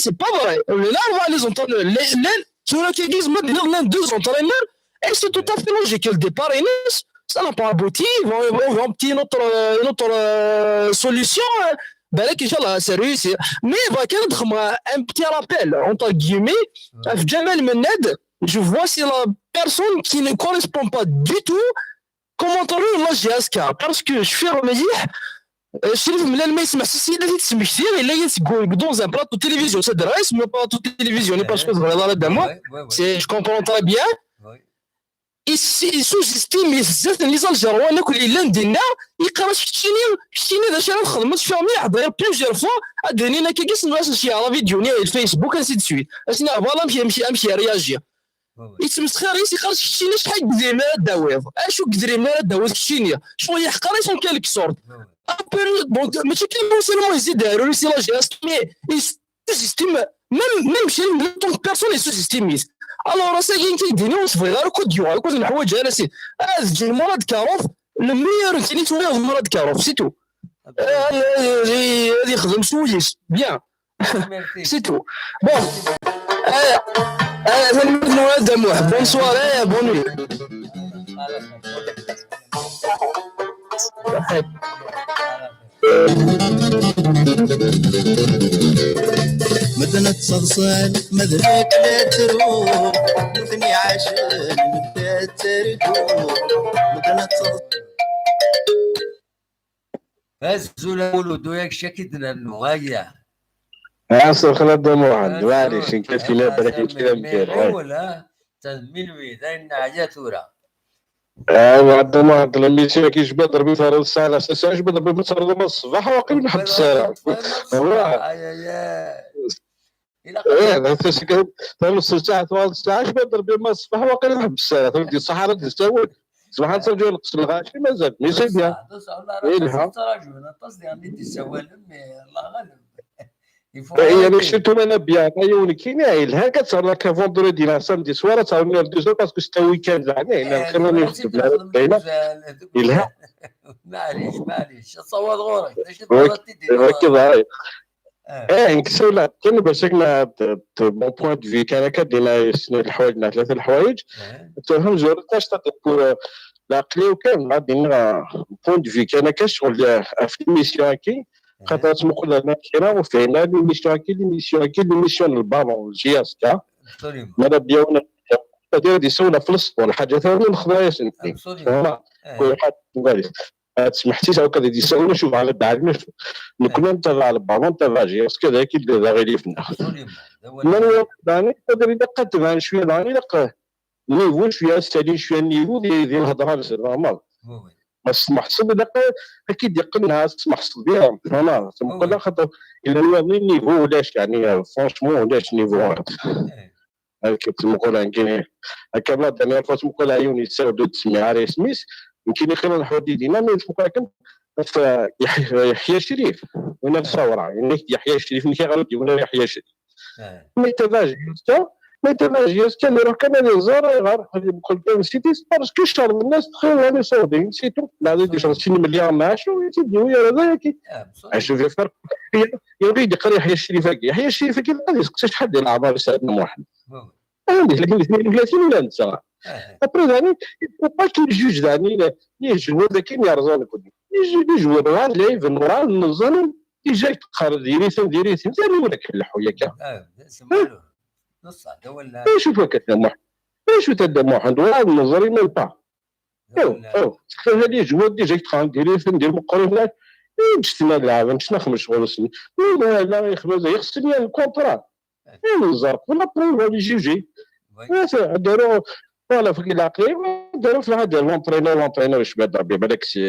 c'est pas vrai. Mais là, on va les entraîneurs. Les, les, sur la Kyrgyz, ما درنا deux entraîneurs, et c'est tout à fait logique. Le départ, Enes, ça n'a pas abouti. Ils vont, ils vont opter une autre, euh, une autre euh, solution. Hein. Ben, là, Inch'Allah, c'est réussi. Mais il va quand même un petit rappel, entre guillemets, Ouais. Djamel Mened, je vois c'est la personne qui ne correspond pas du tout comme entraîneur de la J S K. Parce que je fais remédier, euh, Chérif Mlal ما يسمع سي سي اللي تسمي كثير الا يتقول dans un plateau télévision, c'est vrai, c'est un plateau télévision, parce que c'est vrai, là, moi, Ouais, ouais, ouais. c'est, je comprends très bien. Ouais. Il s- il sous-estime بزاف les Algérois. انا كل الا ندينا يقرا كتشيني كتشيني هذا شي راه خدمت فيها مليح. D'ailleurs plusieurs fois اديني انا كيكيس ناس شي عربي ديوني الفيسبوك ainsi de suite. اسنا voilà مشي مشي امشي réagir. Ouais, ouais. يتمسخر يسي خرج كتشيني شحال قدري ما داويض اشو قدري ما داويض كتشيني شو يحقر يسون quelque sorte. Ouais, ouais. Après, donc ماشي كي non seulement يزيد ضروري c'est la J S K, mais il sous-estime même même chez une personne, il sous-estime. Alors ça كاين كيديني واش بغي غير كود يو كود الحوايج انا سي. هذا جاي مراد كاروف. Le meilleur كاين يتولي مراد كاروف c'est tout. هذه يخدم سويس bien. Merci. C'est tout. Bon. آه، آه، هذا المجموعة دموح. Bonne soirée, bonne nuit. مدن التصغصان مدنك لا تروح، مدن يعاشر مدن تركو. مدن التصغصان. هزوا الولد وياك شكدنا انه هيا. Ɛasser xla Dda Muḥend, maɛlic, nekk ad kila balak nekk d amkan. Wala, ta d minuit, dayen neɛya tura. Ɛadda Muḥend, l'émission-agi jbed Rebbi terreḍ ssaɛa, ssaɛa jbed Rebbi ma terreḍ ma ṣṣbeḥ, waqil ur nḥebbes ara. Ih, d tasegga, terreḍ ssaɛa, tuɣal ssaɛa, jbed Rebbi ma ṣṣbeḥ, waqil ur nḥebbes ara. Tagi ṣṣeḥ ara d-yessawel. Ṣṣbeḥ ad terǧu lqes lɣaci, mazal. Mais c'est bien. Yelha. Surtout mana bien, ay yiwen kini, yelha, ad terreḍ akka vendredi neɣ samedi soir, ad terreḍ mercredi soir, parce que c'est un week-end, yeɛni, yelha, lxir ur nexdem ara, yelha. Maɛlic, maɛlic, ad tawaḍ ɣur-k, d acu i d-, eh, nekk sawla kan bac akken ad, ad, mon point de vue kan akka, dina snat leḥwayeǧ neɣ tlata leḥwayeǧ. Tefhem zuri, tac tadiku, eh, lɛeqliya-w kan, ad dina, eh, point de vue kan akka, ccɣel, eh, ɣef l'émission-agi, xaṭer ad tmuqel ar kra, ur fhimen ara l'émission-agi, l'émission-agi, l'émission n lbaḍu, J S K. Absolument. Ma la bien, ad yessawel ɣef le sport, lḥaǧa-t-agi nexḍa-yasen. Absolument. Kul ḥaǧa, ad smeḥsiseɣ akka di ssawla, cuf ɛla dda ɛli, cuf. Nekkni ntabaɛ lbaḍu, ntabaɛ J S K, d akken d aɣilif-nneɣ. Absolument. Nnan wa, daɣen, ad ilaq ad tban cwiya, daɣen ilaq niveau cwiya, ad stalin cwiya niveau di, di lhedra-nsen, normal. Ma tesmeḥseḍ, ilaq ad k-id-iqqen, ha, tesmeḥseḍ diɣen, normal. Tmeqqel axaṭer, ila nniḍen niveau ulac, yeɛni, franchement, ulac niveau. Akken tmuqel nekkini, akka la dernière fois tmuqel yiwen yessaweḍ ur d-semmiɛ ara isem-is, nekkini xir ad nḥudd idina, mais tmuqel akken ɣef Yeḥ-, Yeḥya Crif, win ara sawreɣ, yenna-k-d Yeḥya Crif, nekk ɣer d-yiwen ara Yeḥya Crif. Mais tabaj yeska, mais tabaj yeska, ad iruḥ kan ad iẓer ayɣer, ad imuqel kan siti, parce que ccerḍ nnas txir ad isaweḍ, c'est tout. La d-icreḍ sin milliards n acu, i t-id-yiwi ara d ayaki. Acu d iferq? Yewwi-d iqer Yeḥya Crif-agi. Yeḥya Crif-agi ad iseqsi acḥal di leɛmer i Saɛid Muḥend. Anda tlatin, tlatin ula netta. Après, dani, il faut pas que les juges, dani, les joueurs, d akken yerẓa nekni. Les jou-, les joueurs, ur lɛiben, ur neẓẓan, déjà yeqqar diri-ten, diri-ten, dani ur ak-leḥḥu yakka. Acu-t wakka Dda Muḥend? Acu-t Dda Muḥend? Ur neẓri même pas. Aw, aw, txil les joueurs déjà yeqqaren diri-ten, diri meqqrin, ǧǧet-ten ad lɛaben, ǧǧet-ten ad xedmen ccɣel-nsen. Win la yexdem, yexsem yan lkuntra. Ayen nẓerq, la preuve, les juges. Ad aruɣ, voilà, fek lɛaqli, ad aruɣ f lɛada, l'entraîneur, l'entraîneur, icba-d Rebbi, balak si,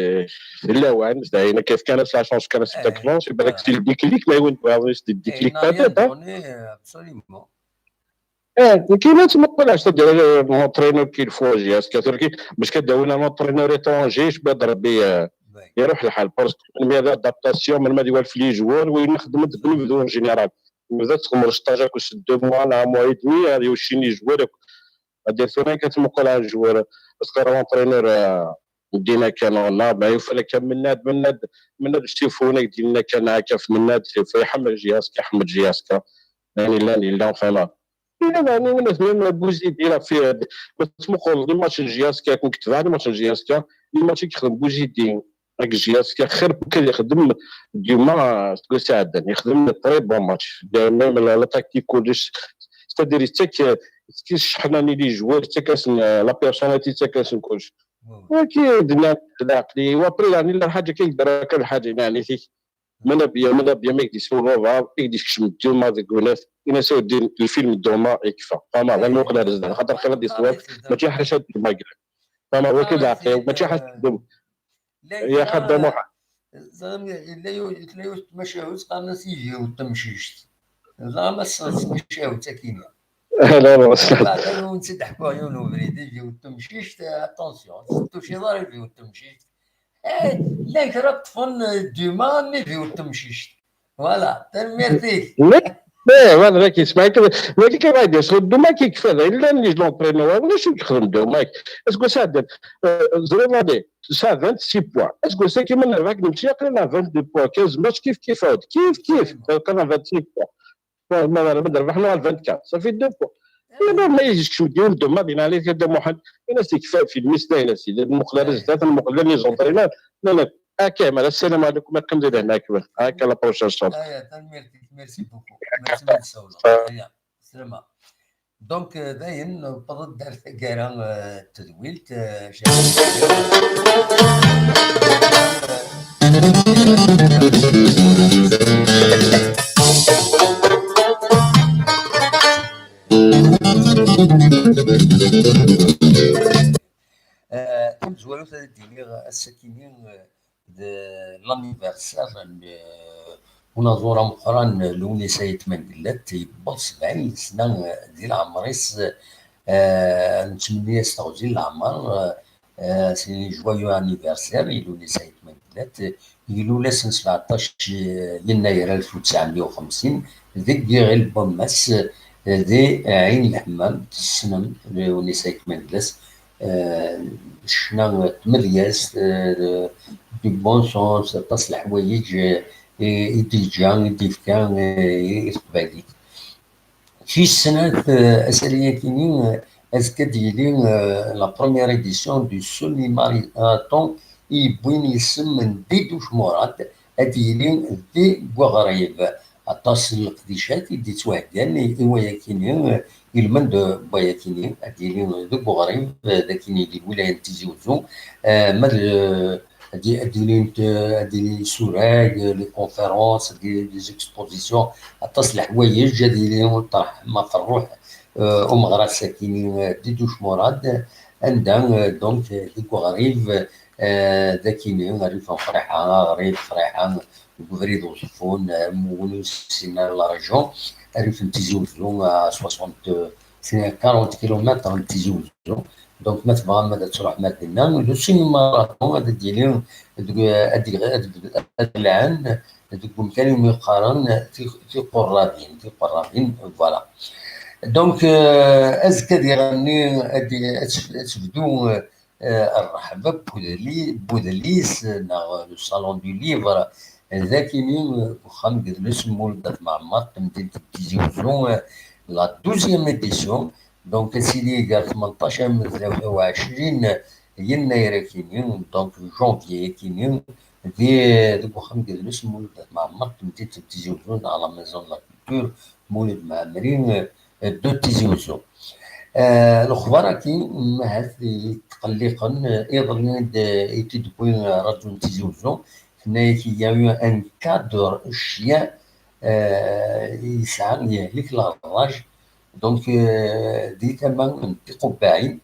d lawan, d ayen akka, fkan-as la chance, fkan-as la chance, balak si le déclic, ma yiwen tebɣiḍ, si le déclic, peut-être, hein. Absolument. Eh, nekkini ad tmuqel acu tedder l'entraîneur qu'il faut, J S K Turquie, parce que d-awin un entraîneur étranger, icba-d Rebbi, eh, iruḥ lḥal, parce que melmi ad adaptation, melmi ad iwalef les joueurs, win ixeddmen deg unebdu en général. Yebda txedmeḍ stage akked deux mois, neɣ un mois et demi, ad iwcin les joueurs akk. Ad d-tura akka tmuqel un joueur, parce que l'entraîneur, eh, ddin akka, neɣ, neɣ, ma yufan akka Mennad, Mennad, Mennad Sifun, ak d-yenna akka, neɣ akka f Mennad Sifun, iḥemmel J S K, iḥemmel J S K. Llan, llan, llan, enfin, là. Ila daɣen win atmaten Buzidi ɣef, ma tmuqleḍ les matchs n J S K, akken ketbeɣ les matchs n J S K, les matchs i yexdem Buzidi ak J S K, xir n wakk ad ixdem Duma seg wass iɛeddan. Ixdem très bon match. Même la, la tactique kullec, c'est-à-dire yettak, yettak cceḥna-nni les joueurs, yettak-asen, euh, la personnalité, yettak-asen kullec. Waki d-nnan d lɛeqli, wa après yeɛni la lḥaǧa kan yedra kan lḥaǧa, yeɛni tik. Mana bien, mana bien, ma k-d-yessawel baba, i k-d-yekcem Duma deg unaf, ini-as a weddi, lfilm Duma yekfa. Fama, d amuqel ar zdat, xaṭer xir ad d-yessawel, mačči ḥaca Duma glan. Fama, waki d lɛeqli, mačči ḥaca Duma. Ya xaṭer Muḥend. Ẓriɣ, yella yiw-, tella yiwet n tmacahut qqaren-as Ijiw n temcict. Ẓriɣ ma tessneḍ tmacahut akkin-a. Ala, ala, ala. Baɛd ad wen-tt-id-ḥkuɣ yiwen ubrid, Ijiw n temcict, attention, ur tuciḍ ara Ijiw n temcict. Eh, llan kra ṭṭfen, eh, Duma, armi d yiwet temcict. Voilà, tanemmirt-ik. Mais, mais, voilà, daki, ismaɛil, daki kan ad yas, Duma kikfa, da, llan les entraîneurs, ulac i yexdem Duma. Aseggas iɛeddan, eh, ẓriɣ, allez, tesɛa vingt-six points. Aseggas-agi ma nerbeḥ, nemci aql-aneɣ vingt-deux points, quinze matchs, kif, kif, kif, kif, aql-aneɣ vingt-six points. Ma, ma, ma nerbeḥ, nuɣal vingt-quatre, ça fait deux points. Ila ma yekcem-d yiwen Duma, din ɛli Dda Muḥend, ini-as yekfa, filmis, da, ini-as, muqel ar zdat, muqel les entraîneurs, nnan-ak, akka, ma, السلام عليكم, iqqim di lehna akbar. Akka, la prochaine, inchallah. Aya, tanemmirt-ik, merci beaucoup. Merci ma d-tsawleḍ. Aya, slama. Donc, euh, dayen, newweḍ-d ar taggara, euh, n tedwilt, euh, Jean-, d l'anniversaire n unaẓur ameqqran Lewnis Ayt Mengellat, yewweḍ sebɛin sna di leɛmer-is. Eh, nettmenni-as teɣzi n leɛmer. Eh, c'est un joyeux anniversaire i Lewnis Ayt Mengellat. Ilul ass n sebɛeṭṭac yennayer alef u tesɛemya u xemsin deg Iɣil Bummas, eh, di Ɛin Lḥemmam. Tessnem Lewnis Ayt Mengellat, eh, ccna n tmedyazt, eh, du bon sens, aṭas n leḥwayeǧ, eh, i d-yeǧǧa, i d-yefka, eh, i teqbaylit. Tis snat, eh, asalay-akini, eh, azekka ad d-yili, eh, la première édition du semi-marathon i yewwin isem n Didouche Mourad, ad d-yili di Guɣrib. Aṭas n leqdicat i d-yettwaheggan i, i wayakini, eh, ilmend n wayakini, ad d-yili deg Guɣrib, eh, d akini di lwilaya n Tizi Uzzu, eh, ma d, eh, ad d-, ad d-ilint, eh, ad d-ilin isurag, eh, les conférences, ad d-ilin les expositions, aṭas n leḥwayeǧ, ad d-yili ṭṭerḥ ma ɣef ṛṛuḥ, eh, umeɣras akini, eh, Didouche Mourad, anda, eh, donc, eh, deg uɣrib, eh, d akini, rrif n Friḥa, aɣrib Friḥa, deg ubrid Uẓeffun, eh, am win ur nessin ara la région, rrif n Tizi Uzzu, à soixante, quarante kilomètres n Tizi Uzzu. Donc, ma tebɣam ad truḥem ar dinna, le semi-marathon ad d-yili deg, ad d-, ad d-, ad d-lɛen deg umkan umi qqaren ti-, tiqurrabin, tiqurrabin, voilà. Donc, euh, azekka diɣenni ad d-, ad tef-, ad tebdu, euh, rrehba n udli-, n udlis, neɣ le salon du livre, d akini, euh, deg uxxam n yidles n Mulud At Mɛemmer, temdint n Tizi Uzzu, euh, la douzième édition. Donc, ad tili gar tmenṭac armi d tlata u ɛecrin yennayer akini, donc janvier akini, di, deg uxxam n yidles n Mulud At Mɛemmer, temdint n Tizi Uzzu, neɣ la maison de la culture Mulud Mɛemmri, euh, de Tizi Uzzu. Euh, lexbar-agi, ahat yetqelliqen, euh, iḍelli i d-, i t-id-tewwi, euh, ṛṛadyu n Tizi Uzzu, tenna-yak il y a eu un cadre chien, euh, yesɛa, yehlek la rraj, donc, euh, di tama n Tiqubbaɛin,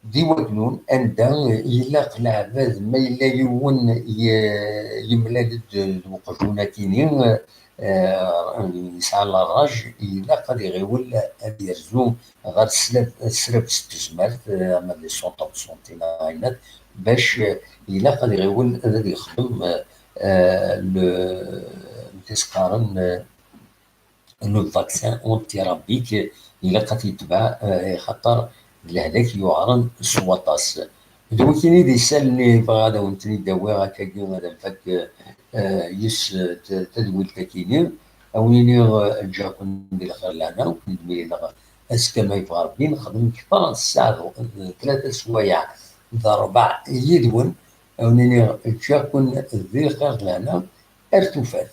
di Wagnun, anda ilaq leɛbad, ma yella yiwen ye-, yemlal-d d uqjun akini, eh, yesɛa la rraj, ilaq ad iɣiwel ad yerzu ɣer slab-, srabest n tezmert, eh, ama d centre de santé neɣ ayen, bac, eh, ilaq ad iɣiwel ad, ad yexdem, eh, eh, le, amek i s-qqaren, eh, le vaccin anti-rabique, ilaq ad t-yetbeɛ, eh, xaṭer d lehlak yuɛren s waṭas. D wikini d isallen i bɣiɣ ad awen-ten-id-awiɣ akkagi, ad nfak, eh, yis, eh, t-, tadwilt akini. A wen-iniɣ, eh, ǧǧiɣ-ken di lxir lehna, ur ken-id-mlileɣ azekka ma yebɣa Rebbi, nexdem kter n ssaɛa d, d tlata swayeɛ d rebɛa yid-wen. A wen-iniɣ ǧǧiɣ-ken di lxir d lehna, ar tufat.